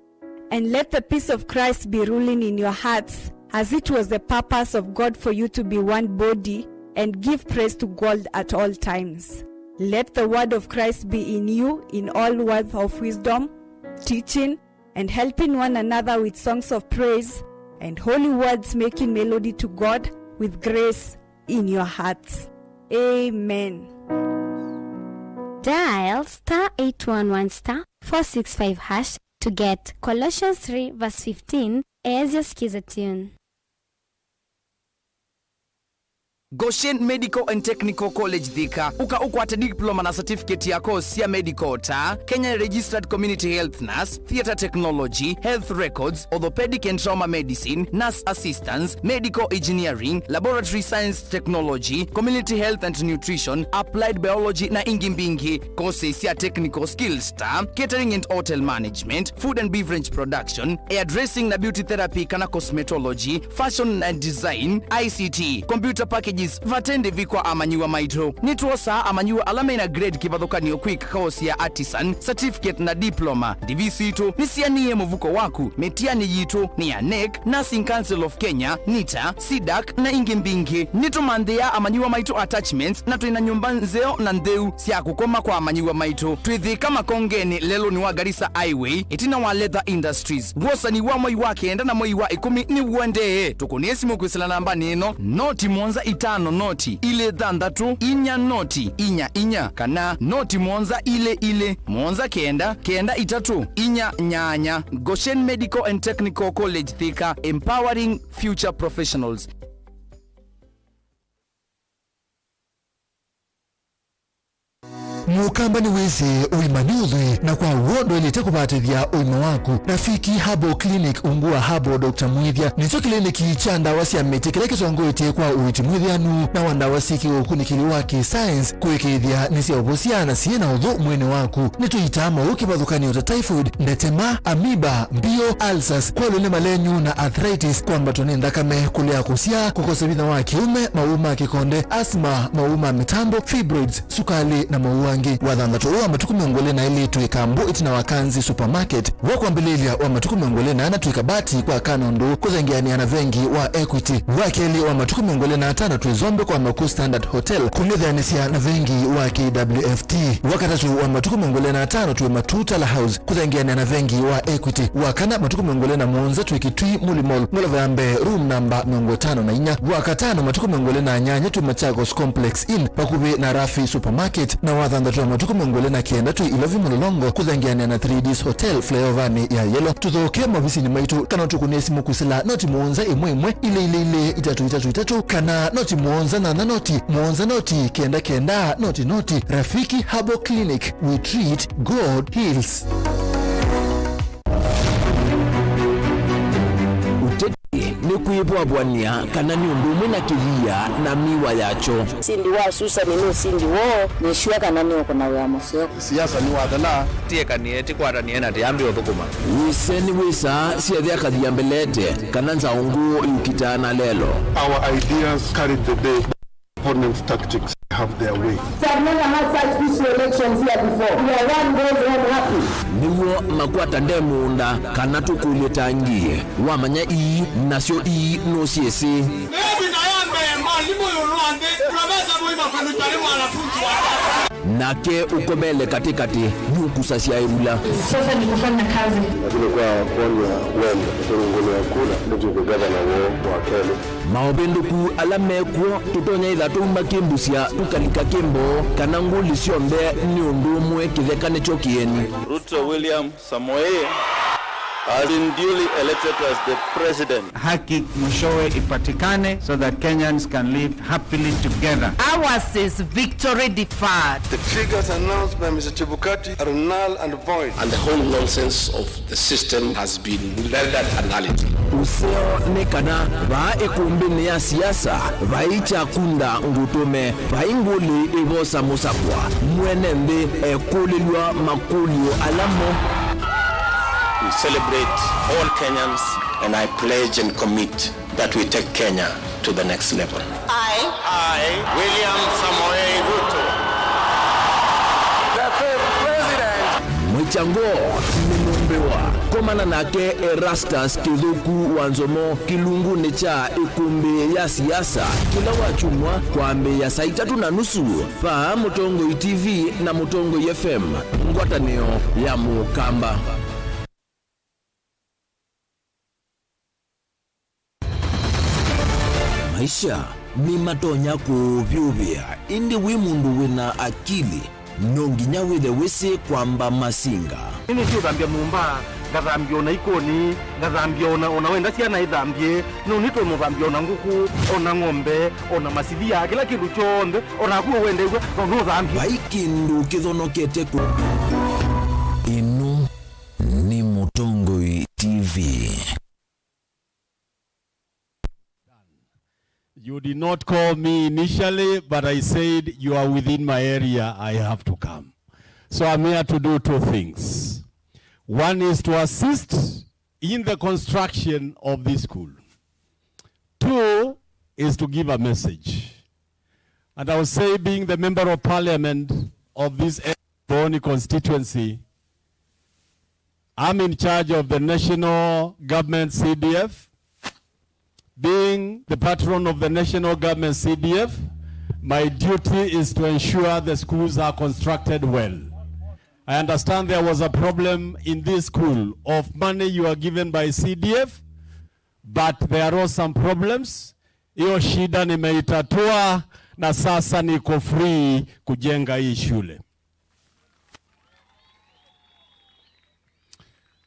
And let the peace of Christ be ruling in your hearts, as it was the purpose of God for you to be one body, and give praise to God at all times. Let the word of Christ be in you in all words of wisdom, teaching, and helping one another with songs of praise and holy words, making melody to God with grace in your hearts. Amen. Dial star eight one one star four six five hash to get Colossians three verse fifteen, easya sikiza tune. Goshen Medical and Technical College Thika. Ũka ũkwate diploma na certificate ya course sya medical ta Kenya Registered Community Health Nurse, Theatre Technology, Health Records, Orthopedic and Trauma Medicine, Nurse Assistance, Medical Engineering, Laboratory Science Technology, Community Health and Nutrition, Applied Biology na ingĩ mbingĩ. Courses sya technical skills ta Catering and Hotel Management, Food and Beverage Production, Hairdressing na Beauty Therapy kana Cosmetology, Fashion and Design, I C T, Computer Packages, vate ndĩvi kwa amanyĩw'a maitũ. Nĩtwosaa amanyĩw'a ala mena grade kĩvathũkany'o kwĩka course ya Artisan, Certificate na Diploma. Ndĩvi sitũ nĩsianĩe mũvuko waku. Mĩtiani yitũ nĩ ya NEC, Nursing Council of Kenya, NITA, CDAC na ingĩ mbingĩ. Nĩtũmanthĩaa amanyĩw'a maitũ attachments na twĩ na nyũmba nzeo na ntheu sya kũkoma kwa amanyĩw'a maitũ. Twĩ Thika Makongenĩ, lelũnĩ wa Garissa Highway, ĩtina wa Leather Industries. Wosani wa mwei wa kenda na mwei wa ĩkũmi nĩw'o ndee. Tũkũnĩe simũ kwĩsĩla nambanĩ ĩno, noti mũonza itano noti ilĩ thanthatũ inya noti inya inya, kana noti mũonza ilĩ ilĩ mũonza kenda kenda itatũ inya nyanya. Goshen Medical and Technical College Thika, empowering future professionals. Mũkamba nĩwĩsĩ ũima nĩ ũthwii, na kwa w'o ndwaĩlĩte kũvatĩthya ũima waku. Rafiki Herbal Clinic ungu wa Herbal Doctor Mwĩthya nĩkyo kĩliniki kya ndawa sya mĩtĩ kĩla kĩtongoetye kwa ũiiti mwĩthĩanu na wa ndawa syĩ kĩũkunĩkĩli wa kĩ-science kũĩkĩĩthya nĩ sya ũvosya na syĩ na ũthũ mwĩĩnĩ waku. Nĩtũitaa maũũ kĩvathũkany'o ta typhoid, ndetema, amoeba, mbio, ulcers, kwalw'a nĩ malenyu na arthritis, kwambatwa nĩ nthakame, kũlea kũsyaa, kũkosa vinya wa kĩũme, maũũ ma kĩkonde, asthma, maũũ ma mĩtambo, fibroids, sukalĩ, na maũũ angĩ. Wathanthatũ ũũ wa matukũ mĩongo ĩlĩ na ĩlĩ twĩ Kambu ĩtina wa Kanzi Supermarket. Wa kwambĩlĩlya wa matukũ mĩongo ĩlĩ na ana twĩ Kabati kwa Kanũndũ kũthengeanĩa na vengi wa Equity. Wa kelĩ wa matukũ mĩongo ĩlĩ na atano twĩ Zombe kwa Maku Standard Hotel kũng'ethanĩsya na vengi wa K W F T. Wa katatũ wa matukũ mĩongo ĩlĩ na atano twĩ Matu Tala House kũthengeanĩa na vengi wa Equity. Wa kana matukũ mĩongo ĩlĩ na mũonza twĩ Kitui Muli Mall, ngolova ya mbee, room namba mĩongo ĩtano na inya. Wa katano matukũ mĩongo ĩlĩ na nyanya twĩ Machakos Complex Inn vakuvĩ na Rafi Supermarket, na wa thanthatũ wa matukũ mĩongo ĩlĩ na kenda twĩ Ilovi Mlolongo kũthengeanĩa na three Ds Hotel flyovanĩ ya Yellow. Tũthooke maovisinĩ maitũ kana ũtũkũnĩe simũ kwĩsĩla noti mũonza ĩmwe ĩmwe ilĩ ilĩ ilĩ itatũ itatũ itatũ kana noti mũonza nyanya noti mũonza noti kenda kenda noti noti. Rafiki Herbal Clinic, we treat, God heals. Ũteti nĩ kwĩvwavw'ania kana nĩ ũndũ ũmwe na kĩvia na mĩwa yakyo. Ũsindi wa Susani nĩ ũsindi woo, nĩsua kana nĩũkũna wĩa mũseo. Siasa nĩwathela. Tiekanie, tikwatanĩe na tiambie ũthũkũma. Wĩse nĩwĩsaa syethe akathia mbelete, kana nzaũ ngũũ ĩũkitaa na lelo. Our ideas carried the day. Opponents' tactics have their way. I've never had such peaceful elections here before. Where one goes home happy. Nĩw'o makwata nde mũũnda, kana tũkũlye tangi. Wamanya ii, nasyo ii nũsyĩsĩ. Ĩvinda ya mbee, mwalimũ ĩũlũ wa nthĩ, Profesa Mwai Makunũ Charĩ mwanafunzi wa Nake ũkomele katĩkatĩ nũkusasya ĩvula. Sasa ni kufanya kazi. Lakini kwa kuonwa wendo, kũrũngũlwa kula, nĩtuĩke gavana woo wa kelĩ. Maũvĩndũku ala mekw'o tũtonya ĩtha twauma kĩmbusya tũkalika kĩmboo, kana ngũli syonthe nĩ ũndũ ũmwe kĩtheka nĩkyo kĩeni. Ruto William Samoei has been duly elected as the president. Haki mwishowe ipatikane so that Kenyans can live happily together. Ours is victory deferred. The figures announced by Mister Chebukati are null and void. And the whole nonsense of the system has been rendered a nullity. Ũseo nĩ kana vaa ĩkũmbĩnĩ ya siasa vai kyakunda ngũtũme. Vai ngũli ĩvosa mũsakwa, mwene nthĩ ekũlĩlw'a makũlyo ala mo. We celebrate all Kenyans and I pledge and commit that we take Kenya to the next level. I, I, William Samoei Ruto, the fifth president. Mwĩkyango nĩnũmbĩwa. Komana nake Erastus Kĩthũku wa Nzomo kĩlungunĩ kya ĩkũmbĩ ya siasa kĩla wakyumwa kwambĩĩa saa itatũ na nusu vaa Mũtongoi T V na Mũtongoi F M, ngwatanĩo ya Mũkamba. Maisha nĩmatonya kũũvyũvĩa, ĩndĩ wĩ mũndũ wĩna akili, no nginya wĩthe wĩsĩ kwamba masinga. Nĩnĩsĩ ũthambya nyũmba, ngathambya ona ikoni, ngathambya ona, ona wenda syana ithambye, no nĩtwe mũthambya ona ngũkũ, ona ng'ombe, ona masivia, kĩla kĩndũ kyonthe, ona naku ũwendeew'a, no nũthambye. Vai kĩndũ kĩthonokete kũ. Ĩno nĩ Mũtongoi T V. You did not call me initially, but I said you are within my area, I have to come. So I'm here to do two things. One is to assist in the construction of this school. Two is to give a message. And I will say, being the member of parliament of this Boni constituency, I'm in charge of the national government C D F. Being the patron of the national government C D F, my duty is to ensure the schools are constructed well. I understand there was a problem in this school of money you are given by C D F, but there are some problems. Hiyo shida nimeitatua na sasa niko free kujenga hii shule.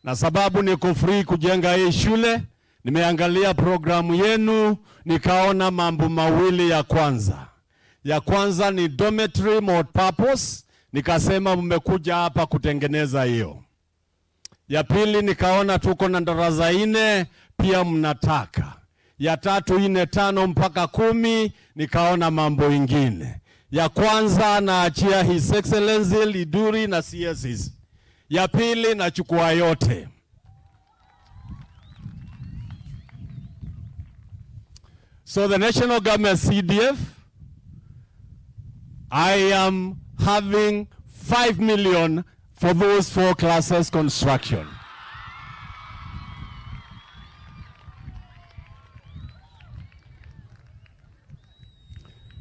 Na sababu niko free kujenga hii shule, nimeangalia programu yenu, nikaona mambo mawili ya kwanza. Ya kwanza ni dormitory multipurpose, nikasema mmekuja hapa kutengeneza hiyo. Ya pili nikaona tuko na darasa nne, pia mnataka. Ya tatu, nne, tano mpaka kumi, nikaona mambo ingine. Ya kwanza naachia His Excellency Liduri na C S Es. Ya pili nachukua yote. So the national government C D F, I am having five million for those four classes construction.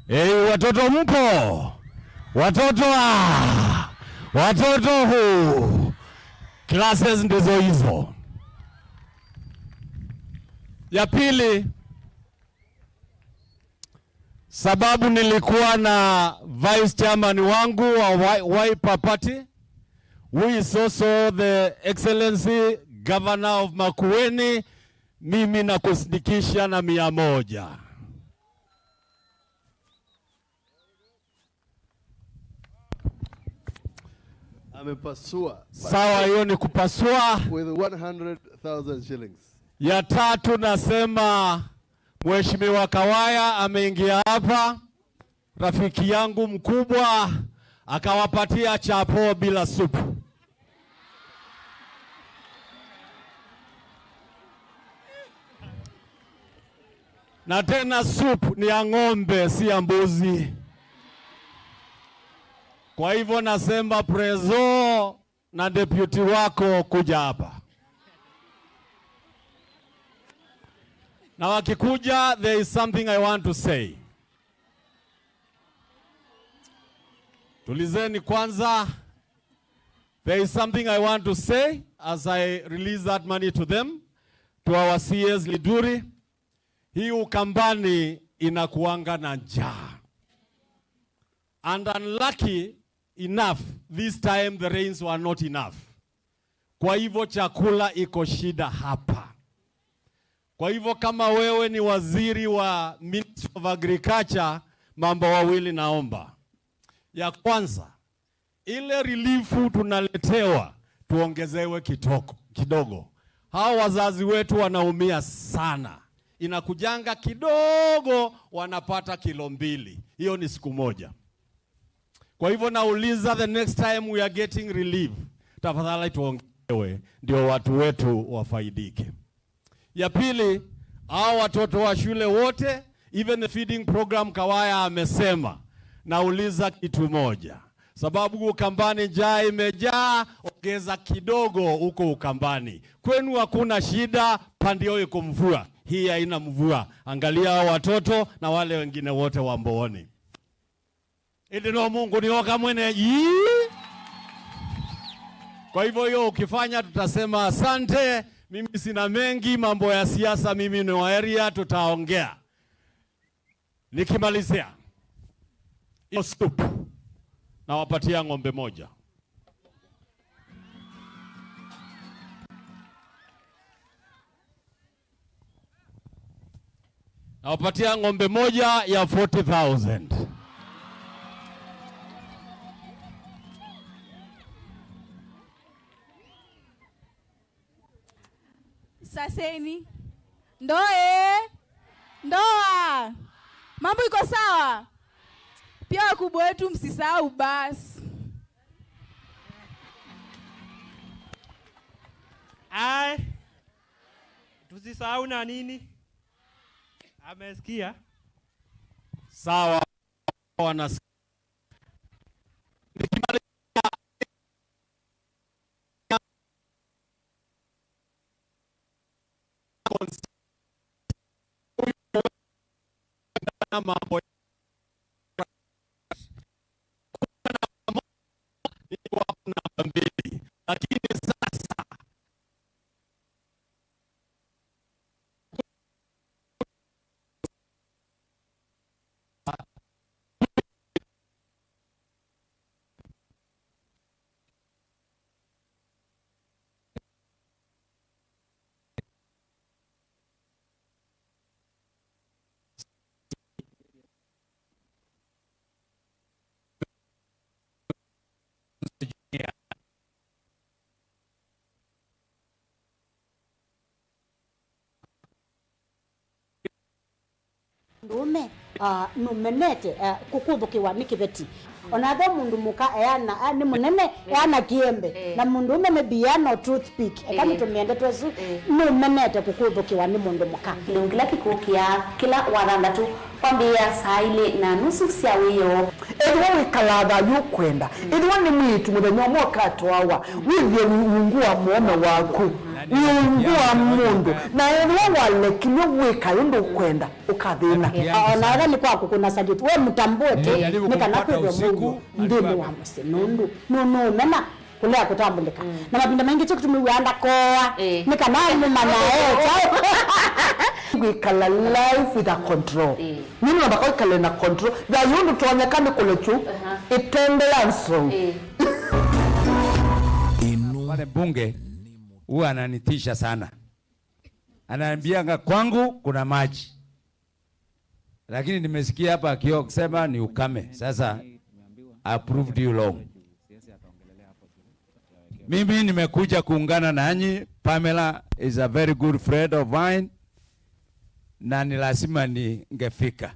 Hey, watoto mpo? Watoto ah! Watoto hu! Classes ndizo hizo. Ya pili, sababu nilikuwa na vice chairman wangu wa Wi-, Wiper Party, who is also the Excellency Governor of Makueni, mimi nakusindikisha na mia moja. Amepasua. Sawa, hiyo ni kupasua. With one hundred thousand shillings. Ya tatu, nasema Mheshimiwa Kawaya ameingia hapa, rafiki yangu mkubwa, akawapatia chapo bila supu. Na tena soup ni ya ng'ombe, si ya mbuzi. Kwa hivyo nasema Prezo na deputy wako kuja hapa. Na wakikuja, there is something I want to say. Tulizeni kwanza. There is something I want to say as I release that money to them, to our C As Liduri. Hii Ukambani inakuanga na njaa. And unlucky enough, this time the rains were not enough. Kwa hivyo chakula iko shida hapa. Kwa hivyo kama wewe ni waziri wa Ministry of Agriculture, mambo mawili naomba. Ya kwanza, ile relief tunaletewa, tuongezewe kitoko, kidogo. Hao wazazi wetu wanaumia sana. Inakujanga kidogo, wanapata kilo mbili. Hiyo ni siku moja. Kwa hivyo nauliza, the next time we are getting relief, tafadhali tuongezewe, ndio watu wetu wafaidike. Ya pili, hao watoto wa shule wote, even the feeding program Kawaya amesema, nauliza kitu moja. Sababu Ukambani njaa imejaa, ongeza kidogo huko Ukambani. Kwenu hakuna shida, pande hiyo iko mvua. Hii haina mvua. Angalia hao watoto na wale wengine wote wa Mbooni. Ĩndĩ no Mungu nĩoka mwene. Ii! Kwa hivyo hiyo ukifanya, tutasema asante. Mimi sina mengi, mambo ya siasa mimi ni wa area, tutaongea. Nikimalizia, hiyo soup, nawapatia ng'ombe moja. Nawapatia ng'ombe moja ya forty thousand. Saseni. Ndoe. Ndoa. Mambo iko sawa? Pia wakubwa wetu msisahau basi. Ai. Tusisahau na nini? Amesikia? Sawa, wana-, nikimalizia, mambo namba mbili. Lakini sasa Mũndũũme, ah, nũmenete, ah, kũkũthũkĩwa nĩ kĩveti. Ona ethĩwa mũndũ mũka eana, ah, nĩ mũnene, eana kĩembe. Eh. Na mũndũũme maybe eana o toothpick. Eka, eh, nĩtũmĩe ndeto ĩsu, eh, nũmenete kũkũthũkĩwa nĩ mũndũ mũka. Kĩlungu kĩla kĩkũkĩa kĩla wathanthatũ kwambĩĩa saa ilĩ na nusu sya wĩoo. Ethĩwa wĩkalaa thayũ ũkwenda, ethĩwa nĩ mwĩĩtu mũthenya ũmwe ũkatwawa, wĩthĩe wĩ ungu wa mũũme waku, wĩ ungu wa mũndũ, na ethĩwa walekilw'e wĩka ũndũ ũkwenda, ũkathĩna. O na ethĩwa nĩ kwa kũkũna salute, we mũtambũe tu, nĩ kana kwĩthwe mũuo nthĩnĩ wa mũsyĩ, nũndũ nũnũũmena kũlea kũtambũlĩka. Mm. Na mavinda maingĩ kyo kĩtũmĩw'aa ndakoa, eh, nĩ kana nĩmanya e kyaũ. Wĩkala life with a control. Eh. Nĩ mũndũ ambaka wĩkale na control. Thayũ ndũtonyeka nĩ kũlekyu, aha, ĩtendela nzou. Eh. Wale mbunge huwa ananitisha sana. Ananiambianga, "Kwangu kuna maji." Lakini nimesikia hapa akio-, akisema ni ukame. Sasa, I proved you wrong. Mimi nimekuja kuungana nanyi. Pamela is a very good friend of mine. Na ni lazima ningefika.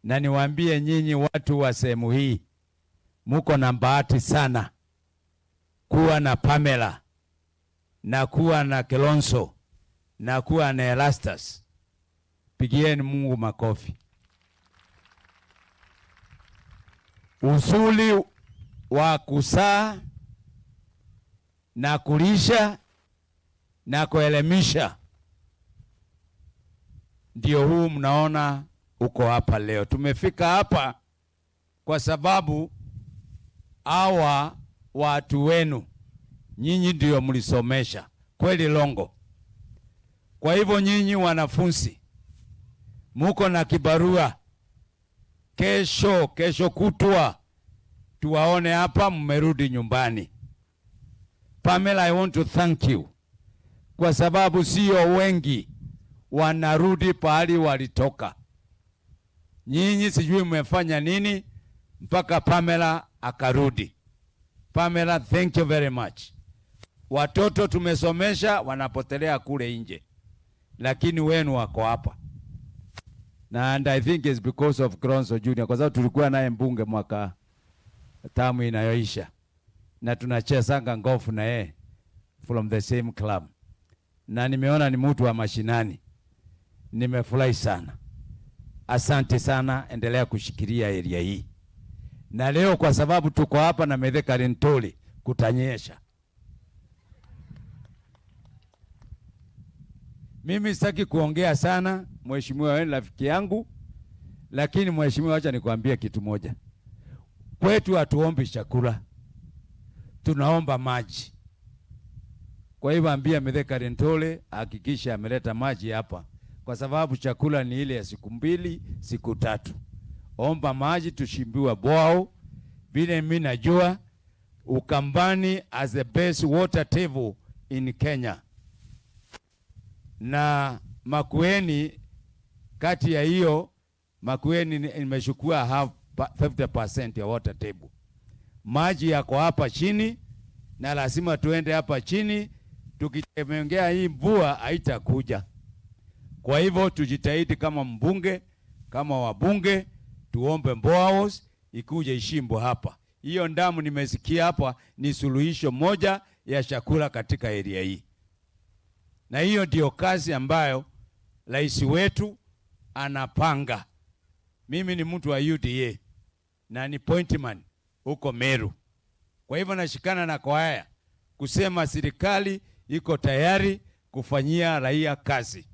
Na niwaambie nyinyi watu wa sehemu hii, muko na bahati sana kuwa na Pamela na kuwa na Kilonzo na kuwa na Erastus. Pigieni Mungu makofi. Uzuri wa kuzaa na kulisha na kuelimisha ndio huu mnaona uko hapa leo. Tumefika hapa kwa sababu Hawa watu wenu, nyinyi ndio mlisomesha, kweli Longo? Kwa hivyo nyinyi wanafunzi, muko na kibarua. Kesho, kesho kutwa, tuwaone hapa mmerudi nyumbani. Pamela, I want to thank you kwa sababu sio wengi wanarudi pahali walitoka. Nyinyi sijui mmefanya nini mpaka Pamela akarudi. Pamela, thank you very much. Watoto tumesomesha wanapotelea kule nje, lakini wenu wako hapa. Na and I think it's because of Kilonzo Junior, kwa sababu tulikuwa naye mbunge mwaka tamu inayoisha, na tunachezanga golf na yeye from the same club, na nimeona ni mtu wa mashinani. Nimefurahi sana. Asante sana, endelea kushikilia area hii. Na leo kwa sababu tuko hapa na Mithika Linturi, kutanyesha. Mimi sitaki kuongea sana, mheshimiwa, wewe ni rafiki yangu, lakini mheshimiwa, acha nikwambie kitu moja. Kwetu hatuombi chakula, tunaomba maji. Kwa hivyo ambia Mithika Linturi hakikisha ameleta maji hapa, kwa sababu chakula ni ile ya siku mbili, siku tatu. Omba maji, tushimbiwa borehole. Vile mimi najua, Ukambani has the best water table in Kenya. Na Makueni, kati ya hiyo, Makueni ni- imechukua half pa- fifty percent ya water table. Maji yako hapa chini, na lazima tuende hapa chini. Tukitegemea hii mvua haitakuja. Kwa hivyo tujitahidi kama mbunge, kama wabunge, tuombe boreholes ikuje ishimbwe hapa. Hiyo damu nimesikia hapa ni suluhisho moja ya chakula katika area hii. Na hiyo ndio kazi ambayo rais wetu anapanga. Mimi ni mtu wa U D A na ni pointman huko Meru. Kwa hivyo nashikana na Koaya kusema serikali iko tayari kufanyia raia kazi,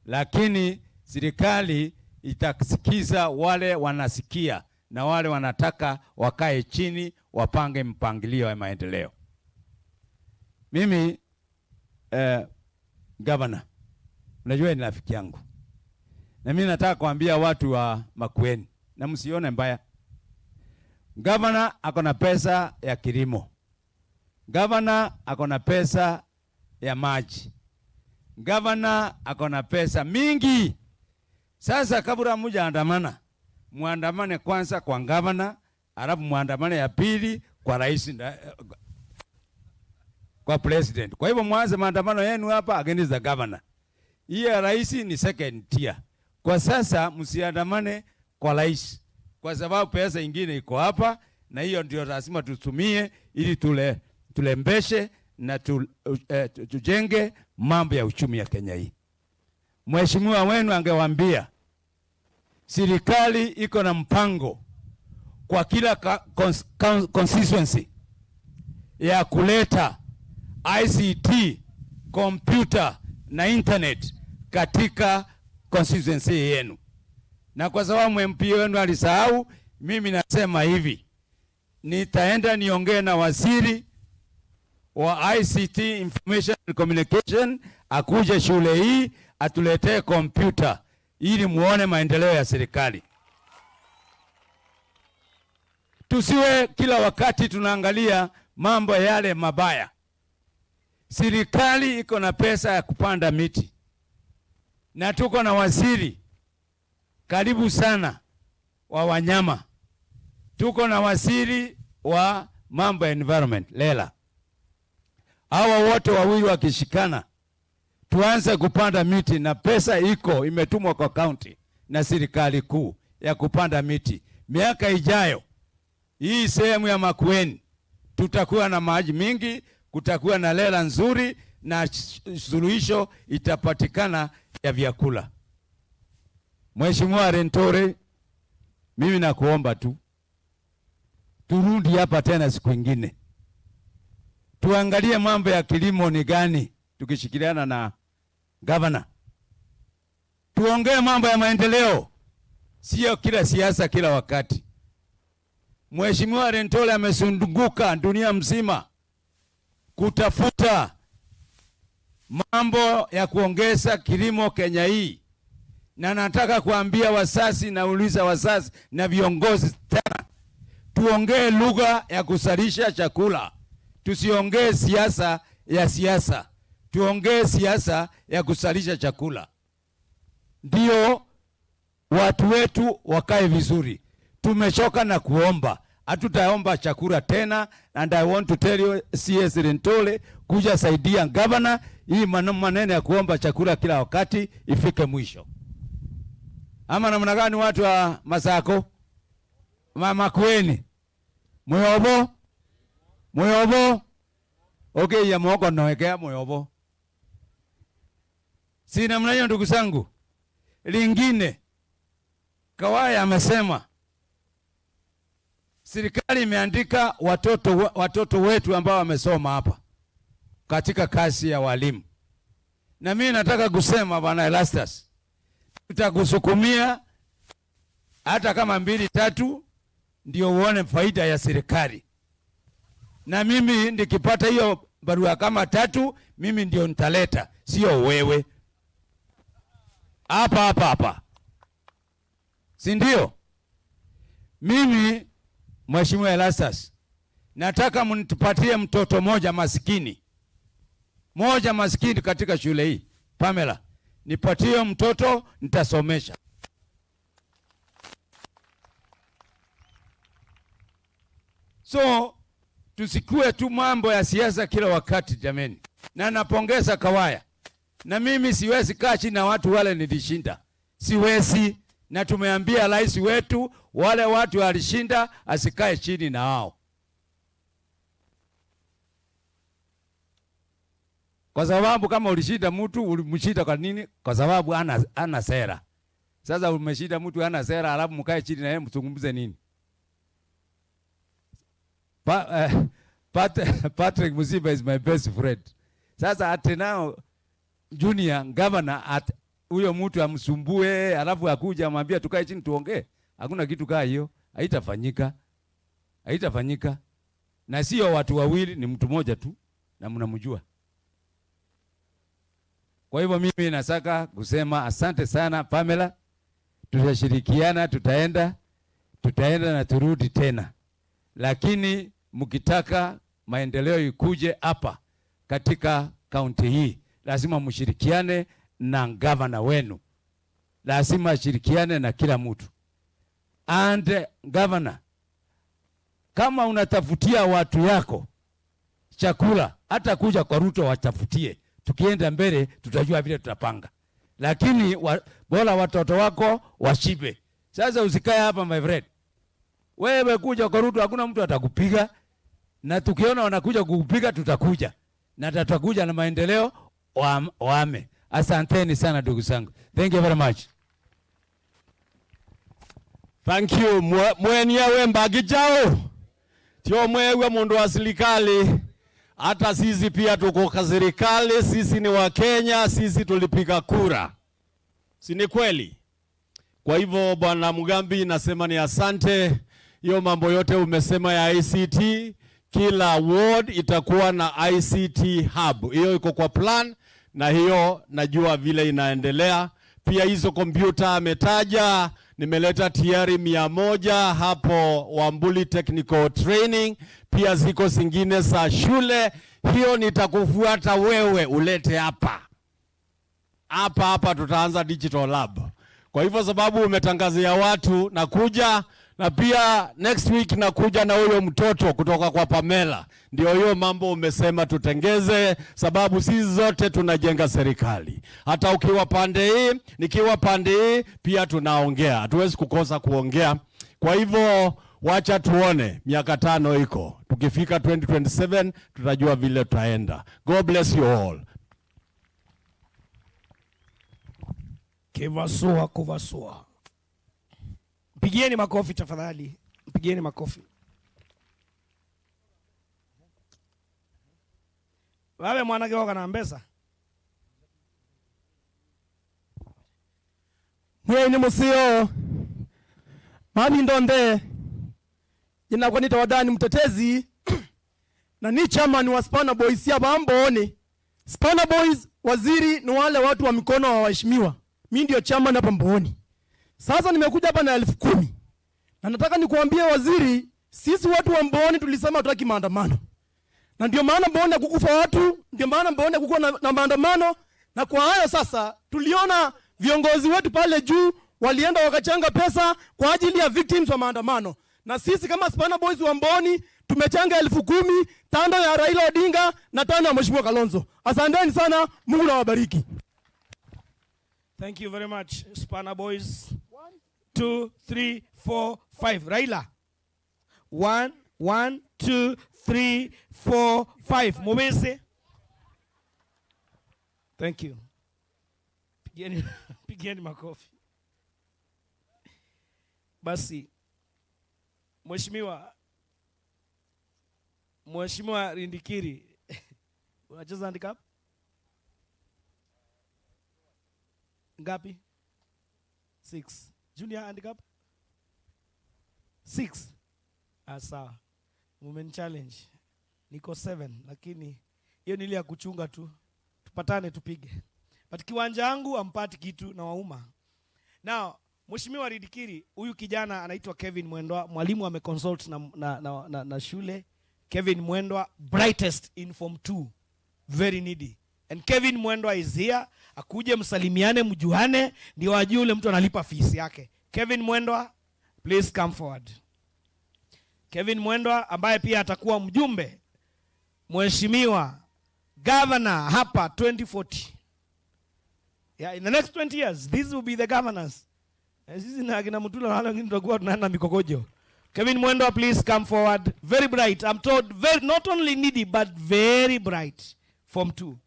lakini serikali itasikiza wale wanasikia na wale wanataka wakae chini wapange mpangilio ya maendeleo. Mimi eh, gavana, unajua ni rafiki yangu, na mimi nataka kuambia watu wa Makueni, na msione mbaya, gavana ako na pesa ya kilimo, gavana ako na pesa ya maji, gavana ako na pesa mingi. Sasa kabla mujaandamana, muandamane kwanza kwa gavana, alafu muandamane ya pili kwa rais nda- kwa president. Kwa hivyo mwanze maandamano yenu hapa against the governor. Hii ya rais ni second tier. Kwa sasa msiandamane kwa rais, kwa sababu pesa ingine iko hapa, na hiyo ndio lazima tutumie ili tule tulembeshe na tu, eh, tu- tujenge mambo ya uchumi ya Kenya hii. Mheshimiwa wenu angewaambia serikali iko na mpango kwa kila ka- cons- con- constituency ya kuleta I C T, kompyuta na internet katika constituency yenu. Na kwa sababu M P wenu alisahau, mimi nasema hivi, nitaenda niongee na waziri wa I C T, Information and Communication, akuje shule hii atuletee kompyuta ili muone maendeleo ya serikali. Tusiwe kila wakati tunaangalia mambo yale mabaya. Serikali iko na pesa ya kupanda miti, na tuko na waziri karibu sana wa wanyama, tuko na waziri wa mambo ya environment, Lela. Hawa wote wawili wakishikana, tuanze kupanda miti, na pesa iko imetumwa kwa county na serikali kuu ya kupanda miti. Miaka ijayo, hii sehemu ya Makueni tutakuwa na maji mingi, kutakuwa na Lela nzuri, na sh- suluhisho itapatikana ya vyakula. Mheshimiwa Linturi, mimi nakuomba tu turudi hapa tena siku ingine, tuangalie mambo ya kilimo ni gani, tukishikiliana na gavana, tuongee mambo ya maendeleo, sio kila siasa kila wakati. Mheshimiwa Linturi amezunguka dunia mzima kutafuta mambo ya kuongeza kilimo Kenya hii. Na nataka kuambia wazazi, nauliza wazazi na viongozi tena, tuongee lugha ya kuzalisha chakula, tusiongee siasa ya siasa, tuongee siasa ya kuzalisha chakula, ndio watu wetu wakae vizuri. Tumechoka na kuomba, hatutaomba chakula tena. And I want to tell you, C S Linturi, kuja saidia gavana, hii mano-, maneno ya kuomba chakula kila wakati ifike mwisho. Ama namna gani, watu wa Masako? Ma-, Makueni? Mwĩ o vo? Mwĩ o vo? Okay, ya moko noekea mwĩ o vo. Si namna hiyo, ndugu zangu. Lingine, Kawaya amesema serikali imeandika watoto we-, watoto wetu ambao wamesoma hapa katika kazi ya walimu. Na mimi nataka kusema, Bwana Erastus, tutakusukumia hata kama mbili tatu, ndio uone faida ya serikali. Na mimi nikipata hiyo barua kama tatu, mimi ndio nitaleta, sio wewe. Hapa, hapa, hapa. Si ndio? Mimi, Mheshimiwa Erastus, nataka mnipatie mtoto moja maskini. Moja maskini katika shule hii. Pamela, nipatie mtoto, nitasomesha. So, tusikue tu mambo ya siasa kila wakati, jameni. Na napongeza Kawaya. Na mimi siwezi kaa chini na watu wale nilishinda. Siwezi. Na tumeambia rais wetu, wale watu alishinda, asikae chini na wao. Kwa sababu kama ulishinda mtu, ulimshinda kwa nini? Kwa sababu ana, ana sera. Sasa umeshinda mtu ana sera, alafu mkae chini na yeye mzungumze nini? Pa-, eh, Pat-, Patrick Musimba is my best friend. Sasa ati now Junior Governor at-, huyo mtu amsumbue, alafu akuja amwambia tukae chini tuongee? Hakuna kitu kaa hiyo. Haitafanyika. Haitafanyika. Na sio watu wawili, ni mtu moja tu, na mnamjua. Kwa hivyo mimi nataka kusema asante sana, Pamela. Tutashirikiana, tutaenda, tutaenda na turudi tena. Lakini mkitaka maendeleo ikuje hapa katika kaunti hii, lazima mshirikiane na gavana wenu. Lazima ashirikiane na kila mtu. And, eh, governor, kama unatafutia watu yako chakula, hata kuja kwa Ruto watafutie. Tukienda mbele, tutajua vile tutapanga. Lakini wa-, bora watoto wako washibe. Sasa usikae hapa, my friend. Wewe kuja kwa Ruto, hakuna mtu atakupiga. Na tukiona wanakuja kukupiga, tutakuja. Na tutakuja na maendeleo, wa-, wame. Asanteni sana, ndugu zangu. Thank you very much. Thank you. Mwe-, mweni awe mbaki chao. Tio mwewe mundu wa serikali. Hata sisi pia tuko kwa serikali, sisi ni wa Kenya, sisi tulipiga kura. Si ni kweli? Kwa hivyo, Bwana Mugambi, nasema ni asante. Hiyo mambo yote umesema ya I C T, kila ward itakuwa na I C T hub. Hiyo iko kwa plan, na hiyo najua vile inaendelea. Pia hizo kompyuta ametaja, nimeleta tayari mia moja hapo Wambuli Technical Training. Pia ziko zingine za shule. Hiyo nitakufuata wewe ulete hapa. Hapa, hapa tutaanza digital lab. Kwa hivyo, sababu umetangazia watu, nakuja, na pia next week nakuja na huyo mtoto kutoka kwa Pamela. Ndio hiyo mambo umesema tutengeze, sababu sisi zote tunajenga serikali. Hata ukiwa pande hii, nikiwa pande hii, pia tunaongea. Hatuwezi kukosa kuongea. Kwa hivyo, wacha tuone, miaka tano iko. Tukifika twenty twenty-seven, tutajua vile tutaenda. God bless you all. Kĩvasũa kũvasũa. Mpigieni makofi tafadhali. Mpigieni makofi. Vave mwanake woka na mbesa. Mwĩai nĩ mũseo. Mavinda onthe. Jina langu naitwa Wadani Mtetezi, na ni chairman wa Spanner Boys ya hapa Mbooni. Spanner Boys, waziri, ni wale watu wa mikono wa waheshimiwa. Mi ndio chairman hapa Mbooni. Sasa nimekuja hapa na elfu kumi. Na nataka nikuambie waziri, sisi watu wa Mbooni tulisema hatutaki maandamano. Na ndio maana Mbooni hakukufa watu, ndio maana Mbooni hakukuwa na, na maandamano. Na kwa hayo sasa, tuliona viongozi wetu pale juu walienda wakachanga pesa kwa ajili ya victims wa maandamano. Na sisi kama Spanner Boys wa Mbooni, tumechanga elfu kumi, tano ya Raila Odinga na tano ya Mheshimiwa Kalonzo. Asanteni sana, Mungu na wabariki. Thank you very much, Spanner Boys. Two, three, four, five. Raila. One, one, two, three, four, five. Mubisi. Thank you. Pigeni, pigeni makofi. Basi, Mheshimiwa, Mheshimiwa Rindikiri, unacheza handicap? Ngapi? Six. Junior handicap? Six. Ah, sawa. Mumen challenge. Niko seven, lakini hiyo ni ile ya kuchunga tu. Tupatane tupige. But kiwanja yangu hampati kitu na wauma. Now, Mheshimiwa Rindikiri, huyu kijana anaitwa Kevin Mwendwa, mwalimu ameconsult na, na, na, na, na shule. Kevin Mwendwa, brightest in form two. Very needy. And Kevin Mwendwa is here. Akuje msalimiane, mjuane, ndio wajue ule mtu analipa fees yake. Kevin Mwendwa, please come forward. Kevin Mwendwa ambaye pia atakuwa mjumbe, mheshimiwa governor hapa twenty forty. Yeah, in the next twenty years, these will be the governors. Eh, sisi na akina Mutula na wale wengine tutakuwa tunaenda mikokojo. Kevin Mwendwa, please come forward. Very bright. I'm told very, not only needy, but very bright. Form two.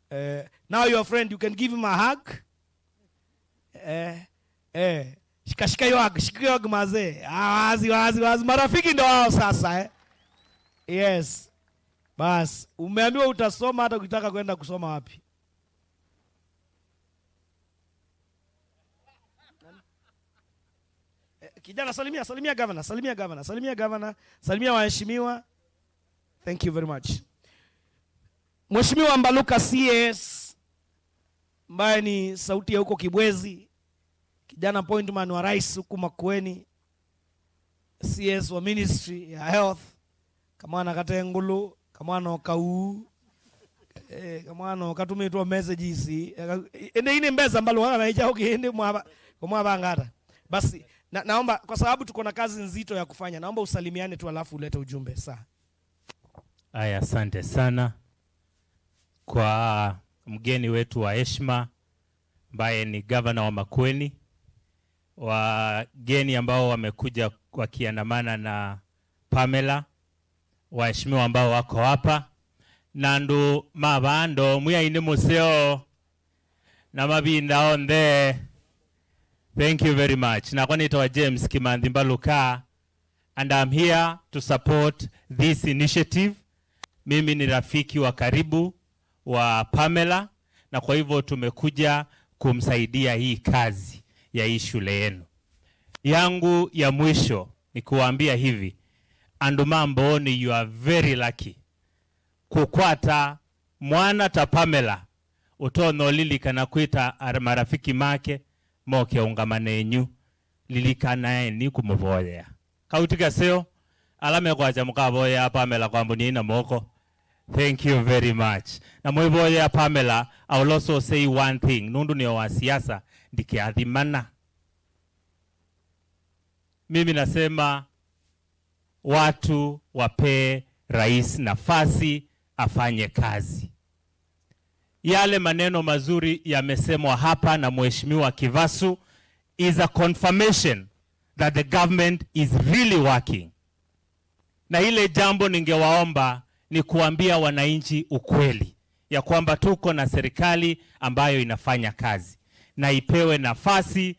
Eh, now your friend, you can give him a hug. Eh, eh. Shika, shika hiyo hug, shika hiyo hug mazee. Ah, wazi, wazi, wazi. Marafiki ndo hao sasa, eh. Yes. Bas, umeambiwa utasoma hata ukitaka kwenda kusoma wapi. Eh, kijana, salimia, salimia governor, salimia governor, salimia governor, salimia waheshimiwa. Thank you very much. Mheshimiwa Mbaluka C S, ambaye ni sauti ya huko Kibwezi, kijana appointment wa rais huku Makueni, C S wa Ministry ya Health, kamwana katengulu, kamwana o kauu, eh, kamwana o katumĩtwo messages, eh, ka-, ende ine mbesa mbalo wana na icha, okay, ende mwaba, kwa mwaba ngata. Basi, na, naomba, kwa sababu tuko na kazi nzito ya kufanya, naomba usalimiane tu alafu ulete ujumbe. Saa. Aya, asante sana kwa mgeni wetu wa heshima ambaye ni gavana wa Makueni, wageni ambao wamekuja wakiandamana na Pamela, waheshimiwa ambao wako hapa, na andũ ma vaa ndo Mwĩainĩ mũseo na mavinda onthe. Thank you very much. Nakwa nĩtawa James Kimanthi Mbaluka, and I'm here to support this initiative. Mimi ni rafiki wa karibu wa Pamela, na kwa hivyo tumekuja kumsaidia hii kazi ya hii shule yenu. Yangu ya mwisho ni kuwaambia hivi, andũ ma Mbooni, you are very lucky kũkwata mwana ta Pamela, ũtonya ũlilikana kwĩta ara-, marafiki make moke ũngama nenyu. Lilikanaeni kũmũvoyea. Kau ti kaseo, ala mekwasya mũkavoyea Pamela kwambũnia ina moko. Thank you very much. Na mwĩvoyea Pamela, I will also say one thing. Nũndũ nĩ o wa siasa, ndikĩathimana. Mimi nasema watu wapee rais nafasi afanye kazi. Yale maneno mazuri yamesemwa hapa na Mheshimiwa Kivasu is a confirmation that the government is really working. Na ile jambo ningewaomba ni kuambia wananchi ukweli ya kwamba tuko na serikali ambayo inafanya kazi na ipewe nafasi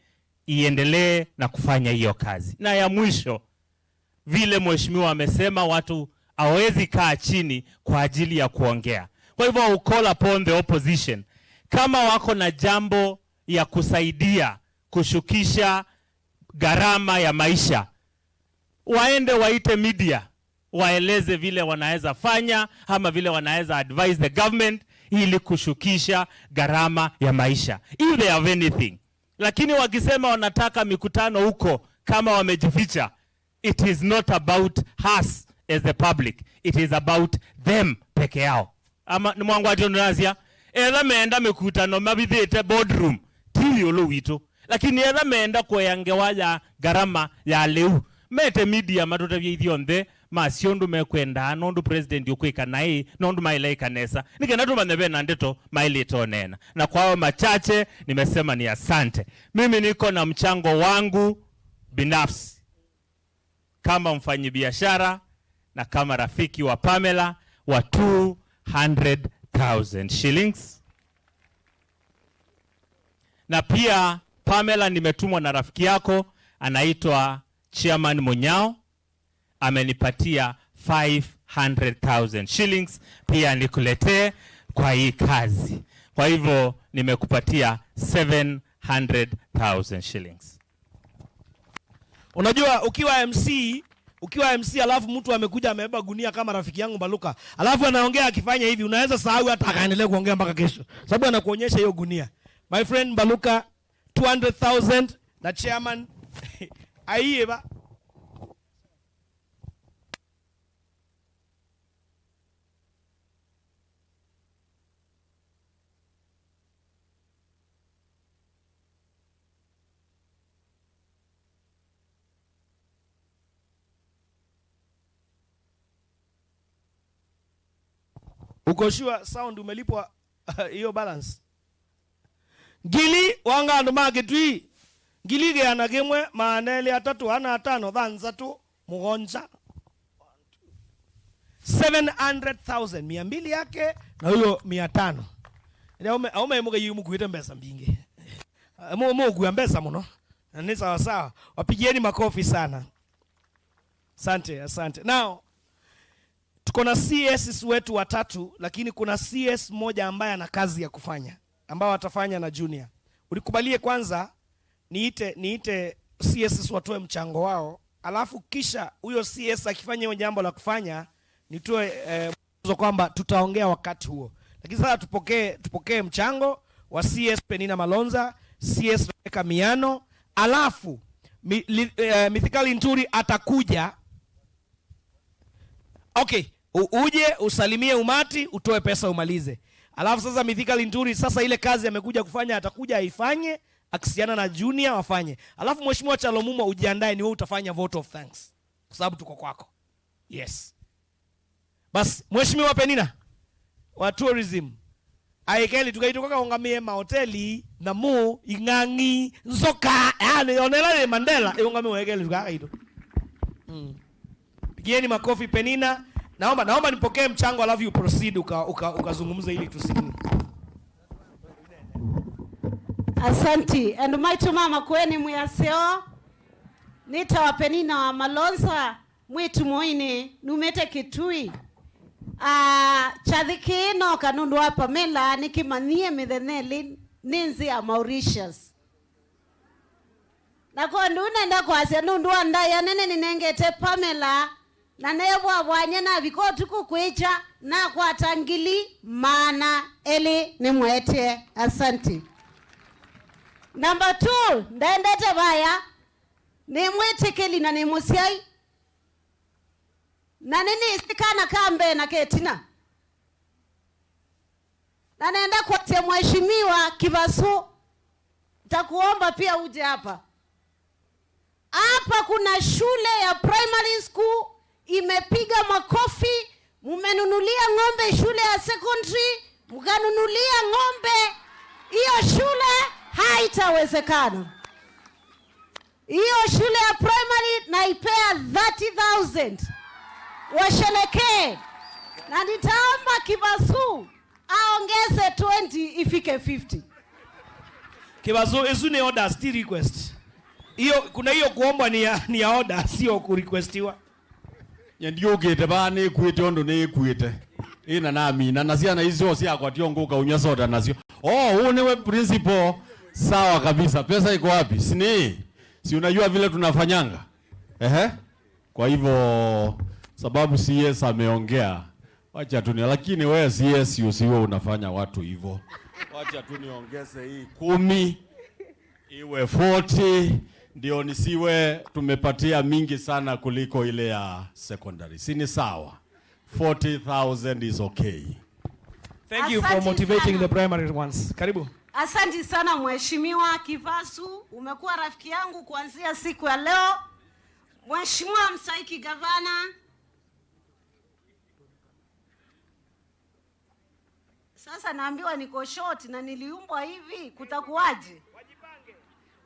iendelee na kufanya hiyo kazi. Na ya mwisho, vile mheshimiwa amesema, watu hawawezi kaa chini kwa ajili ya kuongea. Kwa hivyo, I will call upon the opposition, kama wako na jambo ya kusaidia kushukisha gharama ya maisha, waende waite media, waeleze vile wanaweza fanya ama vile wanaweza advise the government ili kushukisha gharama ya maisha, if they have anything. Lakini wakisema wanataka mikutano huko kama wamejificha, it is not about us as the public, it is about them peke yao. Ama nĩ mwangwatio ndũnasya, etha meenda mĩkutano mavithĩte boardroom, ti ĩũlũ witũ. Lakini etha meenda kũea ngewa ya ngarama ya lĩu, mete media matũtavye ithyonthe, masye ũndũ mekwendaa, nũndũ president ũkwĩka naĩ, nũndũ maĩle ĩka nesa. Nĩ kenda tũmanye ve na ndeto maĩlĩte ũneena. Na kwa hayo machache, nimesema ni asante. Mimi niko na mchango wangu binafsi kama mfanyibiashara na kama rafiki wa Pamela wa two hundred thousand shillings. Na pia, Pamela, nimetumwa na rafiki yako anaitwa Chairman Munyao, amenipatia five hundred thousand shillings pia nikuletee kwa hii kazi. Kwa hivyo, nimekupatia seven hundred thousand shillings. Unajua, ukiwa M C, ukiwa M C alafu mtu amekuja amebeba gunia kama rafiki yangu Baluka, alafu anaongea akifanya hivi, unaweza sahau hata akaendelea kuongea mpaka kesho, sababu anakuonyesha hiyo gunia. My friend Baluka, two hundred thousand na chairman aiva. Uko sure sound umelipwa hiyo balance? Ngili wanga andũ ma Kĩtui, ngili kĩana kĩmwe, maana elĩ, atatũ, ana, atano, thanthatũ, mũonza. Seven hundred thousand, mia mbili yake, na huyo mia tano. Ĩla aume, aume mũkei mũkuĩte mbesa mbingĩ. Mu-, mũkua mbesa mũno. Na nĩ sawa sawa. Wapigieni makofi sana. Asante, asante. Now, tuko na C Ss wetu watatu, lakini kuna C S mmoja ambaye ana kazi ya kufanya, ambao atafanya na Junior. Unikubalie kwanza niite, niite C Ss watoe mchango wao, alafu kisha huyo C S akifanya hiyo jambo la kufanya, nitoe, eh, mwanzo kwamba tutaongea wakati huo. Lakini sasa tupokee, tupokee mchango wa C S Penina Malonza, C S Rebecca Miano, alafu mi-, li-, eh, Mithika Linturi atakuja. Okay, u-, uje usalimie umati, utoe pesa umalize. Alafu sasa Mithika Linturi, sasa ile kazi amekuja kufanya, atakuja aifanye, akisiana na Junior wafanye. Alafu Mheshimiwa Kyalo Mumo, ujiandae, ni wewe utafanya vote of thanks. Kwa sababu tuko kwako. Yes. Basi, Mheshimiwa Penina wa tourism, aekeli tũkaitũ kakaũngamĩe mahoteli, nyamũ, ing'ang'i, nzoka, yani, onela yĩ Mandela, ĩũngamĩe ekeli tũkakaitũ. Mm. Pigieni makofi Penina. Naomba, naomba nipokee mchango alafu you proceed uka, uka, ukazungumza ili tusikie. Asanti. Andũ maitũ ma Makueni mwĩ aseo. Nĩtawa Penina wa Malonza. Mwĩtu mũini, numĩte Kĩtui. Ah, kyathĩ kĩĩ nooka nũndũ wa Pamela, nĩkĩmanyie mĩthenya ĩlĩ nĩ nzĩa Mauritius. Na kwoou nenda kwasya nũndũ wa ndaĩa nene nĩnengete Pamela, na neevwavwany'a navika ũtukũ kwĩkya, nakwata ngili maana elĩ nĩmũetee. Asante. Number two, ndendete vaya, nĩ mwĩtĩkĩli na nĩ mũsyai. Na nĩnĩsĩ kana ka mbee na ke ĩtina. Na nenda kwasya Mheshimiwa Kivasu, nitakuomba pia uje hapa. Hapa kuna shule ya primary school imepiga makofi, mumenunulia ng'ombe shule ya secondary, mkanunulia ng'ombe. Hiyo shule haitawezekana. Hiyo shule ya primary naipea thirty thousand. Washerekee. Na nitaomba Kivasu aongeze twenty ifike fifty. Kivasu, isu nĩ order, si request. Hiyo, kuna hiyo kuombwa ni ya, ni ya order, sio kurequestiwa. Nye ndiũkĩte vaa nĩkuĩte ũndũ nĩkuĩte. Ĩna namina na syana icio syakwa tio ngũka ũnywa soda nasyo. Oh, huu niwe principal. Sawa kabisa. Pesa iko wapi? Sini. Si unajua vile tunafanyanga? Ehe. Kwa hivyo, sababu C S ameongea, wacha tu ni, lakini wewe C S usiwe unafanya watu hivyo. Wacha tu niongeze hii kumi, iwe forty, ndio nisiwe tumepatia mingi sana kuliko ile ya secondary. Si ni sawa? Forty thousand is okay. Thank you for Asante motivating sana. The primary ones. Karibu. Asante sana Mheshimiwa Kivasu, umekuwa rafiki yangu kuanzia siku ya leo. Mheshimiwa Mstahiki Gavana, sasa naambiwa niko short na niliumbwa hivi, kutakuwaje?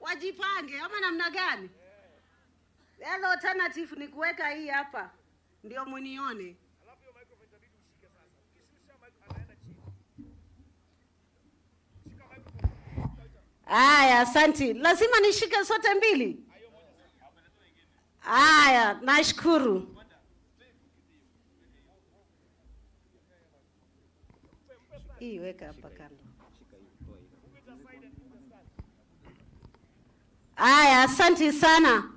Wajipange ama namna gani? The other alternative ni kuweka hii hapa ndio munione. Aya, asanti. Lazima nishike zote mbili? Aya, nashukuru. Hii weka hapa kando. Aya, asanti sana.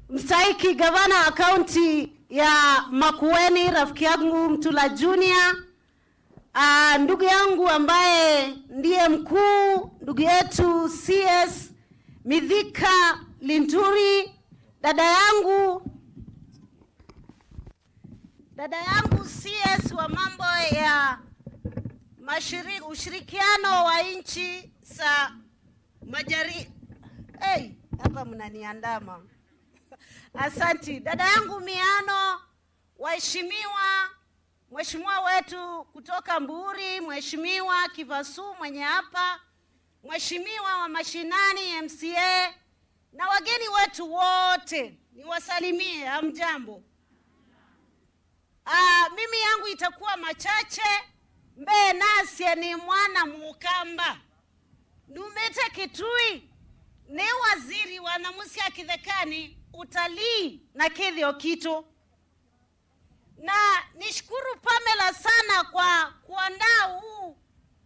Mstahiki gavana wa kaunti ya Makueni, rafiki yangu Mtula Junior. Ah, ndugu yangu ambaye ndiye mkuu, ndugu yetu C S Mithika Linturi, dada yangu, dada yangu C S wa mambo ya mashiri-, ushirikiano wa nchi za majari-, hey, hapa mnaniandama. Asanti. Dada yangu Miano, waheshimiwa, Mheshimiwa wetu kutoka Mburi, Mheshimiwa Kivasu mwenye hapa, Mheshimiwa wa Mashinani M C A, na wageni wetu wote, niwasalimie, hamjambo? Ah, mimi yangu itakuwa machache. Mbee nasye nĩ mwana Mũkamba. Numĩte Kitui, nĩ waziri wa nyamũ sya kĩthekanĩ, utalii na kĩthĩo kitũ. Na nishukuru Pamela sana kwa kuandaa huu,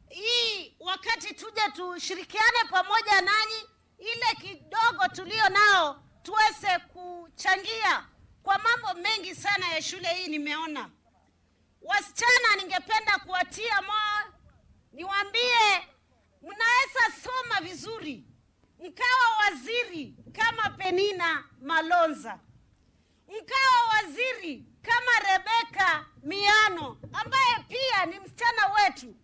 hii wakati tuje tushirikiane pamoja nanyi, ile kidogo tulio nao tuweze kuchangia kwa mambo mengi sana ya shule hii nimeona. Wasichana, ningependa kuwatia moyo, niwaambie mnaweza soma vizuri, mkawa waziri kama Penina Malonza, mkawa waziri kama Rebecca Miano, ambaye pia ni msichana wetu.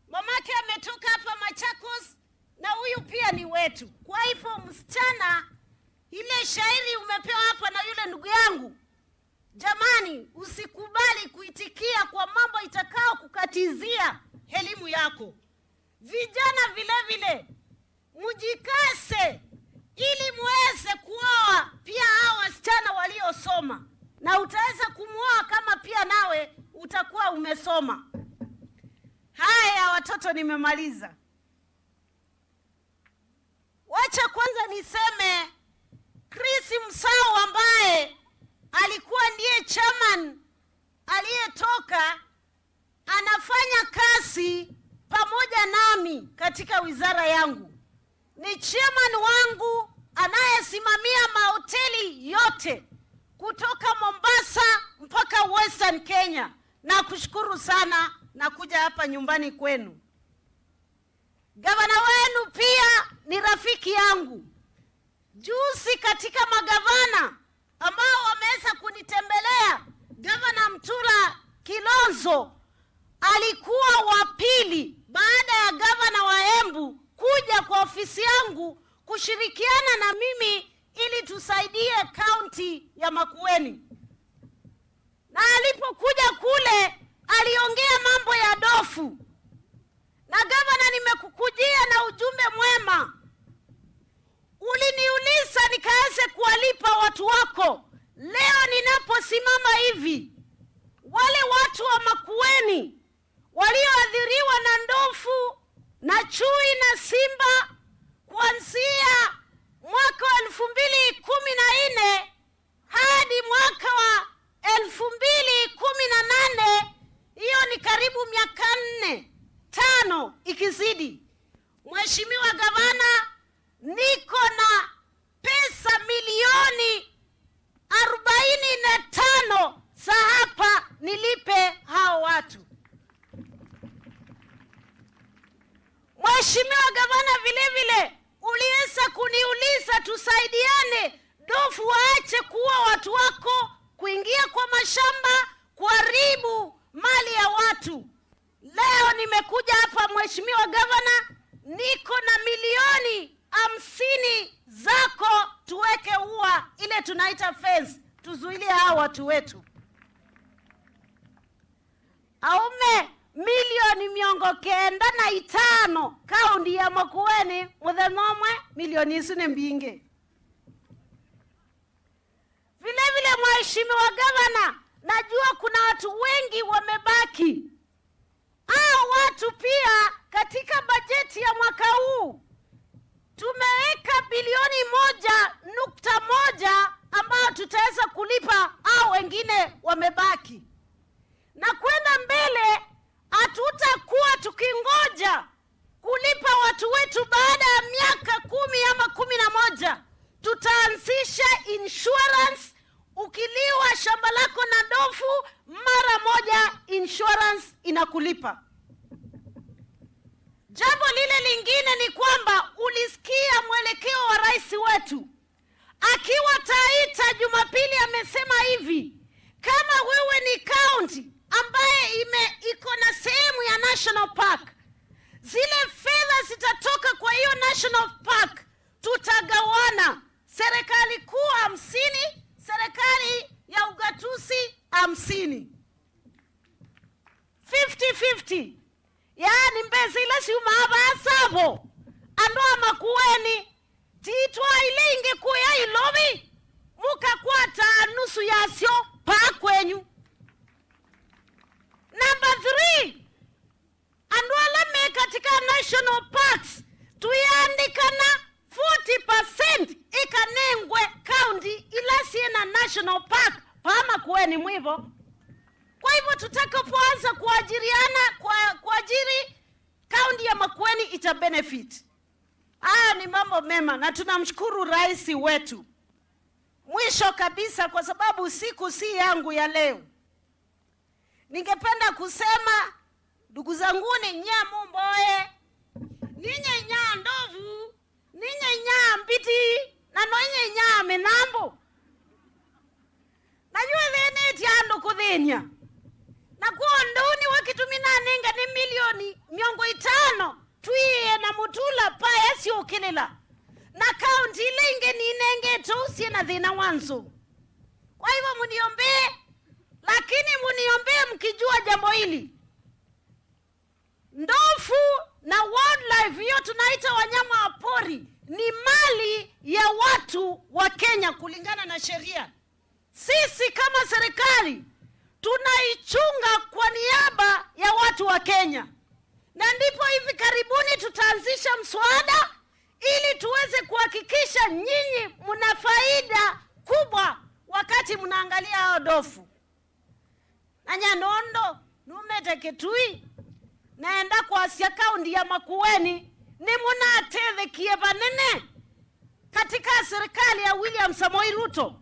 Mamake ametoka hapa Machakos na huyu pia ni wetu. Kwa hivyo, msichana, ile shairi umepewa hapa na yule ndugu yangu, jamani, usikubali kuitikia kwa mambo itakao kukatizia elimu yako. Vijana vile vile, mjikase ili muweze kuoa pia hao wasichana waliosoma, na utaweza kumwoa kama pia nawe utakuwa umesoma. Haya, watoto, nimemaliza. Wacha kwanza niseme Chris Msau ambaye alikuwa ndiye chairman aliyetoka, anafanya kazi pamoja nami katika wizara yangu. Ni chairman wangu anayesimamia mahoteli yote kutoka Mombasa mpaka Western Kenya. Nakushukuru sana, nakuja hapa nyumbani kwenu. Gavana wenu pia ni rafiki yangu. Juzi katika magavana ambao wameweza kunitembelea, Gavana Mtula Kilonzo alikuwa wa pili baada ya gavana wa Embu kuja kwa ofisi yangu kushirikiana na mimi ili tusaidie kaunti ya Makueni. Na alipokuja kule, aliongea mambo ya Dofu. Na gavana, nimekukujia na ujumbe mwema. Uliniuliza nikaweze kuwalipa watu wako. Leo ninaposimama hivi, wale watu wa Makueni walioathiriwa na Ndofu na Chui na Simba kuanzia mwaka wa elfu mbili kumi na nne hadi mwaka wa elfu mbili kumi na nane, hiyo ni karibu miaka nne, tano ikizidi. Mheshimiwa Gavana, niko na pesa milioni arobaini tusaidiane, ndovu waache kuua watu wako, kuingia kwa mashamba, kuharibu mali ya watu. Leo nimekuja hapa, Mheshimiwa Gavana, niko na milioni hamsini zako tuweke ua, ile tunaita fence, tuzuilie hawa watu wetu. Aume milioni mĩongo kenda na itano kaunti ya Makueni, mũthenya ũmwe milioni isu nĩ mbingĩ. Vile vile, Mheshimiwa Gavana, najua kuna watu wengi wamebaki. Hao watu pia katika bajeti ya mwaka huu tumeweka bilioni moja nukta moja ambao tutaweza kulipa hao wengine wamebaki. Na kwenda mbele, hatutakuwa tukingoja kulipa watu wetu baada ya miaka kumi ama kumi na moja. Tutaanzisha insurance. Ukiliwa shamba lako na ndovu, mara moja insurance inakulipa. Jambo lile lingine ni kwamba ulisikia mwelekeo wa rais wetu akiwa Taita Jumapili, amesema hivi, kama wewe ni county ambaye ime-, iko na sehemu ya National Park, zile fedha zitatoka kwa hiyo National Park tutagawana, serikali kuu hamsini, serikali ya ugatuzi hamsini. Fifty fifty. Yaani, mbesa ila syumaa vaa Savo, andũ a Makueni, titwaile ingĩ kũya Ilovi, mũkakwata nusu yasyo paa kwenyu. Number three, andũ ala me katika national parks, tũyĩandĩkana, forty percent ĩkanengwe kaunti ila syĩ na national park, paa Makueni mwĩvo. Kwa hivyo, tutakapoanza kuajiriana, kwa, kuajiri, kaunti ya Makueni ita benefit. Haya ni mambo mema na tunamshukuru rais wetu. Mwisho kabisa, kwa sababu siku si yangu ya leo, ningependa kusema, ndugu zanguni, nyie mũmboye, ninye nyaa ndovu, ninye nyaa mbiti, na no inye nyaa mĩnambũ. Na yu ĩthĩnĩtye andũ kũthĩny'a. Na kwoou nĩw'o kĩtumi nanengane milioni mĩongo ĩtano tũiĩe na mũtũla paya syũkĩlĩla. Na kaunti ila ingĩ ninengete ũu syĩ na thĩna wa nzou. Kwa hivyo mniombee, lakini mniombee mkijua jambo hili. Ndovu na wildlife, hiyo tunaita wanyama wa pori, ni mali ya watu wa Kenya kulingana na sheria. Sisi kama serikali tunaichunga kwa niaba ya watu wa Kenya, na ndipo hivi karibuni tutaanzisha mswada ili tuweze kuhakikisha nyinyi mna faida kubwa wakati mnaangalia hao ndovu. Na nyie nũndũ numĩte Kitui, naenda kwasya kaunti ya Makueni nĩmũnatethekie vanene katika serikali ya William Samoei Ruto.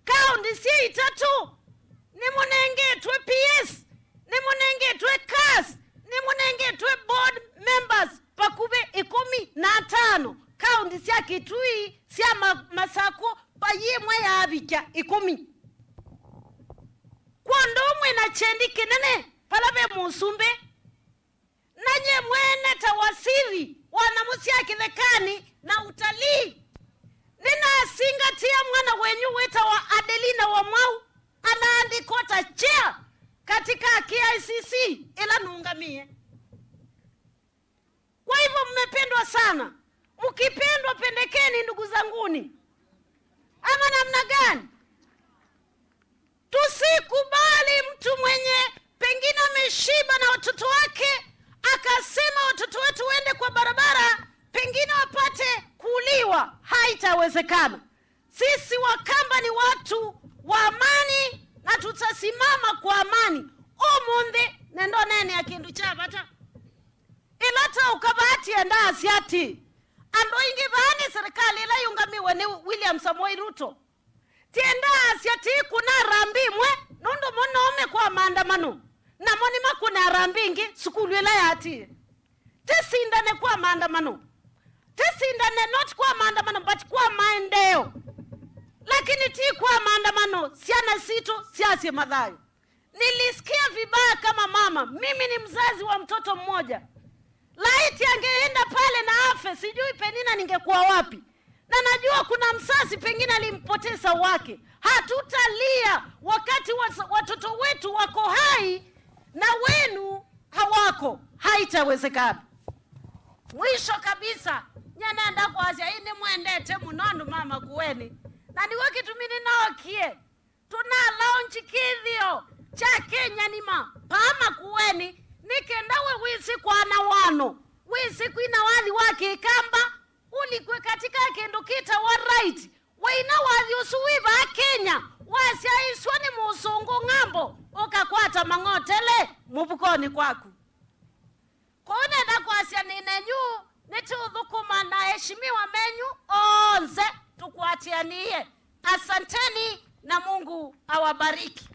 Kaunti syĩ itatũ nĩmũnengetwe P S, nĩmũnengetwe cars, nĩmũnengetwe board members vakuvĩ ĩkũmi na atano, kaunti sya Kitui, sya Ma-, Masakũ, vai ĩmwe yaavikya ĩkũmi. Kwa ũndũ ũmwe na kyendi kĩnene vala ve mũsumbĩ, na nyie mwene ta waziri wa nyamũ sya kĩthekanĩ na utalii, nĩnasingatĩa mwana wenyu wĩtawa Adelina Wamwau anaandĩkwa ta chair katika K I C C ĩla nũngamĩe. Kwa hivyo mmependwa sana. Mkipendwa, pendekeni, ndugu zanguni. Ama namna gani? Tusikubali mtu mwenye pengine ameshiba na watoto wake akasema watoto wetu wende kwa barabara, pengine wapate kuuliwa. Haitawezekana. Sisi Wakamba ni watu wa amani na tutasimama kwa amani. Ũmũnthĩ nĩndoneenea kĩndũ kya vata. Ĩla taũka vaa tiendaasya atĩ andũ aingĩ vaa nĩ serikali ĩla yũngamiwe nĩ William Samoei Ruto. Tiendaasya tĩkũna harambee ĩmwe nũndũ mo no me kwa maandamano, namo nĩmakũne harambee ĩngĩ sukulu ĩla yaatĩĩe. Tĩsindane kwa maandamano. Tĩsindane not kwa maandamano, but kwa sitũ syasye mathayũ. Nilisikia vibaya kama mama. Mimi ni mzazi wa mtoto mmoja. Laiti angeenda pale na afe, sijui Penina ningekuwa wapi. Na najua kuna mzazi pengine alimpoteza wake. Hatutalia wakati wa-, watoto wetu wako hai na wenu hawako. Haitawezekana. Mwisho kabisa, nyenenda kwasya ĩĩ nĩmwendete mũno andũ ma Makueni. Na nĩw'o kĩtumi nĩnookie. Tũnalaunji kĩthĩo kya Kenya nima paa Makueni, nĩ kenda we wĩsĩ kwana wano, wĩsĩ kwina wathi wa Kĩkamba, ũlikwe katika kĩndũ kĩtawa right. Waina wathi ũsu wĩ vaa Kenya, wasyaĩĩsw'a nĩ mũsũngũ ng'ambo, ũkakwata mang'otele mũvukonĩ kwaku. Kwoou nenda kwasya nĩ nenyu, nĩtũũthũkũma na eshimiwa menyu onthe tũkwatĩanĩie. Asanteni na Mungu awabariki.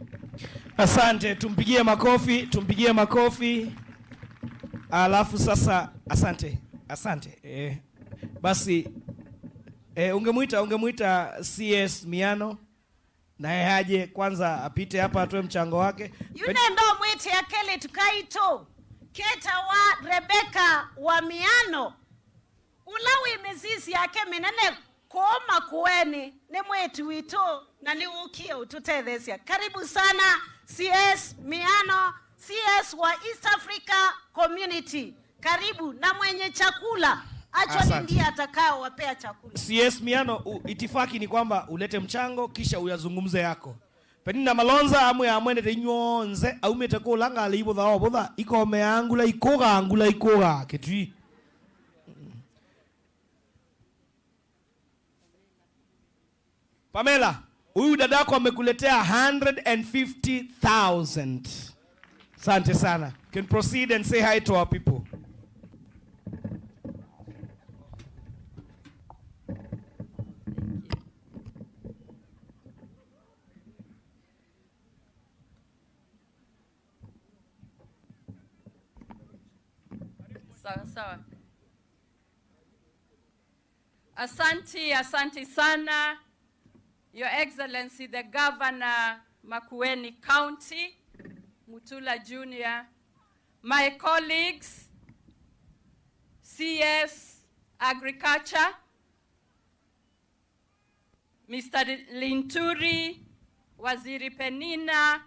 Asante, tumpigie makofi, tumpigie makofi. Alafu sasa, asante, asante. Eh, basi, eh, ungemwita, ungemwita C S Miano. Naye aje kwanza apite hapa atoe mchango wake. Yu nenda ũmwĩtĩa kelĩtu kaitũ ketawa Rebecca wa Miano, ũla wĩ mĩsisi yake mĩnene kũũ Makueni, nĩ mwĩĩtu witũ na nĩ ũkie ũtũtetheesya. Karibu sana C S Miano, C S wa East Africa Community. Karibu na mwenye chakula. Actually, asante, ndiye atakaowapea chakula. C S Miano, u-, itifaki ni kwamba ulete mchango kisha uyazungumze yako. Penina Malonza amwe amwendete inyw'onthe, aumĩte kũla ngalĩ ivũtha ovũtha, ikomeaa ngula ikũga, ngula ikũga, Kitui. Pamela, huyu dadako amekuletea hundred and fifty thousand. Asante sana. You can proceed and say hi to our people. Sawa, sawa. Asante, asante sana, Your Excellency, the Governor, Makueni County, Mutula Junior, my colleagues, C S Agriculture, Mister Linturi, Waziri Penina,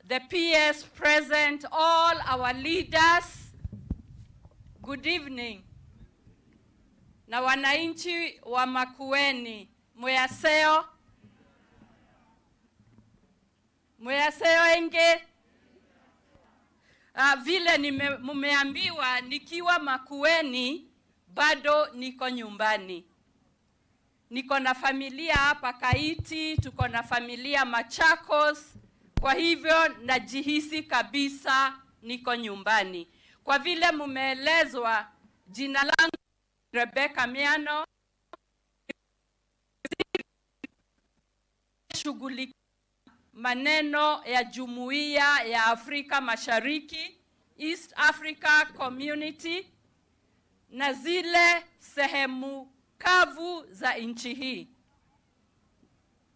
the P S present, all our leaders, good evening. Na wananchi wa Makueni, mwĩ aseo, mwĩ aseo ĩngĩ. Ah, vile nime-, mumeambiwa, nikiwa Makueni, bado niko nyumbani. Niko na familia hapa Kaiti, tuko na familia Machakos, kwa hivyo najihisi kabisa niko nyumbani. Kwa vile mumeelezwa, jina langu Rebecca Miano, shughulikia maneno ya Jumuiya ya Afrika Mashariki, East Africa Community, na zile sehemu kavu za nchi hii.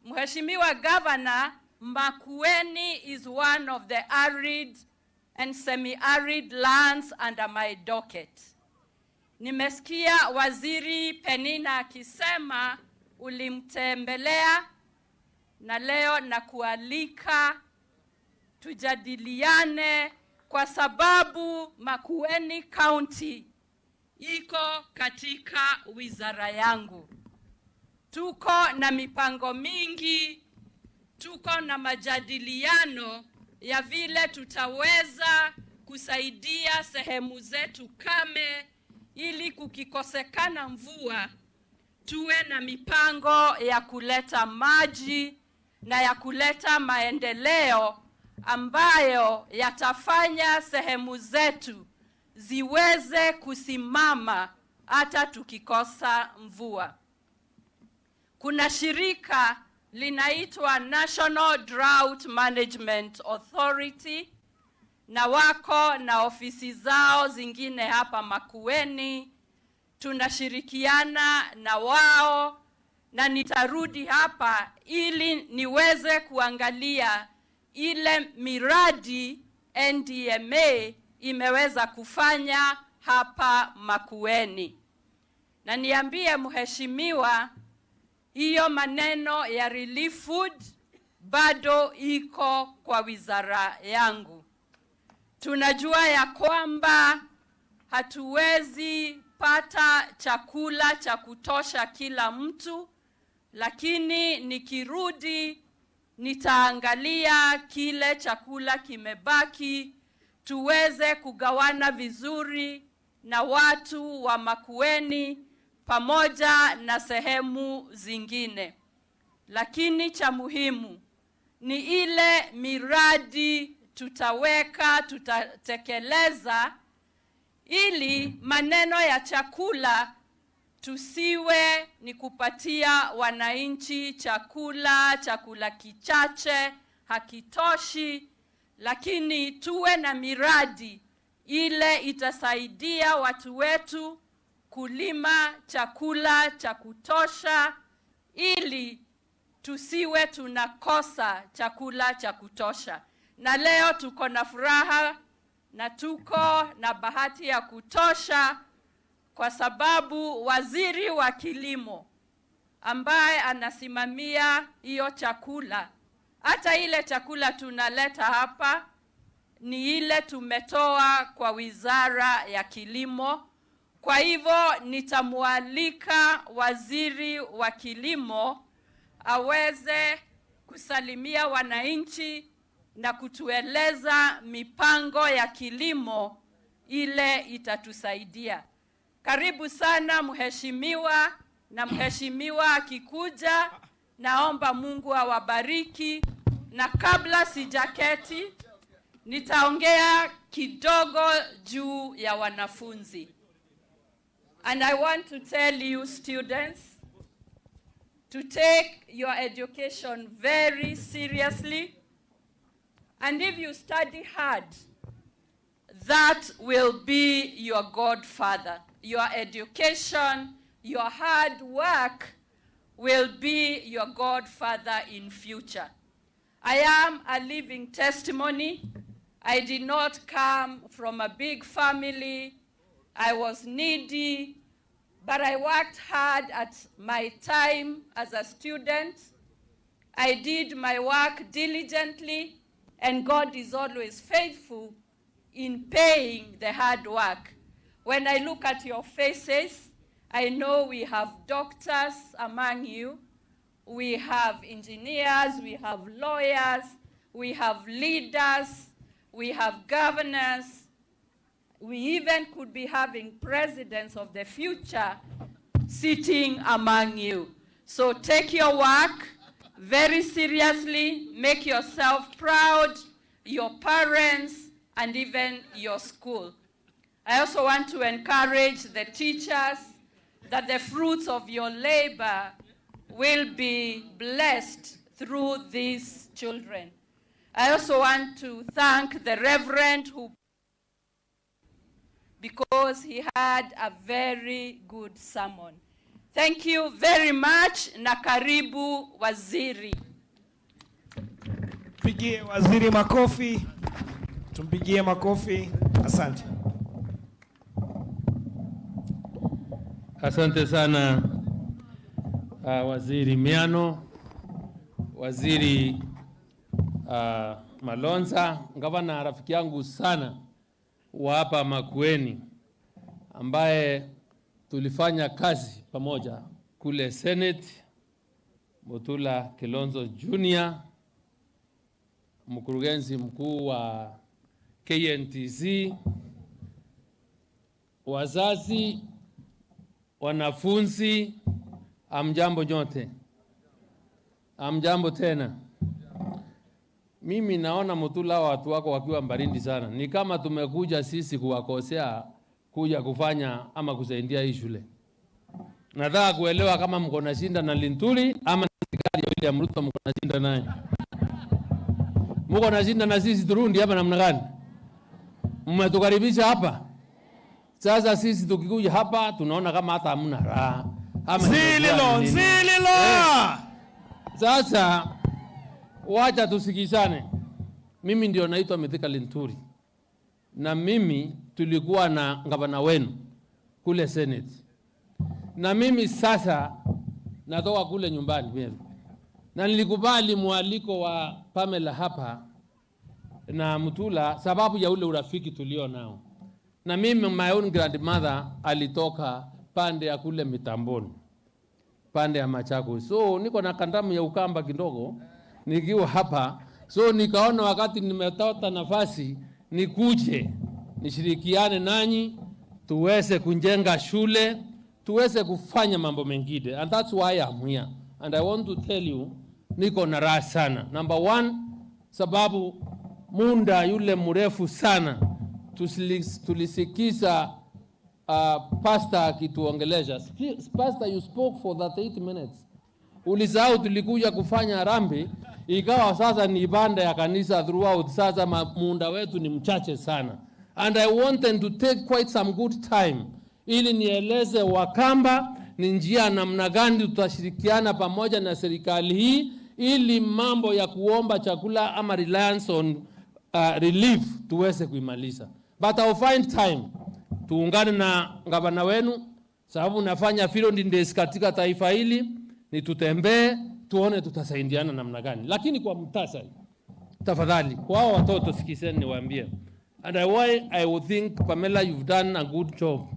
Mheshimiwa Governor, Makueni is one of the arid and semi-arid lands under my docket. Nimesikia Waziri Penina akisema ulimtembelea, na leo nakualika tujadiliane, kwa sababu Makueni County iko katika wizara yangu. Tuko na mipango mingi, tuko na majadiliano ya vile tutaweza kusaidia sehemu zetu kame, ili kukikosekana mvua, tuwe na mipango ya kuleta maji na ya kuleta maendeleo ambayo yatafanya sehemu zetu ziweze kusimama hata tukikosa mvua. Kuna shirika linaitwa National Drought Management Authority, na wako na ofisi zao zingine hapa Makueni. Tunashirikiana na wao na nitarudi hapa ili niweze kuangalia ile miradi N D M A imeweza kufanya hapa Makueni. Na niambie mheshimiwa, hiyo maneno ya relief food bado iko kwa wizara yangu. Tunajua ya kwamba hatuwezi pata chakula cha kutosha kila mtu, lakini nikirudi nitaangalia kile chakula kimebaki, tuweze kugawana vizuri na watu wa Makueni pamoja na sehemu zingine. Lakini cha muhimu ni ile miradi tutaweka, tutatekeleza, ili maneno ya chakula tusiwe ni kupatia wananchi chakula, chakula kichache hakitoshi, lakini tuwe na miradi ile itasaidia watu wetu kulima chakula cha kutosha, ili tusiwe tunakosa chakula cha kutosha. Na leo tuko na furaha na tuko na bahati ya kutosha, kwa sababu waziri wa kilimo ambaye anasimamia hiyo chakula, hata ile chakula tunaleta hapa ni ile tumetoa kwa wizara ya kilimo. Kwa hivyo nitamwalika waziri wa kilimo aweze kusalimia wananchi na kutueleza mipango ya kilimo ile itatusaidia. Karibu sana mheshimiwa, na mheshimiwa akikuja, naomba Mungu awabariki. Na kabla sijaketi, nitaongea kidogo juu ya wanafunzi. And I want to tell you students to take your education very seriously. And if you study hard, that will be your godfather. Your education, your hard work will be your godfather in future. I am a living testimony. I did not come from a big family. I was needy, but I worked hard at my time as a student. I did my work diligently, and God is always faithful in paying the hard work. When I look at your faces, I know we have doctors among you, we have engineers, we have lawyers, we have leaders, we have governors, we even could be having presidents of the future sitting among you. So take your work very seriously, make yourself proud, your parents, and even your school. I also want to encourage the teachers that the fruits of your labor will be blessed through these children. I also want to thank the Reverend who, because he had a very good sermon. Thank you very much, na karibu waziri. Pigie waziri makofi. Tumpigie makofi. Asante. Asante sana, ah, Waziri Miano, Waziri, ah, Malonza, ngavana rafiki yangu sana wa hapa Makueni, ambaye tulifanya kazi pamoja kule Senate, Mutula Kilonzo Junior, mkurugenzi mkuu wa K N T C, wazazi, wanafunzi, hamjambo nyote? Hamjambo tena? Mimi naona Mutula, watu wako wakiwa baridi sana. Ni kama tumekuja sisi kuwakosea kuja kufanya ama kusaidia hii shule. Nataka kuelewa kama mko na shida na Linturi ama na serikali ya William Ruto mko na shida naye. Mko na shida na sisi Turundi ama namna gani? Mmetukaribisha hapa. Sasa sisi tukikuja hapa tunaona kama hata hamna raha. Ama ni Nzililo, nini? Nzililo! Eh. Sasa, wacha tusikizane. Mimi ndio naitwa Mithika Linturi. Na mimi tulikuwa na gavana wenu kule Senate. Na mimi sasa natoka kule nyumbani pia. Na nilikubali mwaliko wa Pamela hapa na Mutula sababu ya ule urafiki tulio nao. Na mimi, my own grandmother alitoka pande ya kule Mitamboni, pande ya Machakos. So, niko na kandamu ya Ukamba kidogo nikiwa hapa. So, nikaona wakati nimetafuta nafasi, nikuje, nishirikiane nanyi, tuweze kujenga shule, tuweze kufanya mambo mengine. And that's why I'm here. And I want to tell you, niko na raha sana. Number one, sababu muda yule mrefu sana tusilis-, tulisikiza, uh, pastor akituongelesha. Spi-, pastor, you spoke for thirty-eight minutes. Ulisahau tulikuja kufanya harambee, ikawa sasa ni ibada ya kanisa throughout. Sasa ma-, muda wetu ni mchache sana. And I wanted to take quite some good time ili nieleze Wakamba ni njia namna gani tutashirikiana pamoja na serikali hii ili mambo ya kuomba chakula ama reliance on, uh, relief tuweze kuimaliza. But I'll find time tuungane na gavana wenu, sababu nafanya field days katika taifa hili, ni tutembee tuone tutasaidiana namna gani. Lakini kwa muhtasari, tafadhali, kwa hao watoto sikizeni niwaambie. And I, why I would think, Pamela, you've done a good job.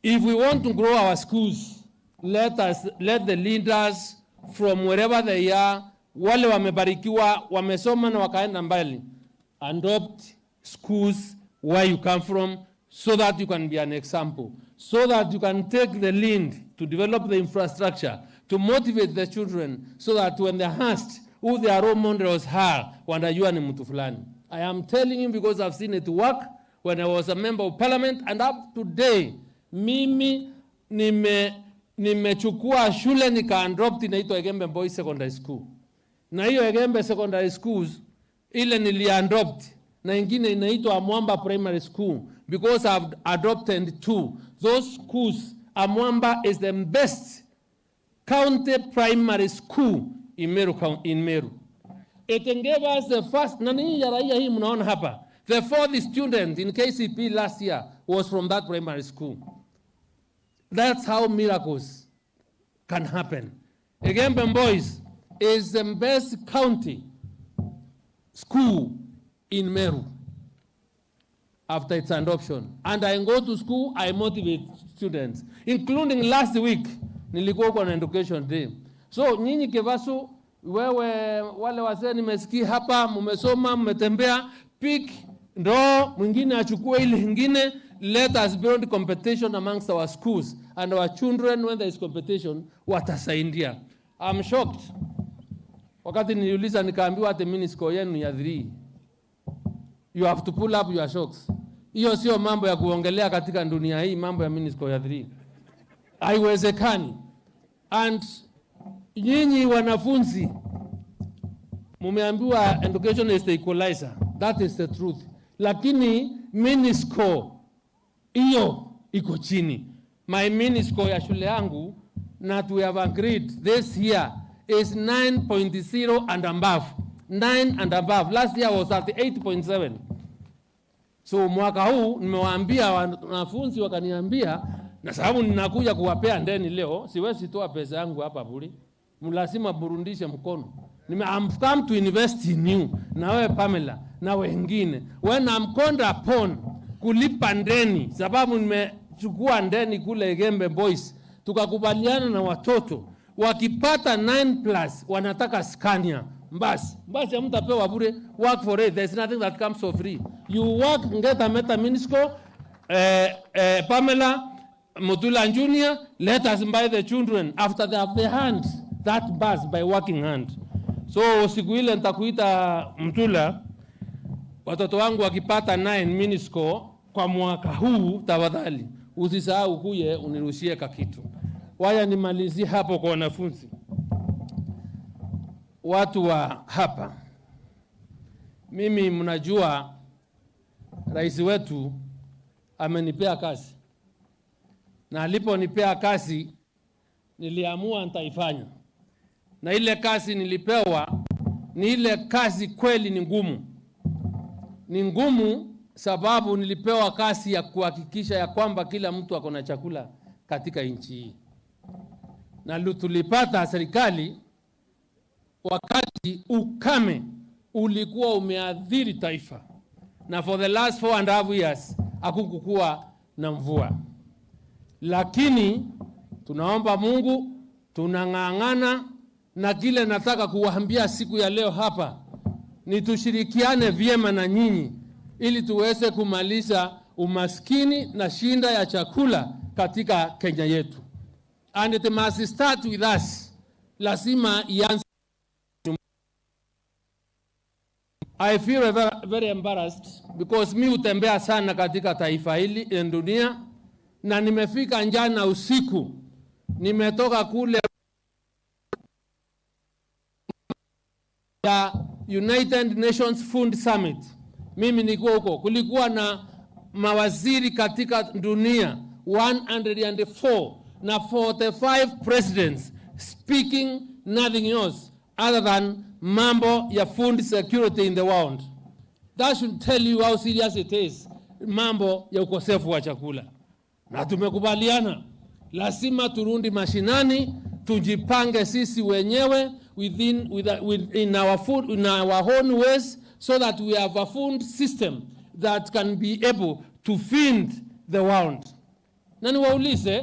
If we want to grow our schools, let us, let the leaders from wherever they are, wale wamebarikiwa, wamesoma na wakaenda mbali, adopt schools where you come from, so that you can be an example, so that you can take the lead to develop the infrastructure, to motivate the children, so that when they're asked who their role models are, wanajua ni mtu fulani. I am telling you because I've seen it work when I was a member of parliament, and up to today, mimi nime-, nimechukua shule nika adopt inaitwa Igembe Boys Secondary School. Na hiyo Igembe Secondary Schools, ile niliadopt, na ingine inaitwa Amwamba Primary School, because I've adopted two. Those schools, Amwamba is the best county primary school in Meru Coun-, in Meru. It gave us the first, na ni ya raia hii mnaona hapa, the fourth student in K C P last year was from that primary school. That's how miracles can happen. Igembe Boys is the best county school in Meru after its adoption. And I go to school, I motivate students, including last week, nilikuwa huko na education day. So, nyinyi Kevasu, wewe, wale wazee nimesikia hapa, mmesoma, mmetembea, pick ndoo, mwingine achukue ile ingine. Let us build competition amongst our schools, and our children, when there is competition, watasaidia. I'm shocked. Wakati niliuliza, nikaambiwa ati mini score yenu ya three. You have to pull up your socks. Hiyo sio mambo ya kuongelea katika dunia hii, mambo ya mini score ya three. Haiwezekani. And nyinyi wanafunzi, mumeambiwa education is the equalizer. That is the truth. Lakini mini score, hiyo iko chini. My mini score ya shule yangu, na we have agreed this year, is nine point zero and above. Nine and above. Last year was at eight point seven. So mwaka huu nimewaambia wanafunzi, wakaniambia, na sababu ninakuja kuwapea ndeni leo, siwezi toa pesa yangu hapa bure. Mlazima burundishe mkono. Nime, I'm come to invest in you, na wewe Pamela, na wengine. When I'm called upon kulipa ndeni, sababu nimechukua ndeni kule Igembe Boys, tukakubaliana na watoto, wakipata nine plus, wanataka Scania. Basi, basi hamtapewa bure, work for it. There's nothing that comes for free. You work, get a meta mini score, eh, eh, Pamela, Mutula Junior, let us buy the children after they have the hand, that bus by working hand. So siku ile nitakuita Mutula, watoto wangu wakipata nine mini score kwa mwaka huu, tafadhali usisahau kuye unirushie kakitu. Waya nimalizie hapo kwa wanafunzi. Watu wa hapa, mimi mnajua rais wetu amenipea kazi. Na aliponipea kazi, niliamua nitaifanya. Na ile kazi nilipewa, ni ile kazi kweli ni ngumu. Ni ngumu sababu nilipewa kazi ya kuhakikisha ya kwamba kila mtu ako na chakula katika nchi hii. Na lu-, tulipata serikali wakati ukame ulikuwa umeathiri taifa. Na for the last four and a half years, hakukukuwa na mvua. Lakini tunaomba Mungu, tunang'ang'ana, na kile nataka kuwaambia siku ya leo hapa, ni tushirikiane vyema na nyinyi ili tuweze kumaliza umaskini na shinda ya chakula katika Kenya yetu. And it must start with us. Lazima ianze. I feel very, very embarrassed because mi hutembea sana katika taifa hili, eh, dunia, na nimefika jana usiku, nimetoka kule ya United Nations Food Summit. Mimi nilikuwa huko. Kulikuwa na mawaziri katika dunia one hundred and four na forty-five presidents speaking nothing else other than mambo ya food security in the world. That should tell you how serious it is, mambo ya ukosefu wa chakula. Na tumekubaliana, lazima turudi mashinani, tujipange sisi wenyewe within, with, with, in our food, in our own ways, so that we have a food system that can be able to feed the world. Na niwaulize,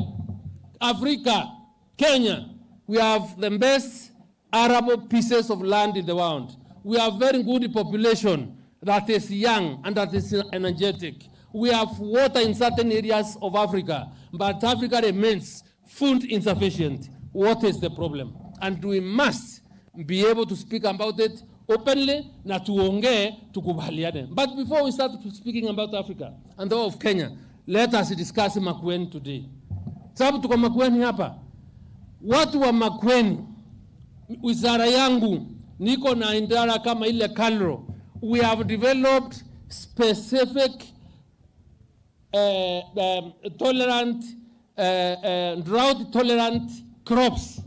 Africa, Kenya, we have the best arable pieces of land in the world. We have very good population that is young and that is energetic. We have water in certain areas of Africa, but Africa remains food insufficient. What is the problem? And we must be able to speak about it openly, na tuongee, tukubaliane. But before we start speaking about Africa and the whole of Kenya, let us discuss Makueni today. Sababu tuko Makueni hapa. Watu wa Makueni, wizara yangu, niko na idara kama ile KALRO, we have developed specific, eh, um, tolerant, eh, eh, drought tolerant crops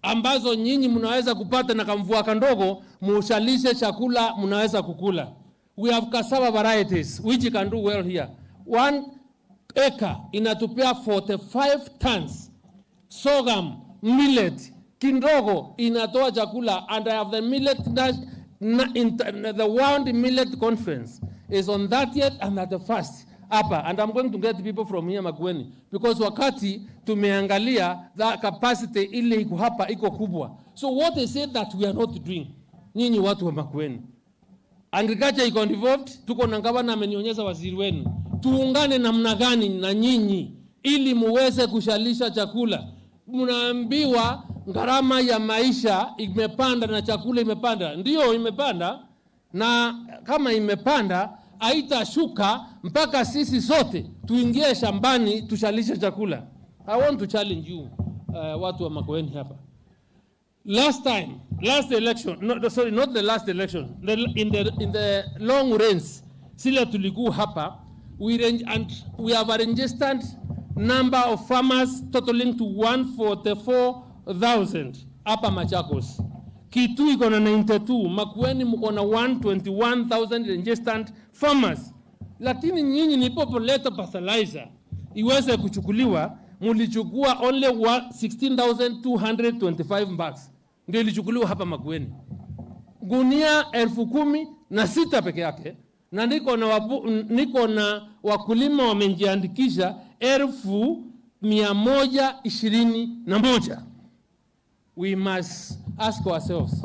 ambazo nyinyi mnaweza kupata na kamvua kandogo, mushalishe chakula mnaweza kukula. We have cassava varieties which can do well here. One acre inatupea forty-five tons. Sorghum, millet, kidogo inatoa chakula, and I have the millet na, na, in, the World Millet Conference is on thirtieth and thirty-first hapa, and I'm going to get people from here Makueni, because wakati tumeangalia the capacity ile iko hapa iko kubwa. So what is it that we are not doing? Nyinyi watu wa Makueni, agriculture iko involved, tuko na gavana amenionyesha, waziri wenu. Tuungane namna gani na nyinyi ili muweze kushalisha chakula? Mnaambiwa gharama ya maisha imepanda na chakula imepanda. Ndio, imepanda, na kama imepanda, haitashuka mpaka sisi sote tuingie shambani tushalishe chakula. I want to challenge you, uh, watu wa Makueni hapa. Last time, last election, no, no, sorry, not the last election, the, in the, in the long range, sile tulikuwa hapa, we range, and we have a registered number of farmers totaling to one forty-four thousand hapa Machakos. Kitui iko na ninety-two, Makueni mko na one twenty-one thousand registered farmers. Lakini nyinyi nilipoleta fertilizer iweze kuchukuliwa, mulichukua only one, sixteen thousand two hundred twenty-five bags. Ndio ilichukuliwa hapa Makueni. Gunia elfu kumi na sita peke yake, na niko na wabu-, niko na wakulima wamejiandikisha elfu mia moja ishirini na moja. We must ask ourselves.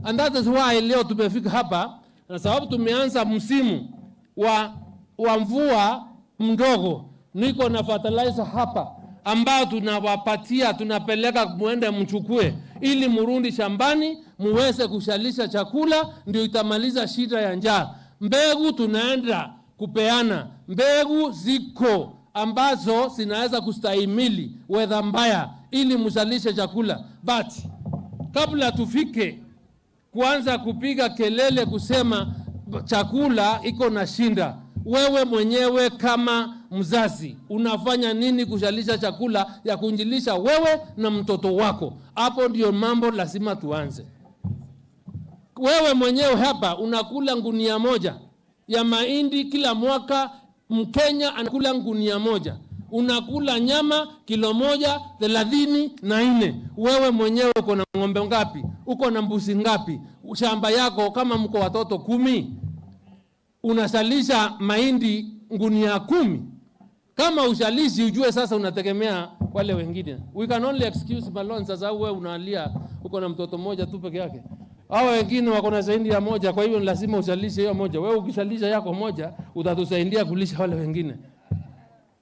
And that is why leo tumefika hapa, na sababu tumeanza msimu wa, wa mvua mdogo. Niko na fertilizer hapa ambao tunawapatia, tunapeleka muende mchukue ili murudi shambani, muweze kushalisha chakula, ndio itamaliza shida ya njaa. Mbegu tunaenda kupeana. Mbegu ziko ambazo zinaweza kustahimili weather mbaya ili mzalishe chakula. But kabla tufike kuanza kupiga kelele kusema chakula iko na shinda, wewe mwenyewe kama mzazi, unafanya nini kushalisha chakula ya kunjilisha wewe na mtoto wako? Hapo ndio mambo lazima tuanze. Wewe mwenyewe hapa unakula gunia moja ya mahindi kila mwaka, Mkenya anakula gunia moja. Unakula nyama kilo moja thelathini na nne. Wewe mwenyewe uko na ng'ombe ngapi? Uko na mbuzi ngapi? Shamba yako, kama mko watoto kumi, unashalisha mahindi gunia kumi. Kama ushalishi, ujue sasa unategemea wale wengine. We can only excuse Malonza, sasa wewe unalia, uko na mtoto mmoja tu peke yake. Hao wengine wako na zaidi ya moja, kwa hivyo ni lazima ushalishe hiyo moja. Wewe ukishalisha yako moja, utatusaidia kulisha wale wengine.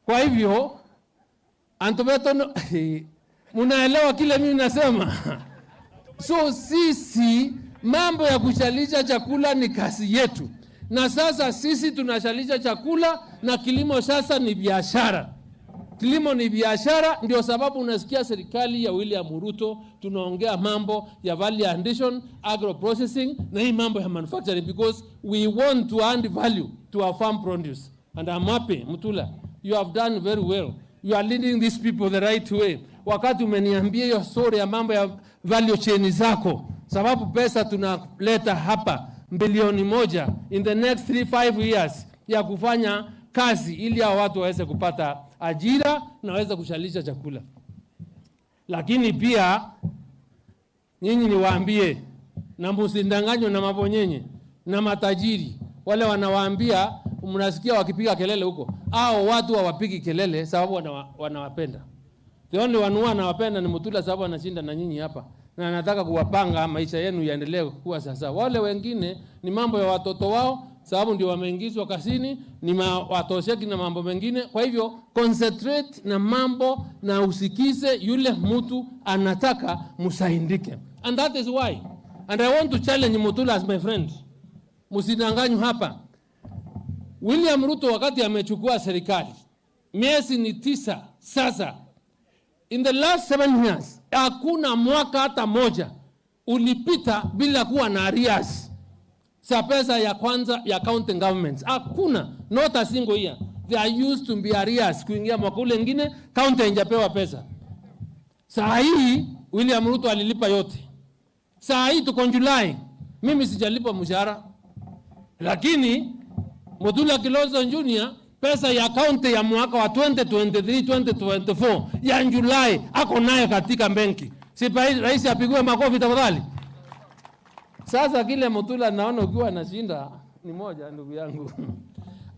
Kwa hivyo, antu betu no, munaelewa kile mimi nasema? So sisi, mambo ya kushalisha chakula ni kazi yetu. Na sasa sisi tunashalisha chakula, na kilimo sasa ni biashara. Kilimo ni biashara, ndio sababu unasikia serikali ya William Ruto tunaongea mambo ya value addition, agro processing, na hii mambo ya manufacturing, because we want to add value to our farm produce. And I'm happy, Mutula, you have done very well. You are leading these people the right way. Wakati umeniambia hiyo story ya mambo ya value chain zako, sababu pesa tunaleta hapa bilioni moja in the next three, five years ya kufanya kazi ili hao watu waweze kupata ajira na waweze kushalisha chakula. Lakini pia, nyinyi niwaambie, na msidanganywe na mabonyenye na matajiri wale wanawaambia, mnasikia wakipiga kelele huko. Hao watu hawapigi kelele sababu wanawa-, wanawapenda. The only one who anawapenda ni Mutula, sababu anashinda na nyinyi hapa na anataka kuwapanga maisha yenu yaendelee kuwa sasa. Wale wengine ni mambo ya watoto wao, sababu ndio wameingizwa kazini, ni ma-, watosheki na mambo mengine. Kwa hivyo, concentrate na mambo na usikize yule mtu anataka msaidike. And that is why, and I want to challenge Mutula as my friend. Msidanganywe hapa. William Ruto wakati amechukua serikali, miezi ni tisa sasa. In the last seven years, hakuna mwaka hata moja ulipita bila kuwa na arrears za pesa ya kwanza ya county governments. Hakuna, not a single year. They are used to be arrears. Kuingia mwaka ule ingine, county haijapewa pesa. Saa hii, William Ruto alilipa yote. Saa hii tuko July. Mimi sijalipwa mshahara. Lakini Mutula Kilonzo Junior, pesa ya county ya mwaka wa twenty twenty-three, twenty twenty-four ya July ako nayo katika benki. Si pa-, rais apigiwe makofi tafadhali? Sasa kile Mutula naona ukiwa na shinda ni moja, ndugu yangu.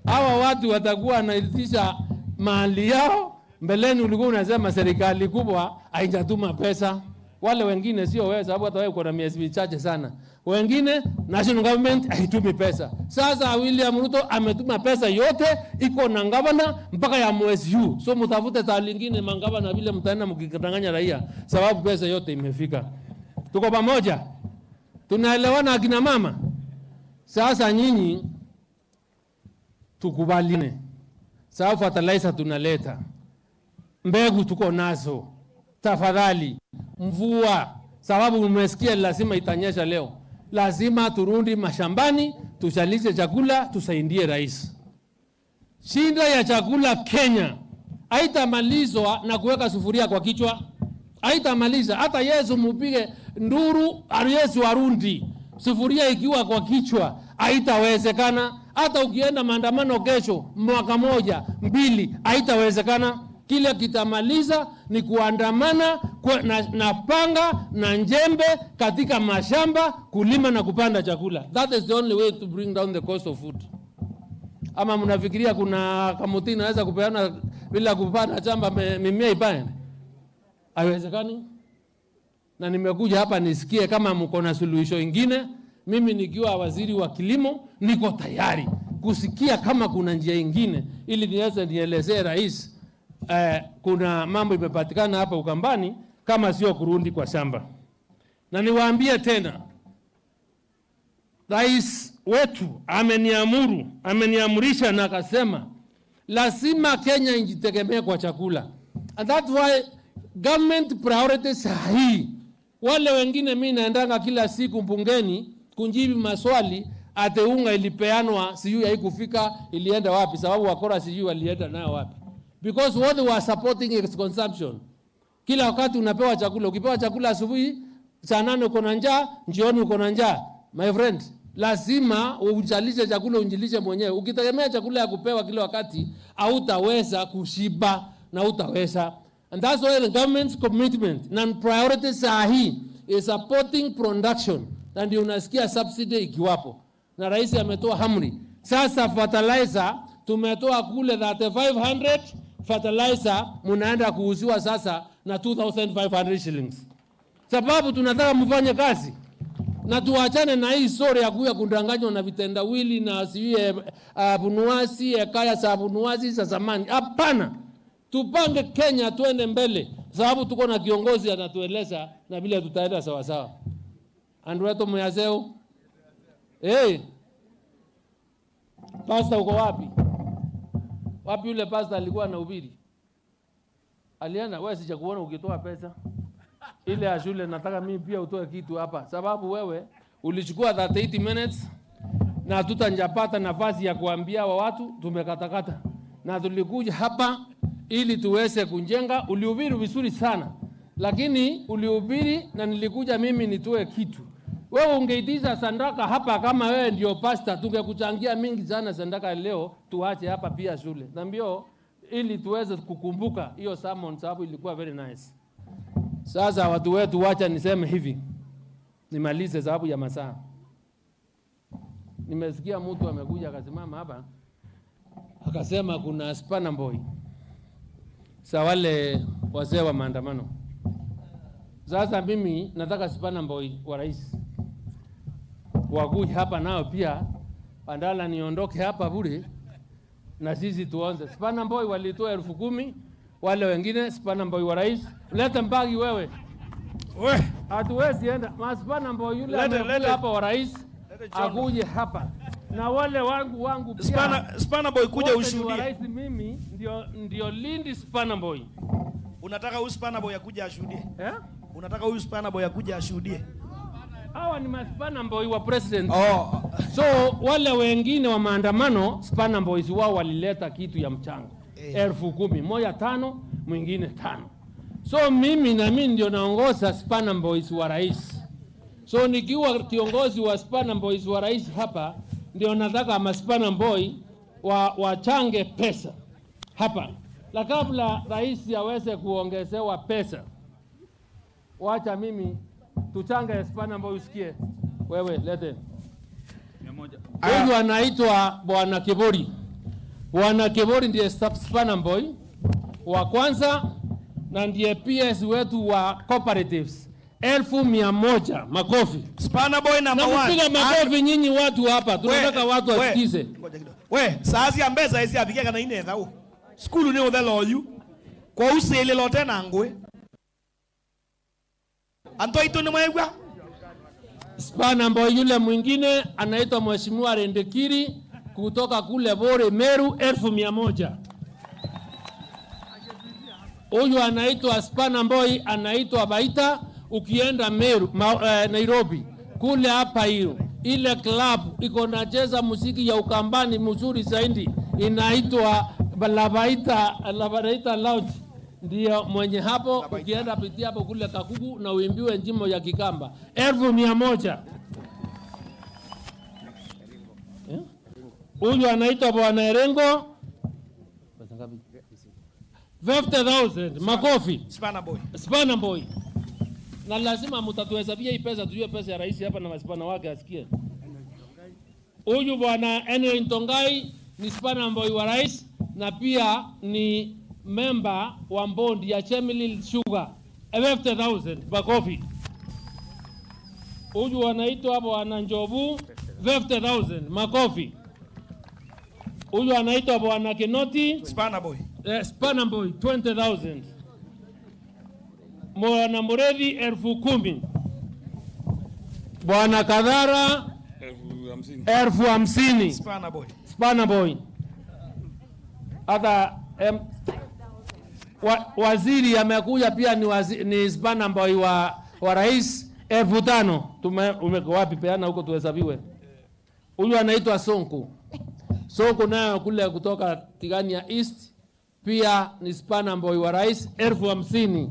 Hawa watu watakuwa wanaitisha mali yao. Mbeleni ulikuwa unasema serikali kubwa haijatuma pesa. Wale wengine sio wewe, sababu hata wewe uko na miezi michache sana. Wengine, national government haitumi pesa. Sasa William Ruto ametuma pesa yote, iko na gavana mpaka ya mwezi huu. So mtafute saa lingine magavana vile mtaenda mkidanganya raia, sababu pesa yote imefika. Tuko pamoja? Tunaelewana, akina mama? Sasa nyinyi tukubaliane. Sawa, fertilizer tunaleta. Mbegu tuko nazo. Tafadhali, mvua, sababu umesikia lazima itanyesha leo. Lazima turudi mashambani, tushalishe chakula, tusaidie rais. Shinda ya chakula Kenya haitamalizwa na kuweka sufuria kwa kichwa. Haitamaliza. Hata Yesu mupige nduru, Yesu arudi, sufuria ikiwa kwa kichwa, haitawezekana. Hata ukienda maandamano kesho, mwaka moja, mbili, haitawezekana. Kile kitamaliza ni kuandamana kwe-, na, na panga na njembe katika mashamba, kulima na kupanda chakula. That is the only way to bring down the cost of food. Ama mnafikiria kuna kamuti inaweza kupeana bila kupanda shamba me-, mimea ipae? Haiwezekani. Na nimekuja hapa nisikie kama mko na suluhisho ingine. Mimi nikiwa waziri wa kilimo, niko tayari kusikia kama kuna njia ingine, ili niweze nielezee rais, eh, kuna mambo imepatikana hapa Ukambani, kama sio kurudi kwa shamba. Na niwaambie tena, rais wetu ameniamuru, ameniamrisha na akasema, lazima Kenya ijitegemee kwa chakula. And that's why government priorities saa hii, wale wengine, mi naendanga kila siku bungeni kujibu maswali, ati unga ilipeanwa, sijui haikufika, ilienda wapi, sababu wakora sijui walienda nayo wapi. Because what they were supporting is consumption. Kila wakati unapewa chakula, ukipewa chakula asubuhi, saa nane uko na njaa, jioni uko na njaa. My friend, lazima ujalishe chakula, ujilishe mwenyewe. Ukitegemea chakula ya kupewa kila wakati, hautaweza kushiba na hautaweza. And that's why the government's commitment na priority saa hii is supporting production. Na ndio unasikia subsidy ikiwapo. Na rais ametoa amri. Sasa fertilizer tumetoa kule thirty-five hundred, fertilizer munaenda kuuziwa sasa na two thousand five hundred shillings. Sababu tunataka mfanye kazi. Na tuachane na hii story ya kuya kudanganywa na vitendawili na sijui, eh, ah, bunuasi, eh, kaya za bunuasi za zamani. Hapana. Tupange Kenya tuende mbele. Sababu tuko na kiongozi anatueleza na vile tutaenda sawasawa. Andũ etũ mwĩ aseo. Eh. Pastor uko wapi? Wapi yule pastor alikuwa anahubiri? Alienda, wewe sijakuona ukitoa pesa. Ile ya shule nataka mimi pia utoe kitu hapa. Sababu wewe ulichukua thirty-eight minutes na hatutajapata nafasi ya kuambia wa watu tumekatakata. Na tulikuja hapa ili tuweze kujenga. Ulihubiri vizuri sana. Lakini ulihubiri na nilikuja mimi nitoe kitu. Wewe ungeitisha sadaka hapa kama wewe ndio pastor, tungekuchangia mingi sana sadaka leo, tuache hapa pia shule. Na mbio, ili tuweze kukumbuka hiyo sermon sababu ilikuwa very nice. Sasa watu wetu, wacha niseme hivi. Nimalize sababu ya masaa. Nimesikia mtu amekuja akasimama hapa, akasema kuna spanner boy. Sa wale wazee wa maandamano. Sasa mimi nataka spanner boy wa rais wakuje hapa nao pia, badala niondoke hapa bure na sisi tuonze. Spanner boy walitoa elfu kumi, wale wengine, spanner boy wa rais. Leta mbagi wewe. We. Hatuwezi enda. Ma spanner boy yule Lete, amekuja lete. hapa wa rais, Lete John. akuje hapa. Na wale wangu, wangu pia. Spanner, spanner boy, kuja Wote ni wa ushuhudie. rais, mimi ndio, ndio lead spanner boy. Unataka huyu spanner boy akuje ashuhudie? Eh? Unataka huyu spanner boy akuje ashuhudie? Hawa ni ma spanner boy wa president. Oh. So, wale wengine wa maandamano, spanner boys wao walileta kitu ya mchango. Eh. Elfu kumi, moja tano, mwingine tano. So, mimi na mimi ndio naongoza spanner boys wa rais. So, nikiwa kiongozi wa spanner boys wa rais hapa, ndio nataka ma spanner boy wa, wachange pesa hapa. Na kabla rais aweze kuongezewa pesa, wacha mimi tuchange spanner boy usikie. Wewe, lete. Mia moja. Huyu anaitwa Bwana Kibori. Bwana Kibori ndiye sp-, spanner boy wa kwanza na ndiye P S wetu wa cooperatives. Elfu mia moja. Makofi. Spanner boy number Na one. mpige makofi nyinyi watu hapa. Tunataka We, watu we. wasikize. Ngoja kidogo. We, saa cia mbesa isi apikia kana ine thau. Skulu ni uthela uyu. Kwa usililo tena ngwe. Anto itu ni mwegwa. Spanner boy yule mwingine anaitwa Mheshimiwa Rendekiri kutoka kule Bore, Meru, elfu mia moja. Huyu anaitwa spanner boy, anaitwa Baita, ukienda Meru, ma, eh, Nairobi, kule hapa hiyo. Ile club iko nacheza muziki ya Ukambani mzuri zaidi, inaitwa Labaita, Labaita Lounge. Ndio mwenye hapo, ukienda pitia hapo kule Kakugu na uimbiwe njimo ya Kikamba. Elfu mia moja. Eh? Huyu anaitwa Bwana Erengo. Pesa ngapi? Fifty thousand. Makofi. Spanner boy. Spanner boy. Na lazima mtatuhesabia hii pesa, tujue pesa ya rais hapa na maspana wake asikie. Huyu bwana Henry Ntongai ni spanner boy wa rais na pia ni member wa board ya Chemelil Sugar. Fifty thousand, makofi. Huyu anaitwa bwana Njobu, fifty thousand, makofi. Huyu anaitwa bwana Kinoti. Spanner boy. Eh, spanner boy, twenty thousand. Bwana Murethi, elfu kumi. Bwana Kadhara, Elfu hamsini. elfu hamsini. Spanner boy. Spanner boy. Hata, em, wa-, waziri amekuja pia ni wazi-, ni spanner boy wa, wa rais, elfu tano. Tume-, umeko wapi? Peana huko tuhesabiwe. Huyu anaitwa Sonko. Sonko naye kule kutoka Tigania East, pia ni spana boy wa rais, elfu hamsini.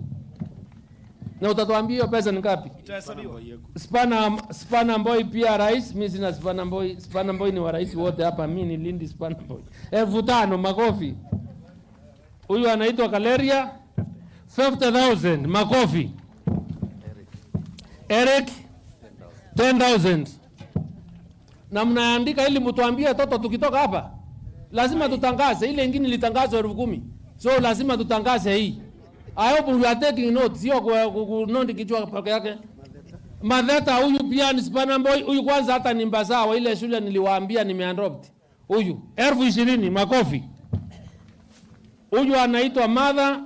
Na utatuambia hiyo pesa ni ngapi? Itahesabiwa. Spana, spana boy pia rais, mi sina spana boy. Spana boy ni wa rais wote hapa, mi ni Lindi spana boy. Elfu tano, makofi. Huyu anaitwa Kaleria, fifty thousand, makofi. Eric, ten thousand. Na mnaandika ili mtuambie toto tukitoka hapa. Lazima tutangaze, ile ingine ilitangazwa elfu kumi. So lazima tutangaze hii. I hope you are taking notes, sio ku-, ku-, kunondi kichwa peke yake. Matheta, huyu pia ni spana boy, huyu kwanza hata ni mbazaa wa ile shule niliwaambia nimeadopt. Huyu, elfu ishirini, makofi. Huyu anaitwa Martha.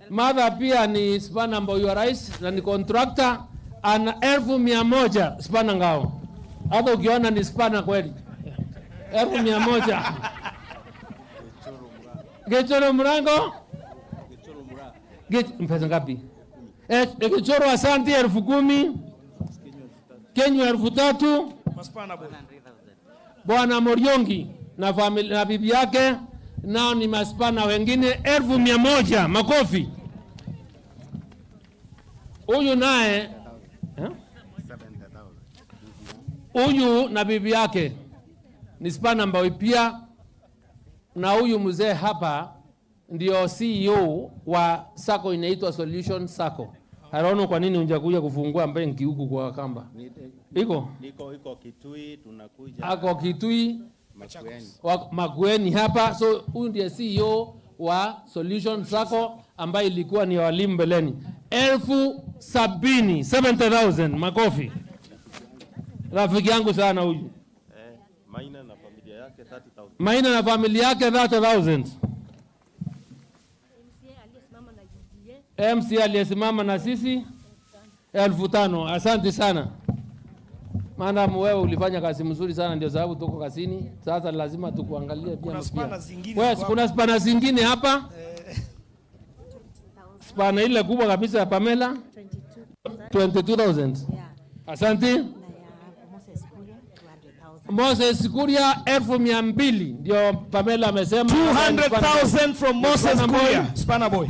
Martha pia ni spana boy wa rais na ni contractor. Ana elfu mia moja spana ngao. Hata ukiona ni spana kweli. Elfu mia moja. Gichuru mrango? Gich-, mpesa ngapi? Eh, eh, Gichuru, asante, elfu kumi. Kenywa elfu tatu. Maspana boy. Bwana Moriongi na famili-, na bibi yake, nao ni maspana wengine elfu mia moja. Makofi. Huyu naye, eh? Huyu na bibi yake ni spana boy pia, na huyu mzee hapa ndio C E O wa sacco inaitwa Solution Sacco. I don't know kwa nini hujakuja kufungua benki huku kwa Wakamba. Ni-, iko? Iko, iko Kitui, tunakuja. Ako Kitui. Makueni. Wa-, Makueni hapa. So, huyu ndiye C E O wa Solution Sacco ambaye ilikuwa ni ya walimu mbeleni. Elfu sabini, seventy thousand, makofi. Rafiki yangu sana huyu. Eh, Maina na familia yake, thirty thousand. Maina na familia yake, thirty thousand. M C A aliyesimama na sisi, elfu tano. Asante sana. Madam, wewe ulifanya kazi mzuri sana, ndio sababu tuko kazini. Sasa lazima tukuangalie pia. Kuna spana zingine. Yes, kuna spana zingine hapa. Eh. Spana ile kubwa kabisa ya Pamela, twenty-two thousand. Asante. Moses Kuria, elfu mia mbili, ndio Pamela amesema. Two hundred thousand from Moses Kuria, spana boy.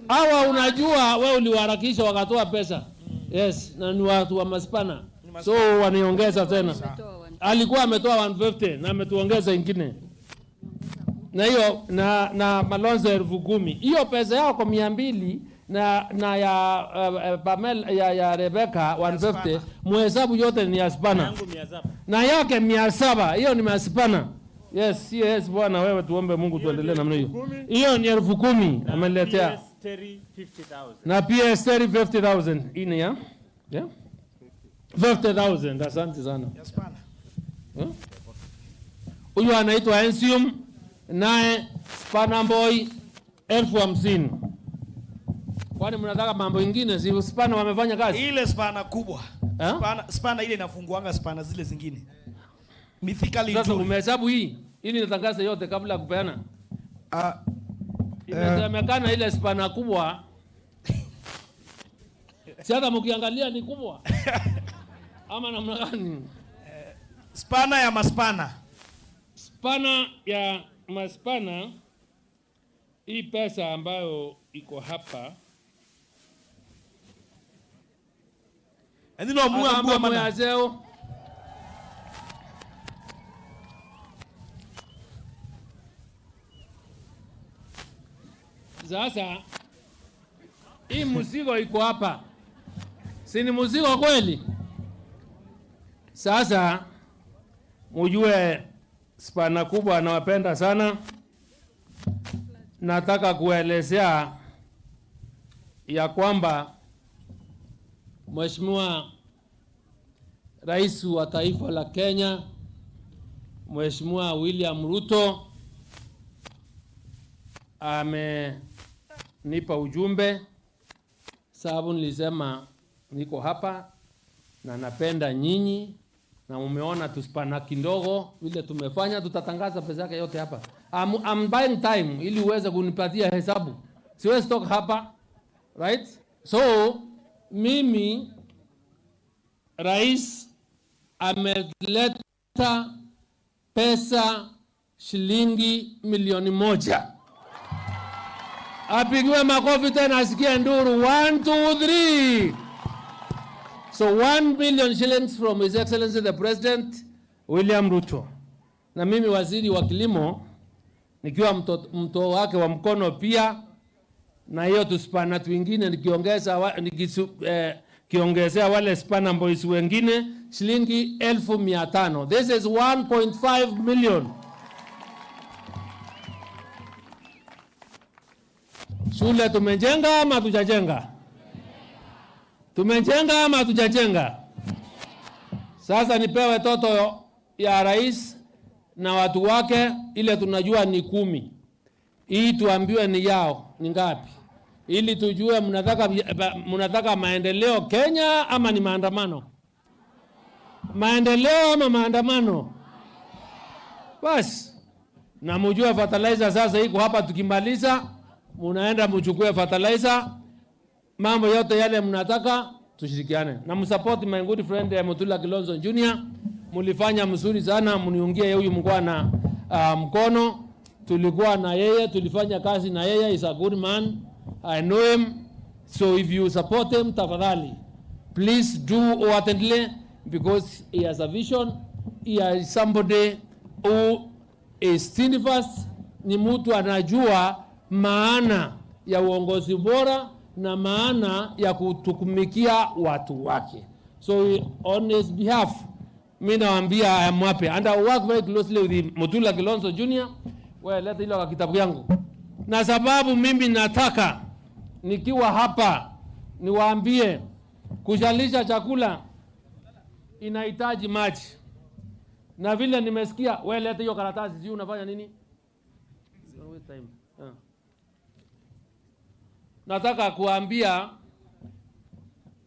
Hawa unajua, wewe uliwaharakisha wakatoa pesa. Yes, na ni watu wa maspana. So, waniongeza tena. Alikuwa ametoa one fifty na ametuongeza ingine. Na hiyo, na, na Malonzo elfu kumi. Hiyo pesa yako mia mbili na, na ya, eh, eh, Pamela, ya, ya Rebecca one fifty, muhesabu yote ni ya spana. Yangu mia saba. Na yake mia saba, hiyo ni mia spana. Yes, yes, bwana, wewe tuombe Mungu tuendelee namna hiyo. Hiyo ni elfu kumi ameletea. P S Terry fifty thousand. Na P S Terry fifty thousand. Hii ni ya? Yeah? Fifty thousand, asante sana. Ya spana. Eh? Huyu anaitwa Ensium, naye spana boy, elfu hamsini. Kwani mnataka mambo ingine? Si spana wamefanya kazi? Ile spana kubwa. Eh? Spana, spana ile inafunguanga spana zile zingine. Mythically. Sasa true. Umehesabu hii? Ili nitangaze yote kabla ya kupeana. Ah, eh. Imesemekana ile spana kubwa. Si hata mkiangalia ni kubwa. Ama namna gani? Spana ya maspana. Spana ya maspana. Hii pesa ambayo iko hapa. Eni no mua Akamba mua mana. Moya zeo. Sasa, hii mzigo iko hapa. Si ni mzigo kweli? Sasa, mujue spana kubwa anawapenda sana. Nataka kuelezea ya kwamba Mheshimiwa Rais wa taifa la Kenya, Mheshimiwa William Ruto, amenipa ujumbe. Sababu nilisema niko hapa na napenda nyinyi, na mumeona tuspana kidogo vile tumefanya, tutatangaza pesa yake yote hapa. I'm, I'm buying time ili uweze kunipatia hesabu. Siwezi toka hapa, right? So, mimi, rais ameleta pesa shilingi milioni moja. Apigiwe makofi tena, asikie nduru. One, two, three. So one million shillings from His Excellency the President William Ruto. Na mimi waziri wa kilimo, nikiwa mto-, mto wake wa mkono pia, na hiyo tuspana twingine nikiongeza wa-, nikisu-, eh, kiongezea wale spanner boys wengine shilingi elfu mia tano. This is one point five million. Shule tumejenga ama hatujajenga? Tumejenga ama hatujajenga? Sasa nipewe toto ya rais na watu wake, ile tunajua ni kumi. Hii tuambiwe ni yao, ni ngapi? Ili tujue mnataka, mnataka maendeleo Kenya ama ni maandamano? Maendeleo ama maandamano? Basi, na mjue fertilizer sasa iko hapa, tukimaliza, mnaenda mchukue fertilizer. Mambo yote yale mnataka, tushirikiane. Na msupport my good friend, eh, Mutula Kilonzo Junior. Mlifanya mzuri sana, mniungie huyu mkono, ah, mkono. Tulikuwa na yeye, tulifanya kazi na yeye, he's a good man. I know him. So if you support him, tafadhali, please do wholeheartedly, because he has a vision. He is somebody who is steadfast, ni mtu anajua maana ya uongozi bora na maana ya kutumikia watu wake. So on his behalf, mi nawaambia, I am happy and I work very closely with Mutula Kilonzo Junior. Wewe leta ile kitabu yangu. Na sababu mimi nataka nikiwa hapa niwaambie, kushalisha chakula inahitaji maji. Na vile nimesikia, wewe leta hiyo karatasi, sijui unafanya nini? Don't waste time. Ah. Nataka kuambia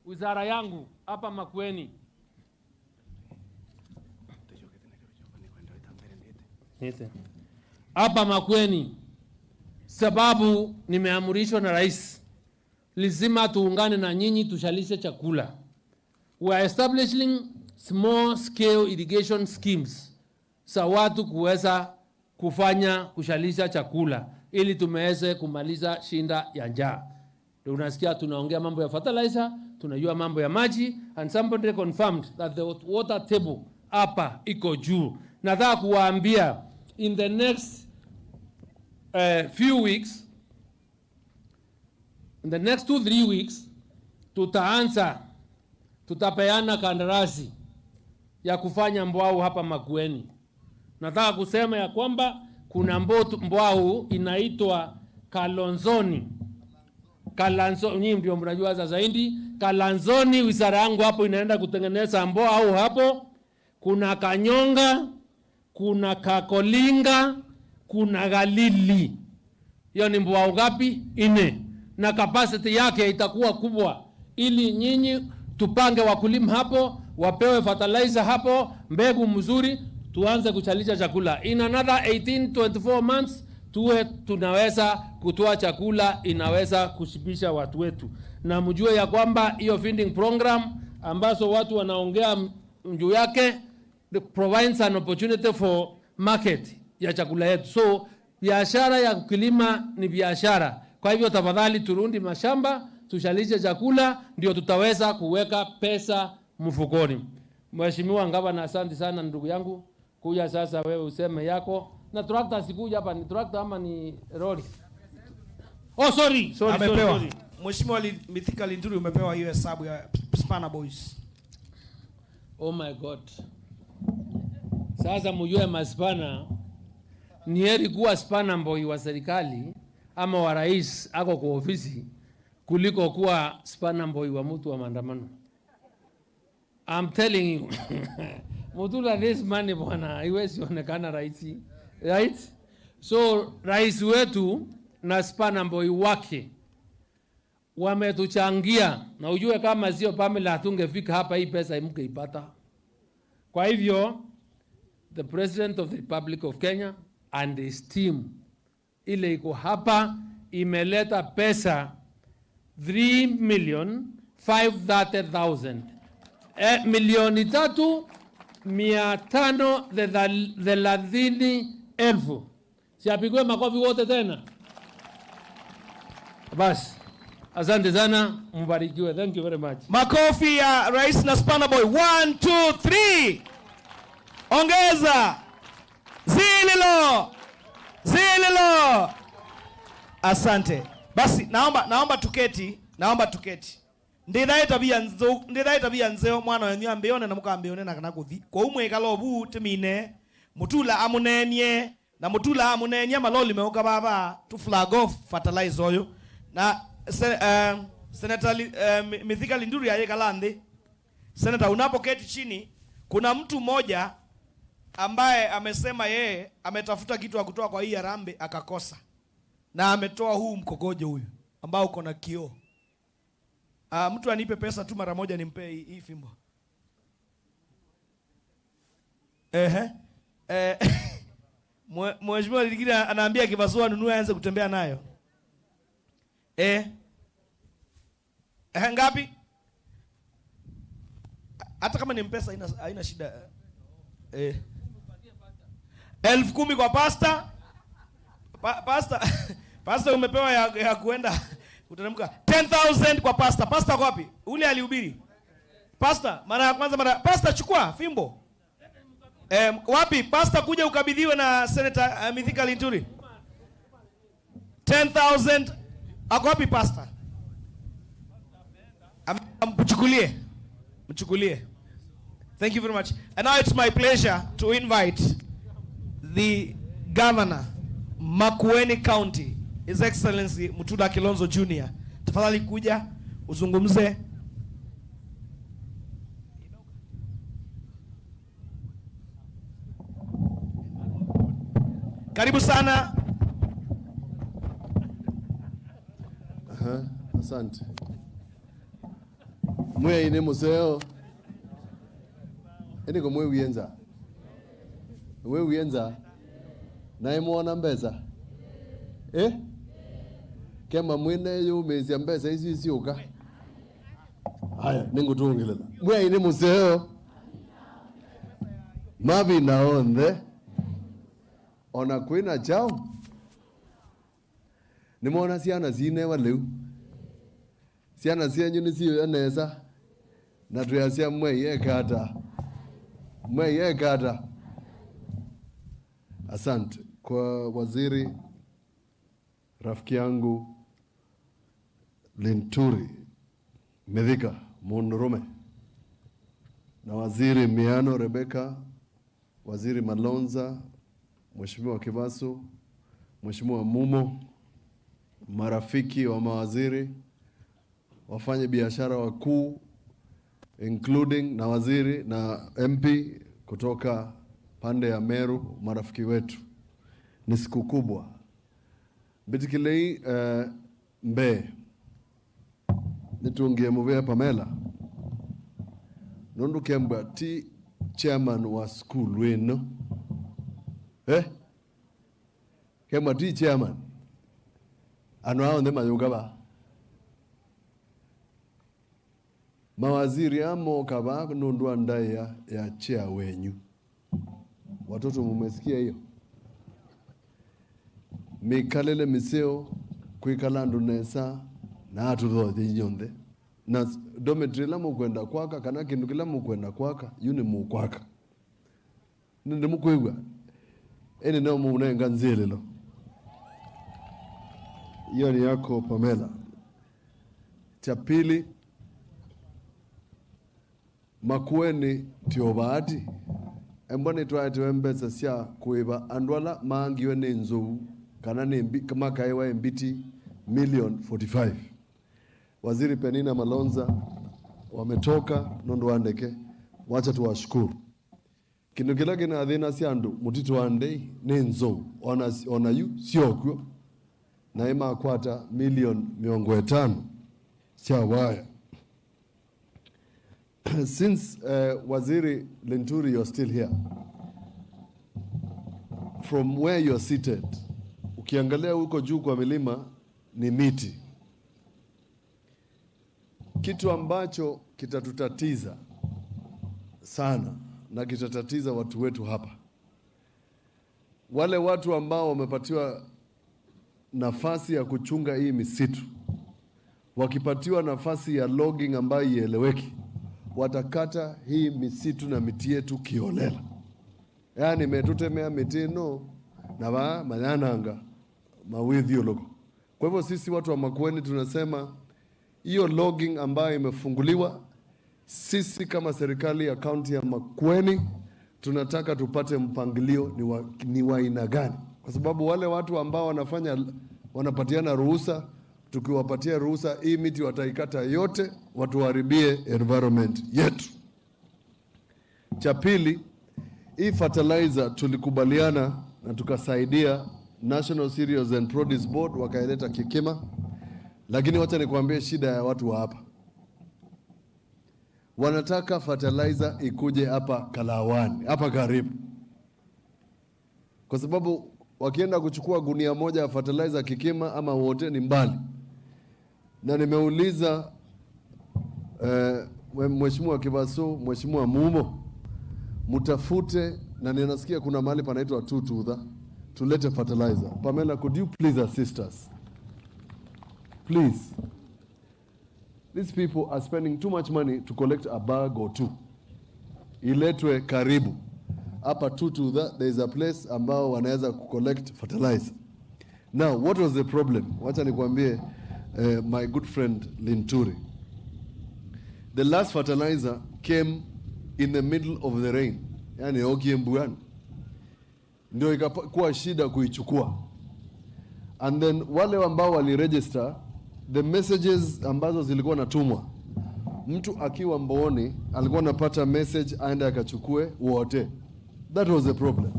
wizara yangu hapa Makueni. Hapa Makueni, sababu nimeamrishwa na rais, lazima tuungane na nyinyi tushalishe chakula. We are establishing small scale irrigation schemes za watu kuweza kufanya kushalisha chakula ili tumeweze kumaliza shinda ya njaa. Ndio unasikia tunaongea mambo ya fertilizer, tunajua mambo ya maji, and somebody confirmed that the water table hapa iko juu. Nataka kuwaambia, in the next, eh, few weeks, in the next two, three weeks, tutaanza, tutapeana kandarasi ya kufanya mbwau hapa Makueni. Nataka kusema ya kwamba kuna mbotu-, mbwau inaitwa Kalonzoni. Kalanzo-, nyinyi ndio mnajua sasa zaidi. Kalanzoni, wizara yangu hapo inaenda kutengeneza mbwau hapo. Kuna Kanyonga, kuna Kakolinga, kuna Galili. Hiyo ni mbwau ngapi? Nne. Na capacity yake itakuwa kubwa, ili nyinyi tupange wakulima hapo, wapewe fertilizer hapo, mbegu mzuri, tuanze kushalisha chakula. In another eighteen, twenty-four months, tuwe tunaweza kutoa chakula inaweza kushibisha watu wetu. Na mjue ya kwamba hiyo feeding program ambazo watu wanaongea m-, juu yake, it provides an opportunity for market ya chakula yetu. So, biashara ya kilima ni biashara. Kwa hivyo, tafadhali, turudi mashamba, tushalishe chakula, ndio tutaweza kuweka pesa mfukoni. Mheshimiwa Gavana, asante sana, ndugu yangu. Kuja sasa wewe useme yako. Na tractor sikuja hapa, ni tractor ama ni lori? Oh, sorry, sorry, sorry, Amepewa. sorry. Mheshimiwa Li-, Mithika Linturi, umepewa hiyo hesabu ya spanner boys. Oh my God. Sasa mjue maspana, ni heri kuwa spanner boy wa serikali ama wa rais ako kwa ofisi kuliko kuwa spanner boy wa mtu wa maandamano. I'm telling you. Mutula, this money bwana, haiwezi onekana rahisi. Right? So, rais wetu na spanner boy wake wametuchangia, na ujue kama sio Pamela hatungefika hapa, hii pesa imgeipata. Kwa hivyo, the President of the Republic of Kenya and his team ile iko hapa imeleta pesa three million five thirty thousand. Eh, milioni tatu mia tano thelathini elfu. Siapigwe makofi wote tena. Basi, asante sana, mbarikiwe. Thank you very much. Makofi ya Rais na Spanner Boy. One, two, three. Ongeza. Zililo. Zililo. Asante. Basi, naomba, naomba tuketi. Naomba tuketi. Ndithaĩ tavia nzeu, ndithaĩ tavia nzeo, mwana wenyu ambĩone na mũkambĩone na kana kũthi. Kwoou mwĩkala ũvu tĩmine, Mutula amũneenie, na Mutula amũneenia maloli meũka vava, tu flag off fertilizer ũyũ. Na se-, eh, Senator Li-, eh, Mi-, Mithika Linturi ayĩkala nthĩ. Senator, unapoketi chini, kuna mtu mmoja ambaye amesema yeye ametafuta kitu ya kutoa kwa hii harambee akakosa. Na ametoa huu mkogojo huyu, ambao uko na kioo. Ah, mtu anipe pesa tu mara moja nimpee hii, hii fimbo. Ehe. Eh, mwe-, Mheshimiwa Ligina anaambia Kivasua anunue aanze kutembea nayo. Eh. Eh, ngapi? Hata kama ni mpesa haina, haina shida. Eh. Elfu kumi kwa pastor. Pa-, pastor, pastor umepewa ya, ya kuenda kuteremka. Ten thousand kwa pastor. Pastor kwa wapi? Ule alihubiri. Pastor, mara ya kwanza, mara, pastor, chukua fimbo. Eh, wapi? Pastor, kuja ukabidhiwe na Senator, eh, Mithika Linturi. Ten thousand. Ako wapi pastor? Am-, am-, mchukulie. Mchukulie. Thank you very much. And now it's my pleasure to invite the governor, Makueni County, His Excellency Mutula Kilonzo Junior. Tafadhali kuja uzungumze. Karibu sana. Aha, asante. Mwĩai nĩ mũseo. Ĩndĩ kũmwĩwie nza. Wĩwie nza. Naĩ mwona mbesa. Eh? Kema mwĩne yũmĩĩsya mbesa isu isiũka. Aya, nĩngũtũngĩlĩla. Mwĩai nĩ mũseo. Mavinda onthe. Ona kwĩna kyaũ. Nĩmwona syana siinewa lĩu. Syana syenyu nĩsiũya nesa. Na twĩasya Mwĩai eka ata? Mwĩai eka ata? Asante. Kwa waziri, rafiki yangu Linturi Mithika Mũndũrũme, na waziri Miano Rebecca, waziri Malonza, Mheshimiwa Kivasu, Mheshimiwa Mumo, marafiki wa mawaziri, wafanya biashara wakuu, including na waziri na M P kutoka pande ya Meru, marafiki wetu. Ni siku kubwa. Mbĩtĩkĩlei, eh, mbee. Nĩtũngĩe mũvea Pamela. Nũndũ Kembwa ti chairman wa sukulu ĩno. Eh? Kembwa ti chairman. Andũ aa onthe mayũka va? Mawaziri aa mooka vaa nũndũ wa ndaĩa ya chair wenyu. Watoto, mumesikia hiyo? Mĩkalĩle mĩseo, kwĩkala andũ nesa, na atũthothe inyonthe. Na s-, dormitory ĩla mũkwenda kwaka, kana kĩndũ kĩla mũkwenda kwaka, yu nĩ mũkwaka. Nĩ, nĩmũkwĩw'a? Ĩndĩ no mũnenga nzĩlĩlo. Hiyo ni yako, Pamela. Cha pili, Makueni ti o Vaati. Embwa nĩtwaetewe mbesa sya kũĩva andũ ala maangiwe nĩ nzou kana nĩ mbi-, makaĩwa ĩ mbiti million forty-five. Waziri Penina Malonza wametoka nũndũ wa ndeke. Wacha tuwashukuru. Kĩndũ kĩla kĩnathĩnasya andũ mũtitũ wa ndei nĩ nzou, ona, ona yu syokw'o, na ĩmakwata milioni mĩongo ĩtano sya waya. Since, eh, Waziri Linturi, you're still here, from where you're seated, ukiangalia huko juu kwa milima ni miti. Kitu ambacho kitatutatiza sana, na kitatatiza watu wetu hapa. Wale watu ambao wamepatiwa nafasi ya kuchunga hii misitu, wakipatiwa nafasi ya logging ambayo ieleweki, watakata hii misitu na miti yetu kiholela. Yaani, metũtemea mĩtĩ ĩno na vaa mayananga mawĩthyũlũko. Kwa hivyo sisi watu wa Makueni tunasema hiyo logging ambayo imefunguliwa, sisi kama serikali ya kaunti ya Makueni tunataka tupate mpangilio ni wa, ni wa aina gani, kwa sababu wale watu ambao wanafanya, wanapatiana ruhusa, tukiwapatia ruhusa, hii miti wataikata yote, watuharibie environment yetu. Cha pili, hii fertilizer tulikubaliana na tukasaidia National Cereals and Produce Board, wakaileta Kikima, lakini wacha nikuambie shida ya watu wa hapa. Wanataka fertilizer ikuje hapa Kalawani, hapa karibu, kwa sababu wakienda kuchukua gunia moja ya fertilizer Kikima ama Wote ni mbali. Na nimeuliza, eh, we-, Mheshimiwa Kivasu, Mheshimiwa Mumo, mtafute, na ninasikia kuna mahali panaitwa Tututha, tulete fertilizer. Pamela, could you please assist us? Please. These people are spending too much money to collect a bag or two. Iletwe karibu. Hapa Tututha, there is a place ambao wanaweza kucollect fertilizer. Now, what was the problem? Wacha nikwambie, eh, my good friend Linturi. The last fertilizer came in the middle of the rain. Yani, okie mbuani. Ndio ikakuwa shida kuichukua. And then wale ambao waliregister, the messages ambazo zilikuwa natumwa, mtu akiwa Mbooni alikuwa anapata message aende akachukue Wote. That was the problem.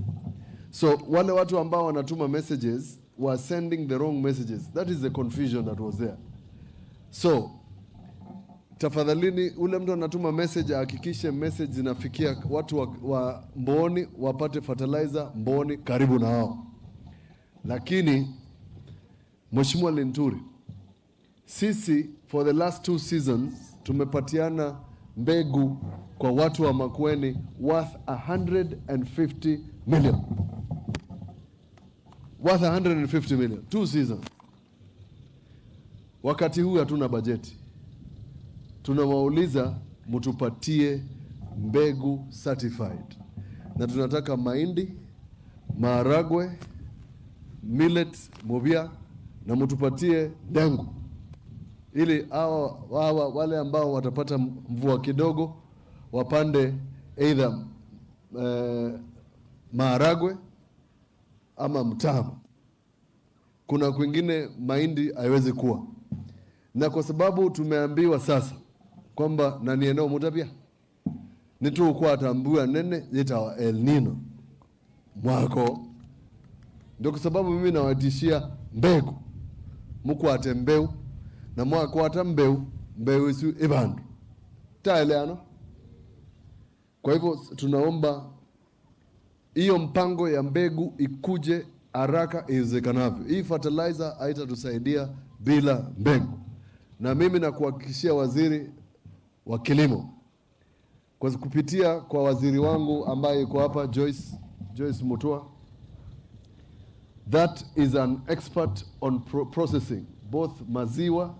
So wale watu ambao wanatuma messages were sending the wrong messages. That is the confusion that was there. So tafadhalini, ule mtu anatuma message ahakikishe message zinafikia watu wa, wa Mbooni, wapate fertilizer Mbooni karibu na wao. Lakini, Mheshimiwa Linturi, sisi for the last two seasons tumepatiana mbegu kwa watu wa Makueni worth a hundred and fifty million. Worth a hundred and fifty million. Two seasons. Wakati huu hatuna bajeti. Tunawauliza mtupatie mbegu certified. Na tunataka mahindi, maharagwe, millet, mũvĩa, na mtupatie ndengu. Ili hawa, hawa, wale ambao watapata mvua kidogo, wapande either, eh, maharagwe ama mtama. Kuna kwingine mahindi haiwezi kuwa. Na kwa sababu tumeambiwa sasa kwamba, na nĩ eneo mũtavya, nĩtũkwata mbua nene yĩtawa El Nino mwaka ũũ. Ndio kwa sababu mimi nawatishia mbegu. Mũkwate mbeu, na mwakwata mbeu, mbeu isu ĩvandwe. Taeleano? Kwa hivyo, tunaomba hiyo mpango ya mbegu ikuje haraka iwezekanavyo. Hii fertilizer haitatusaidia bila mbegu. Na mimi nakuhakikishia, waziri wa kilimo, kwa kupitia kwa waziri wangu ambaye yuko hapa, Joyce, Joyce Mutua, that is an expert on pro-, processing, both maziwa,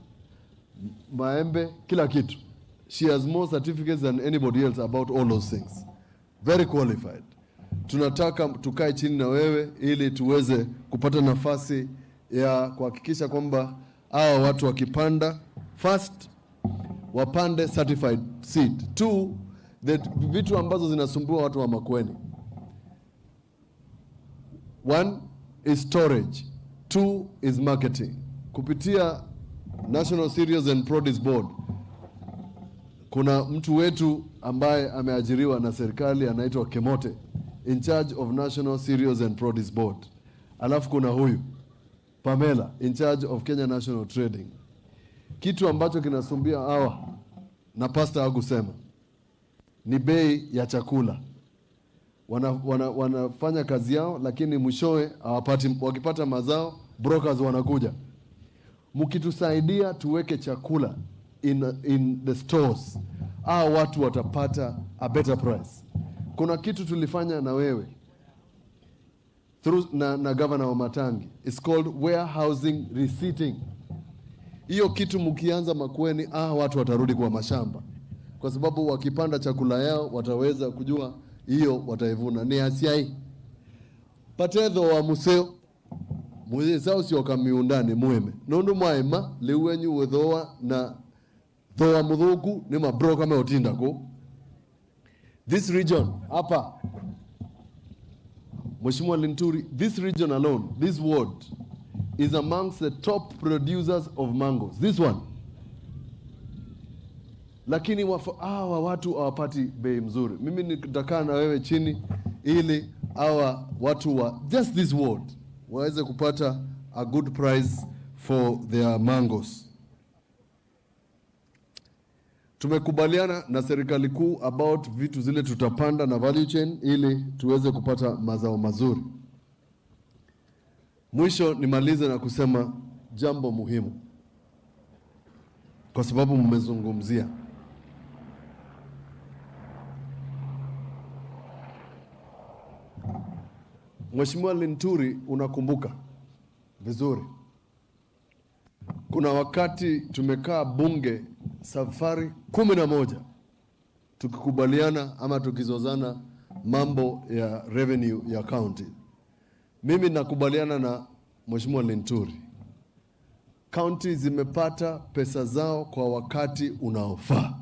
maembe, kila kitu. She has more certificates than anybody else about all those things. Very qualified. Tunataka tukae chini na wewe ili tuweze kupata nafasi ya kuhakikisha kwamba hawa watu wakipanda, first, wapande certified seed. Two, the vitu ambazo zinasumbua watu wa Makueni. One is storage. Two is marketing. Kupitia National Cereals and Produce Board, kuna mtu wetu ambaye ameajiriwa na serikali anaitwa Kemote, in charge of National Cereals and Produce Board. Alafu kuna huyu, Pamela, in charge of Kenya National Trading. Kitu ambacho kinasumbua hawa, na pastor hakusema, ni bei ya chakula. Wana, wana, wanafanya kazi yao, lakini mwishowe hawapati, wakipata mazao, brokers wanakuja. Mkitusaidia tuweke chakula in, in the stores, hao watu watapata a better price. Kuna kitu tulifanya na wewe through na, na gavana Wamatangi. It's called warehousing receipting. Hiyo kitu mkianza Makueni, ah, watu watarudi kwa mashamba, kwa sababu wakipanda chakula yao wataweza kujua hiyo wataivuna. Nĩ asyai, pate thooa mũseo, mũyĩsa ũsyoka mĩũndanĩ mũĩme, nũndũ mwaĩma lĩu wenyu wĩthooa na thooa mũthũku, nĩ mabroka meũtinda kũ. This region hapa, Mheshimiwa Linturi, this region alone, this ward is amongst the top producers of mangoes. This one. Lakini wafa-, hawa watu hawapati bei mzuri. Mimi nitakaa na wewe chini ili hawa watu wa just this ward waweze kupata a good price for their mangoes. Tumekubaliana na serikali kuu about vitu zile tutapanda na value chain ili tuweze kupata mazao mazuri. Mwisho nimalize na kusema jambo muhimu, kwa sababu mmezungumzia. Mheshimiwa Linturi, unakumbuka vizuri, kuna wakati tumekaa bunge safari kumi na moja tukikubaliana ama tukizozana mambo ya revenue ya county. Mimi nakubaliana na Mheshimiwa Linturi. County zimepata pesa zao kwa wakati unaofaa.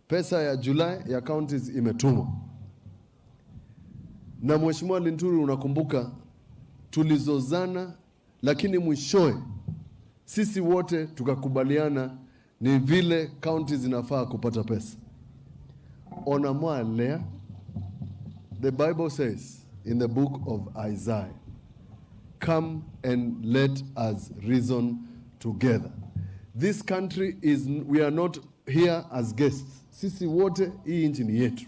Pesa ya July ya counties imetumwa. Na Mheshimiwa Linturi, unakumbuka tulizozana, lakini mwishowe sisi wote tukakubaliana ni vile county zinafaa kupata pesa. Ona mwalea, the Bible says in the book of Isaiah, "Come and let us reason together." This country is, we are not here as guests. Sisi wote, hii nchi ni yetu.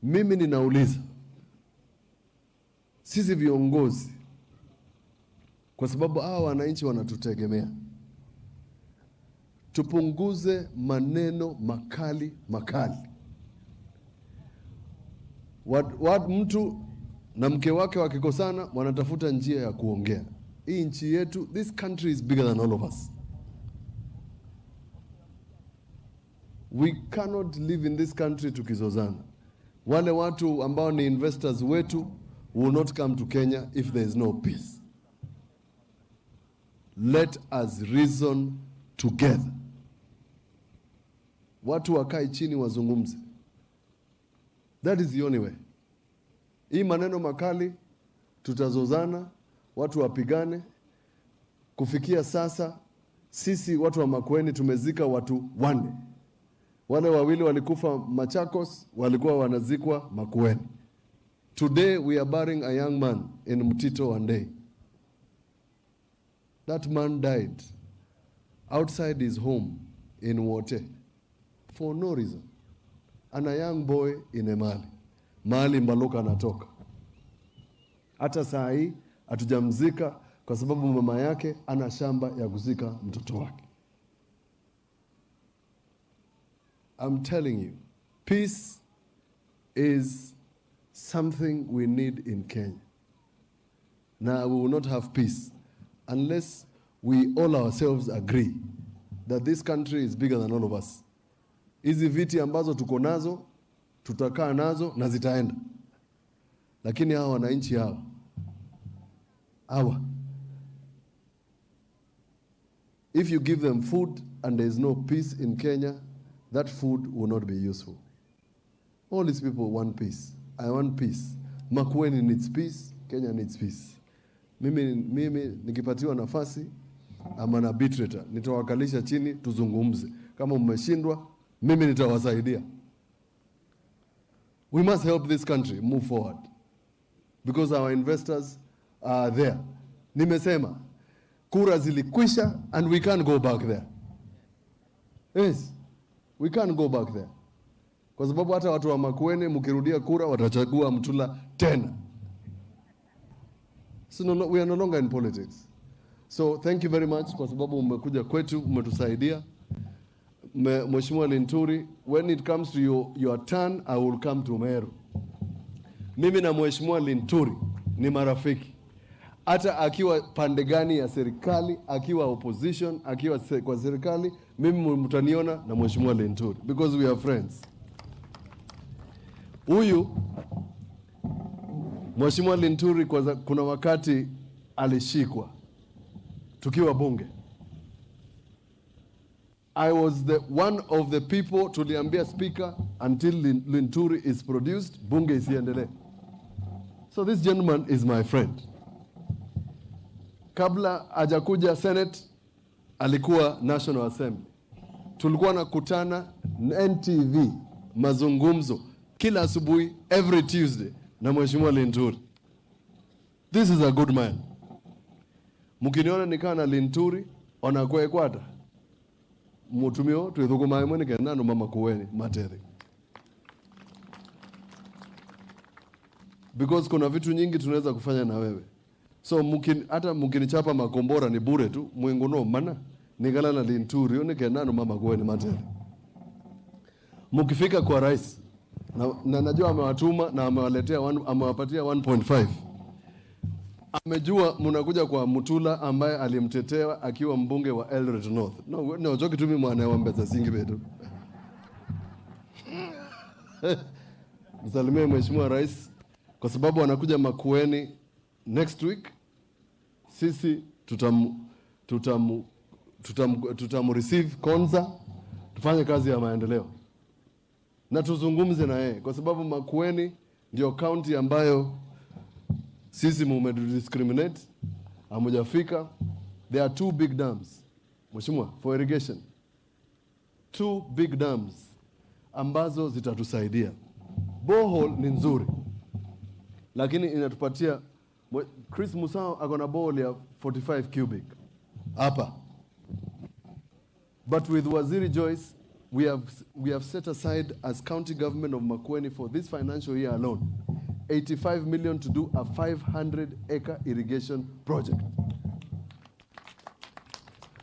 Mimi ninauliza, sisi viongozi, kwa sababu hawa wananchi wanatutegemea, tupunguze maneno makali makali. Wat, wat, mtu na mke wake wakikosana, wanatafuta njia ya kuongea. Hii nchi yetu, this country is bigger than all of us. We cannot live in this country tukizozana. Wale watu ambao ni investors wetu will not come to Kenya if there is no peace. Let us reason together. Watu wakae chini wazungumze. That is the only way. Hii maneno makali, tutazozana, watu wapigane. Kufikia sasa, sisi watu wa Makueni tumezika watu wanne. Wale wawili walikufa Machakos, walikuwa wanazikwa Makueni. Today we are burying a young man in Mtito Andei. That man died outside his home in Wote for no reason. And a young boy in Emali, mahali Mbaluka anatoka. Hata saa hii hatujamzika kwa sababu mama yake ana shamba ya kuzika mtoto wake. I'm telling you, peace is something we need in Kenya. Now we will not have peace unless we all ourselves agree that this country is bigger than all of us. Hizi viti ambazo tuko nazo, tutakaa nazo na zitaenda. Lakini hawa wananchi hawa, hawa, if you give them food and there is no peace in Kenya, that food will not be useful. All these people want peace. I want peace. Makueni needs peace. Kenya needs peace. Mimi, mimi nikipatiwa nafasi, I'm an arbitrator. Nitawakalisha chini, tuzungumze. Kama mmeshindwa, mimi nitawasaidia. We must help this country move forward because our investors are there. Nimesema, kura zilikwisha and we can't go back there. Yes, we can't go back there. Kwa sababu hata watu wa Makueni, mkirudia kura, watachagua Mutula tena. So no, no, we are no longer in politics. So thank you very much kwa sababu umekuja kwetu, umetusaidia. Me-, Mheshimiwa Linturi, when it comes to your, your turn, I will come to Meru. Mimi na Mheshimiwa Linturi ni marafiki. Hata akiwa pande gani ya serikali, akiwa opposition, akiwa se-, kwa serikali, mimi mtaniona na Mheshimiwa Linturi because we are friends. Huyu Mheshimiwa Linturi kwanza, kuna wakati alishikwa tukiwa bunge. I was the one of the people tuliambia speaker, "Until Lin-, Linturi is produced, bunge isiendelee." So this gentleman is my friend. Kabla hajakuja Senate, alikuwa National Assembly. Tulikuwa nakutana N T V, mazungumzo kila asubuhi, every Tuesday, na Mheshimiwa Linturi. This is a good man. Mukiniona nikana Linturi, ona kwekwata. Mutumio, twithukuma imwe nikenda andũ ma Makueni matethe. Because kuna vitu nyingi tunaweza kufanya na wewe. So mukin-, hata mukinichapa makombora ni bure tu, mwengu no mana, nikala na Linturi, nikenda andũ ma Makueni matethe. Mukifika kwa rais, na, na najua amewatuma na amewaletea one, amewapatia one point five. Amejua munakuja kwa Mutula ambaye alimtetea akiwa mbunge wa Eldoret North. No, no, choki tumi mwana wa mbesa zingi betu. Msalimie Mheshimiwa Rais kwa sababu anakuja Makueni next week. Sisi tutam-, tutam-, tutam-, tutam receive kwanza, tufanye kazi ya maendeleo. Na tuzungumze na yeye, kwa sababu Makueni ndio county ambayo sisi mumediscriminate, hamujafika. There are two big dams, Mheshimiwa, for irrigation. Two big dams ambazo zitatusaidia. Borehole ni nzuri, lakini inatupatia, mwe-, Chris Musau ako na borehole ya forty-five cubic hapa. But with Waziri Joyce, we have, we have set aside as county government of Makueni for this financial year alone, eighty-five million to do a five hundred acre irrigation project.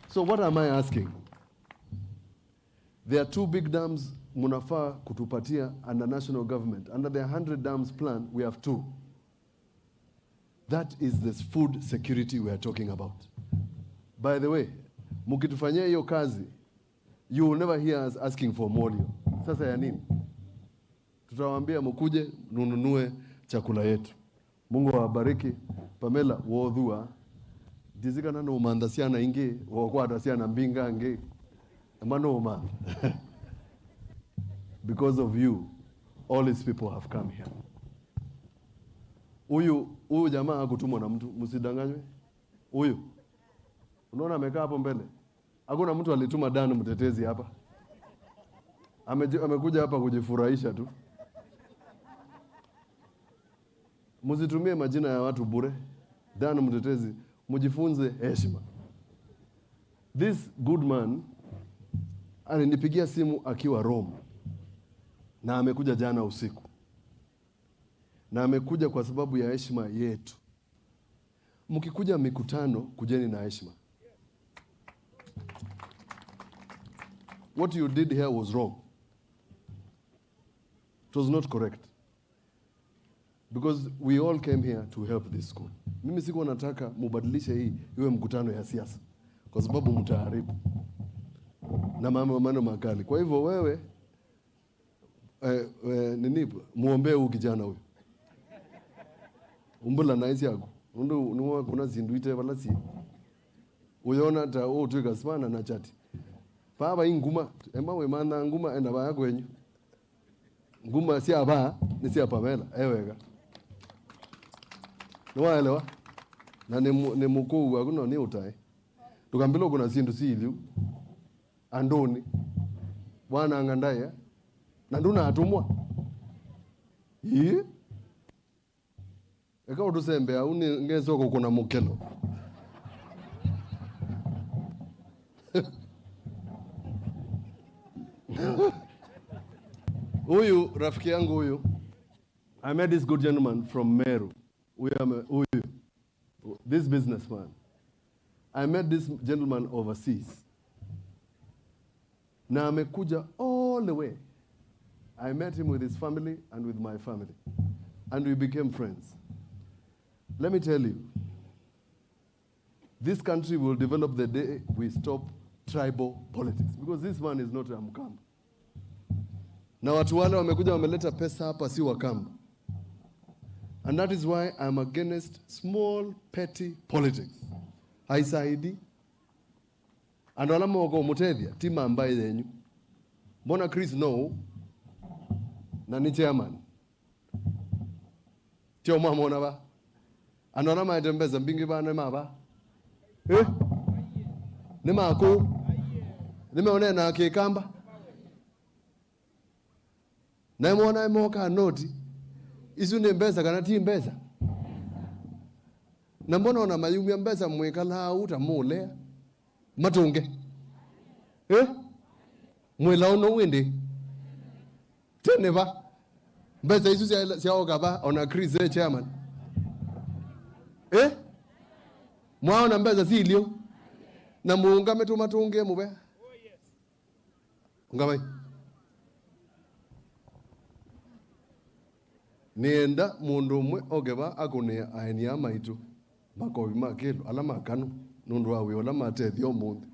So what am I asking? There are two big dams munafaa kutupatia under national government. Under the hundred dams plan, we have two. That is the food security we are talking about. By the way, mukitufanyia hiyo kazi, you will never hear us asking for molio. Sasa ya nini? Tutawaambia mukuje nununue chakula yetu. Mungu awabariki. Pamela, wothua. Ndizi kana nũmantha syana ingĩ, wokwata syana mbingangĩ. Ema nũmantha. Because of you, all these people have come here. Huyu, huyu jamaa hakutumwa na mtu, msidanganywe. Huyu. Unaona amekaa hapo mbele? Hakuna mtu alituma Dan Mtetezi hapa. Ameji-, amekuja hapa kujifurahisha tu. Msitumie majina ya watu bure. Dan Mtetezi, mjifunze heshima. This good man alinipigia simu akiwa Rome. Na amekuja jana usiku. Na amekuja kwa sababu ya heshima yetu. Mkikuja mikutano, kujeni na heshima. What you did here was wrong. It was not correct. Because we all came here to help this school. Mimi sikuwa nataka mubadilishe hii iwe mkutano ya siasa. Kwa sababu mtaharibu. Na mambo, maneno makali. Kwa hivyo wewe, eh, eh, nini, muombee huu kijana huyu. Umbula na isi yako. Undu niwa kuna zindu ite vala si. Uyona ta utwika spana na chati. Baba inguma, ema we mana nguma enda baya kwenyu. Nguma sya vaa nĩ sya Pamela, e wega. Nĩwaelewa? Na nĩ mu-, nĩ mũkũũ waku no nĩ ũtae. Ndũkambĩle ũkũna syĩndũ syĩ iliu andũnĩ. Wananga ndaĩa. Na ndũnatũmwa. Ĩĩ? Eka ũtũsembe au nĩ ngesa kũkũna mũkelo. Huyu rafiki yangu huyu, I met this good gentleman from Meru. Huyu ame-, huyu. This businessman. I met this gentleman overseas. Na amekuja all the way. I met him with his family and with my family. And we became friends. Let me tell you, this country will develop the day we stop tribal politics. Because this man is not a Mkamba. Na watu wale wamekuja wameleta pesa hapa si Wakamba. And that is why I'm against small petty politics. Haisaidi. Andũ ala moka ũmũtethya, ti ma mbaĩ yenyu. Mbona Chris no, na nĩ chairman. Tio mwamona va? Andũ ala maete mbesa mbingĩ va nĩ ma va? Eh? Nĩ ma kũũ? Nĩmeonee na Kĩkamba? Na mwona mokaa noti, isu nĩ mbesa kana ti mbesa? Na mbona ona mayumya mbesa mwĩkalaa ũu ta mũlea? Matũnge. Eh? Mwĩla ũno wĩndĩ. Tene va. Mbesa isu sya, syaoka va, ona Chris e chairman. Eh? Mwaona mbesa silio. Na mũũngame tũmatũnge mũvea. Ũngamai. Nĩenda mũndũ ũmwe oke va akũnĩe aeni aa maitũ makovi ma kĩlũ, ala makanu, nũndũ wa wĩa ũla matethya ũmũnthĩ.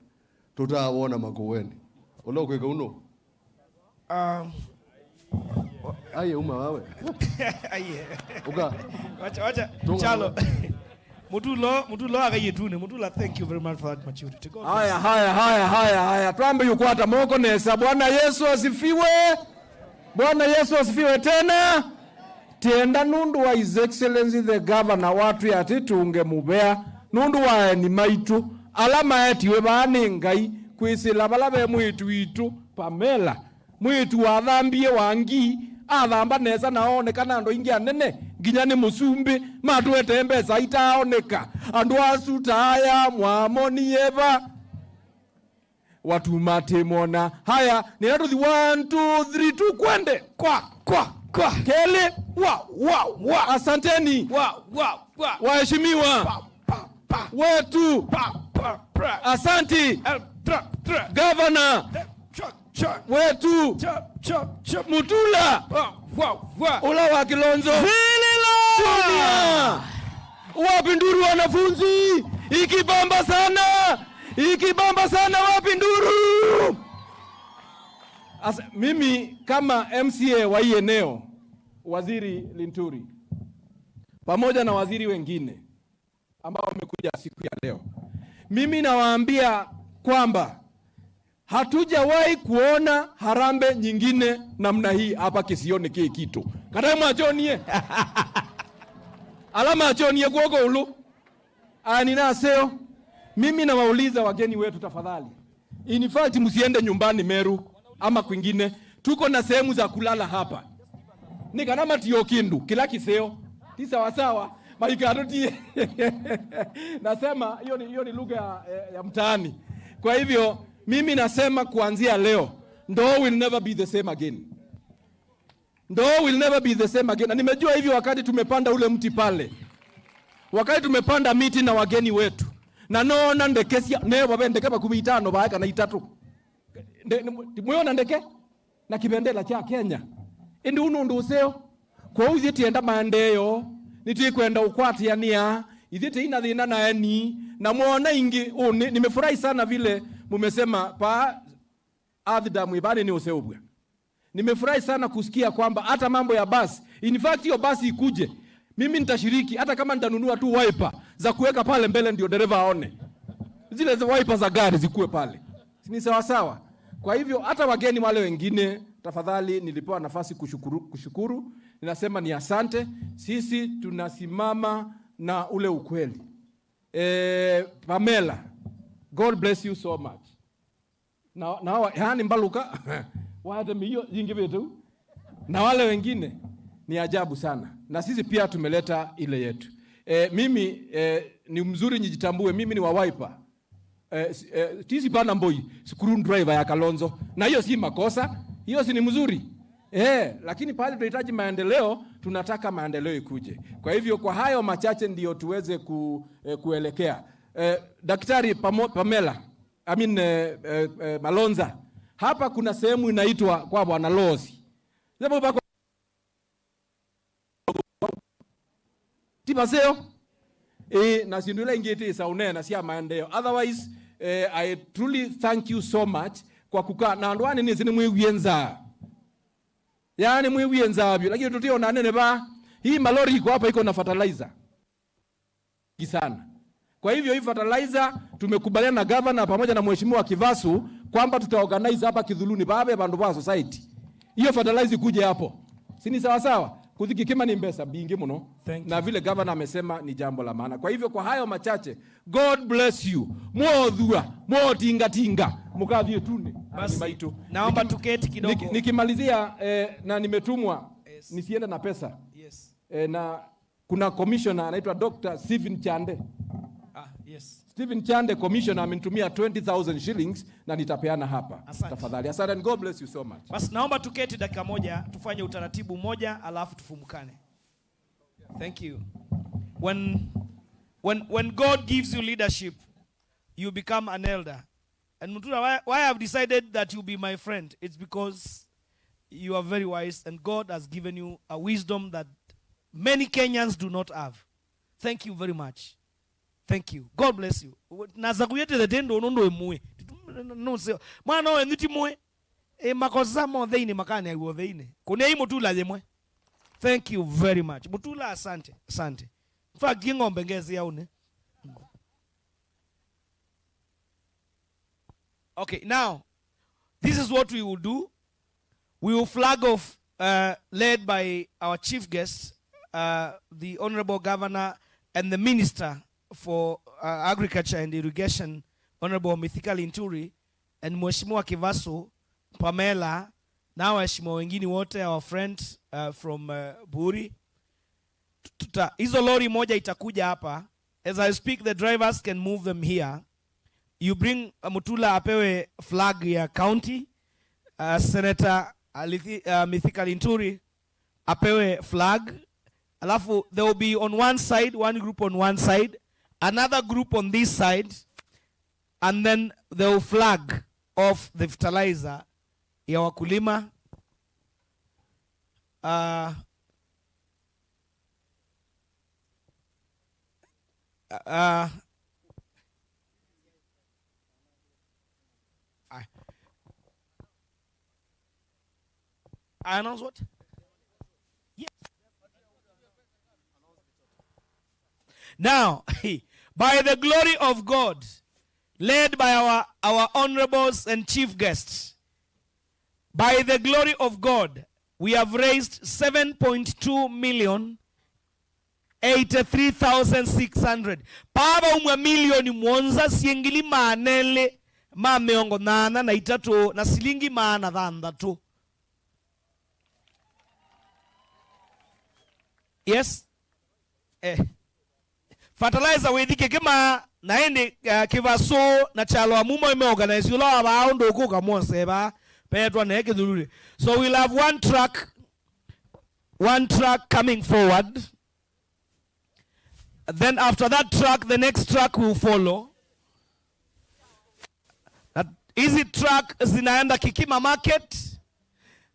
Tũtaawona Makueni. Ũla ũkwĩka ũno? Um, Aye, uma wawe. Aye. Ũka. Wacha, wacha. Tunga Chalo. Mũtulo, mũtulo akaiyĩtune. Mũtula, thank you very much for that maturity. God bless Haya, you. Haya, haya, haya, haya. Twambe yukwata moko nesa. Bwana Yesu asifiwe. Bwana Yesu asifiwe tena. Tienda nũndũ wa His Excellency the Governor watwĩa atĩ tũnge mũvea nũndũ wa aeni maitũ ala maetiwe vaa nĩ Ngai kwĩsĩla vala ve mwĩĩtu witũ Pamela. Mwĩĩtu wathambie Wangi, athamba nesa na ooneka na andũ aingĩ anene, nginya nĩ mũsumbĩ, matũetee mbesa itaaoneka. Andũ asu ta aya mwamonie va? Watu matimwona. Haya, nĩna tũthi, one, two, three, tũkwende. Kwa, kwa, kwa. Kelĩ. Wa, wa, wa. Asanteni. Wa, wa, wa. Waheshimiwa. Pa, pa, pa. Wetu. Pa, pa, pa. Asanti. Eh, tra, tra. Gavana. Eh, tra, tra. Wetu. Cha, cha, cha. Mutula. Wa, wa, wa. Ula wa Kilonzo. Vilila. Junior. Wapi nduru wanafunzi? Ikibamba sana. Ikibamba sana, wapi nduru? Asa, mimi kama M C A wa hii eneo, Waziri Linturi, pamoja na waziri wengine ambao wamekuja siku ya leo, mimi nawaambia kwamba hatujawahi kuona harambee nyingine namna hii hapa kisioni kĩĩ kitũ. Kana mwakyonie? Ala makyonie kw'oko ĩũlũ. Aeni na aseo, mimi nawauliza wageni wetu tafadhali. In fact, msiende nyumbani Meru ama kwingine. Tuko na sehemu za kulala hapa. Nĩ kana matio kĩndũ, kĩla kĩseo. Ti sawa sawa, maikatũtie. Nasema, hiyo ni, hiyo ni lugha ya, ya, ya mtaani. Kwa hivyo, mimi nasema kuanzia leo, Ndoo will never be the same again. Ndoo will never be the same again. Na nimejua hivyo wakati tumepanda ule mti pale. Wakati tumepanda miti na wageni wetu. Na noona ndeke sya, nevo ve ndeke vakuvĩ itano vaa kana itatũ. Nde-, nĩ-, mwĩona ndeke? Na kĩvendela kya Kenya. Ĩndĩ ũũ nũndũ ũseo. Kwoou ithyĩ tienda maendeeo, nĩtwĩkwenda ũkwatĩanĩa, ithyĩ tĩina thĩna na eni, na mwona ingĩ, ũũ nĩ, nimefurahi sana vile mumesema pa Earth Dam ĩvanĩ nĩ ũseũvw'a. Nimefurahi sana kusikia kwamba hata mambo ya basi, in fact, hiyo basi ikuje, mimi nitashiriki, hata kama nitanunua tu wiper za kuweka pale mbele ndio dereva aone. Zile wiper za gari zikuwe pale. Si ni sawa sawa? Kwa hivyo, hata wageni wale wengine, tafadhali, nilipewa nafasi kushukuru, kushukuru. Ninasema ni asante. Sisi tunasimama na ule ukweli. Eh, Pamela, God bless you so much. Na, na wa-, yaani mbaluka, waete mĩio yingĩ vĩtũ. Na wale wengine ni ajabu sana. Na sisi pia tumeleta ile yetu. Eh, mimi, eh, ni mzuri nijitambue, mimi ni wa wiper. Eh, si-, eh, tisi pana mboi, screw driver ya Kalonzo. Na hiyo si makosa, hiyo si ni mzuri. Eh, lakini pale tunahitaji maendeleo, tunataka maendeleo ikuje. Kwa hivyo, kwa hayo machache ndio tuweze ku-, eh, kuelekea. Eh, Daktari Pamo-, Pamela, I mean, eh, eh, eh, Malonza, Hapa kuna sehemu inaitwa kwa Bwana Losi. Sema bako ti paseo. E, na syĩndũ ila ingĩ itiĩsa ũneena sya maendeeo. Otherwise, eh, I truly thank you so much kwa kuka na andũ aa nĩnĩsĩ nĩmwĩwie nzaa. Yaani mwĩwie nzaa vyũ, lakini tũtiona nene va. Hii malori iko hapa iko na fertilizer sana. Kwa hivyo hii fertilizer tumekubaliana na governor pamoja na mheshimiwa Kivasu kwamba tutaorganize hapa Kithuluni, vaa ve vandũ va society. Hiyo fertilizer ikuje hapo. Si ni sawa sawa? Kũthi Kĩkĩma nĩ mbesa mbingĩ mũno. Thank you. Na vile governor amesema ni jambo la maana. Kwa hivyo kwa hayo machache, God bless you. Mwothua, mwotingatinga, mũkathi ĩtunĩ. Basi, maitũ. Naomba tuketi kidogo. Niki-, nikimalizia, eh, na nimetumwa, yes, nisiende na pesa. Yes. Eh, na kuna commissioner anaitwa Doctor Stephen Chande. Ah, yes. Stephen Chande, commissioner, amenitumia twenty thousand shillings na nitapeana hapa. Asante. Tafadhali. Asante and God bless you so much. Basi naomba tuketi dakika moja, tufanye utaratibu moja, alafu tufumukane. Thank you. When, when, when God gives you leadership, you become an elder. And Mutula, why, why I've decided that you be my friend, it's because you are very wise and God has given you a wisdom that many Kenyans do not have. Thank you very much. Thank you. God bless you. Nasa kuyetele tendo uno ndo emue. Nuse. Mwana we niti mwe. E makosa mo theini makane ayo theini. Kune ai Mutula yemwe. Thank you very much. Mutula, asante. Asante. In fact, ng'ombe ngezi ya une. Okay, now, this is what we will do. We will flag off, uh, led by our chief guest, uh, the Honorable Governor and the Minister for, uh, Agriculture and Irrigation, Honorable Mithika Linturi, and Mheshimiwa Kivasu, Pamela, na waheshimiwa wengine wote, our friend, uh, from, uh, Buri. Tuta-, hizo lori moja itakuja hapa. As I speak, the drivers can move them here. You bring, uh, Mutula apewe flag ya county. Uh, Senator Alithi-, uh, Mithika Linturi apewe flag. Alafu, they will be on one side, one group on one side, another group on this side, and then they will flag off the fertilizer ya wakulima. Uh, uh, I, I announce what? Yes. Now, by the glory of God, led by our, our honorables and chief guests, by the glory of God, we have raised seven point two million eighty-three thousand six hundred. Pava umwe milioni mũonza syĩ ngili maana elĩ ma mĩongo nyanya na itatũ na silingi maana thanthatũ. Yes? Eh. Fertilizer wĩthi Kĩkĩma, na ĩndĩ, uh, Kĩvasũ na Kyalo Amumo ĩmeorganize ũla wa vaa ũndũ ũkũka mwose vaa, peetwa nae Kĩthulunĩ. So we'll have one truck, one truck coming forward. Then after that truck, the next truck will follow. Na hizi truck zinaenda Kĩkĩma market.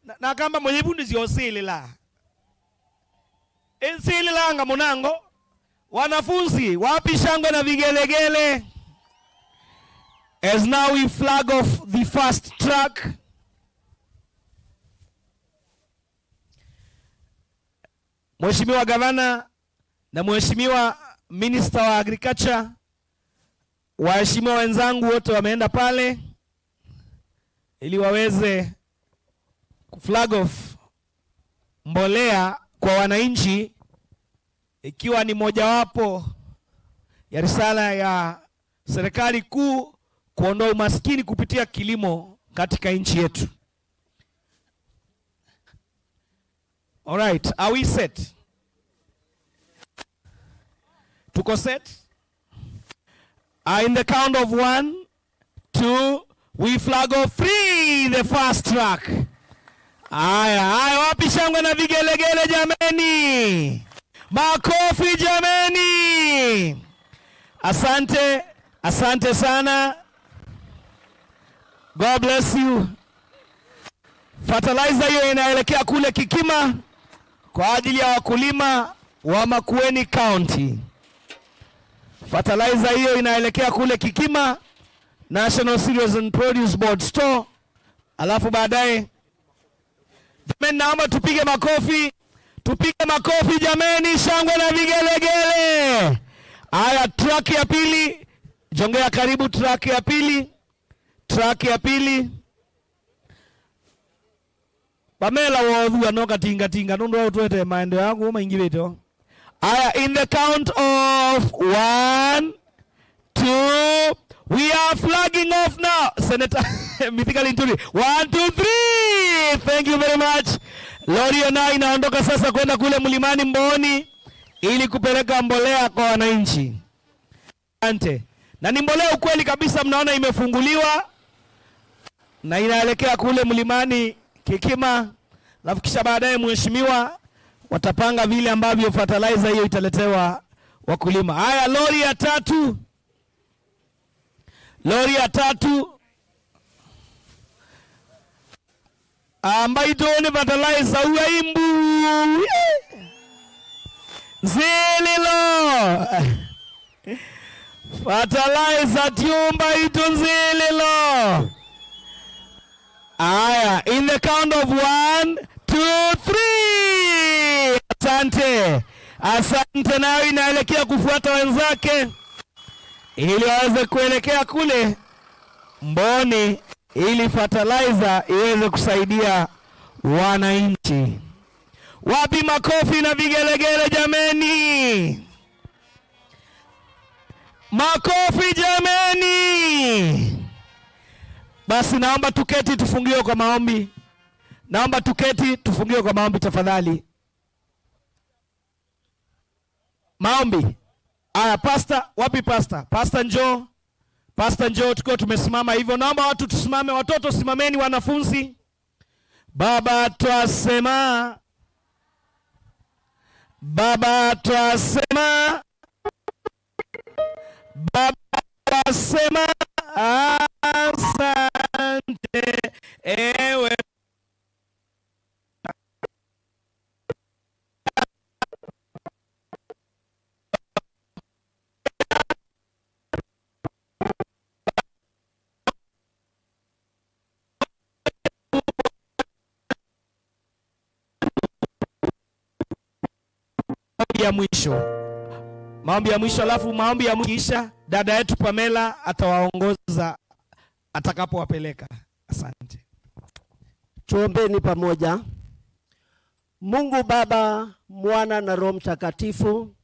Na, na kamba mwenye ivundi ziosĩlĩla. Ĩsĩlĩlanga mũnango. Wanafunzi, wapi shangwe na vigelegele? As now we flag off the first truck. Mheshimiwa Gavana na Mheshimiwa Minister wa Agriculture, waheshimiwa wenzangu wote wameenda pale ili waweze kuflag off mbolea kwa wananchi, ikiwa ni mojawapo ya risala ya serikali kuu kuondoa umaskini kupitia kilimo katika nchi yetu. All right, are we set? Tuko set? Uh, in the count of one, two, we flag off free the first truck. Aya, aya, wapi shangwe na vigelegele jameni? Makofi jameni. Asante, asante sana. God bless you. Fertilizer hiyo inaelekea kule Kikima kwa ajili ya wakulima wa Makueni County. Fertilizer hiyo inaelekea kule Kikima, National Cereals and Produce Board Store. Alafu baadaye, jameni, naomba tupige makofi. Tupige makofi jameni, shangwe na vigelegele. Aya, truck ya pili. Jongea karibu, truck ya pili. Truck ya pili. Pamela wothu ano katingatinga, nũndũ wa ũtwete maendeeo yaku maingĩvĩte o. Aya, in the count of one, two, we are flagging off now. Senator Mithika Linturi, one, two, three. Thank you very much. Lori ona inaondoka sasa kwenda kule Mlimani Mboni ili kupeleka mbolea kwa wananchi. Asante. Na ni mbolea ukweli kabisa, mnaona imefunguliwa na inaelekea kule Mlimani Kikima, alafu kisha baadaye, mheshimiwa, watapanga vile ambavyo fertilizer hiyo italetewa wakulima. Haya, lori ya tatu, lori ya tatu. Amba itũnĩ fertilizer ua imbu. Nzĩlĩlo. Fertilizer tiumba itũ nzĩlĩlo. Aya, in the count of one, two, three. Asante. Asante, nayo inaelekea kufuata wenzake ili waweze kuelekea kule Mboni ili fertilizer iweze kusaidia wananchi. Wapi makofi na vigelegele jameni? Makofi jameni! Basi naomba tuketi tufungiwe kwa maombi. Naomba tuketi tufungiwe kwa maombi tafadhali. Maombi. Aya, pastor, wapi pastor? Pastor, njoo. Pastor, njoo, tukiwa tumesimama hivyo. Naomba watu tusimame. Watoto, simameni, wanafunzi. Baba, twasema. Baba, twasema. Baba, twasema. Asante. Ewe maombi ya mwisho. Maombi ya mwisho, alafu maombi ya mwisho kisha dada yetu Pamela atawaongoza atakapowapeleka. Asante. Tuombeni pamoja. Mungu Baba, Mwana na Roho Mtakatifu,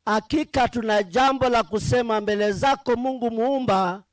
hakika tuna jambo la kusema mbele zako, Mungu Muumba,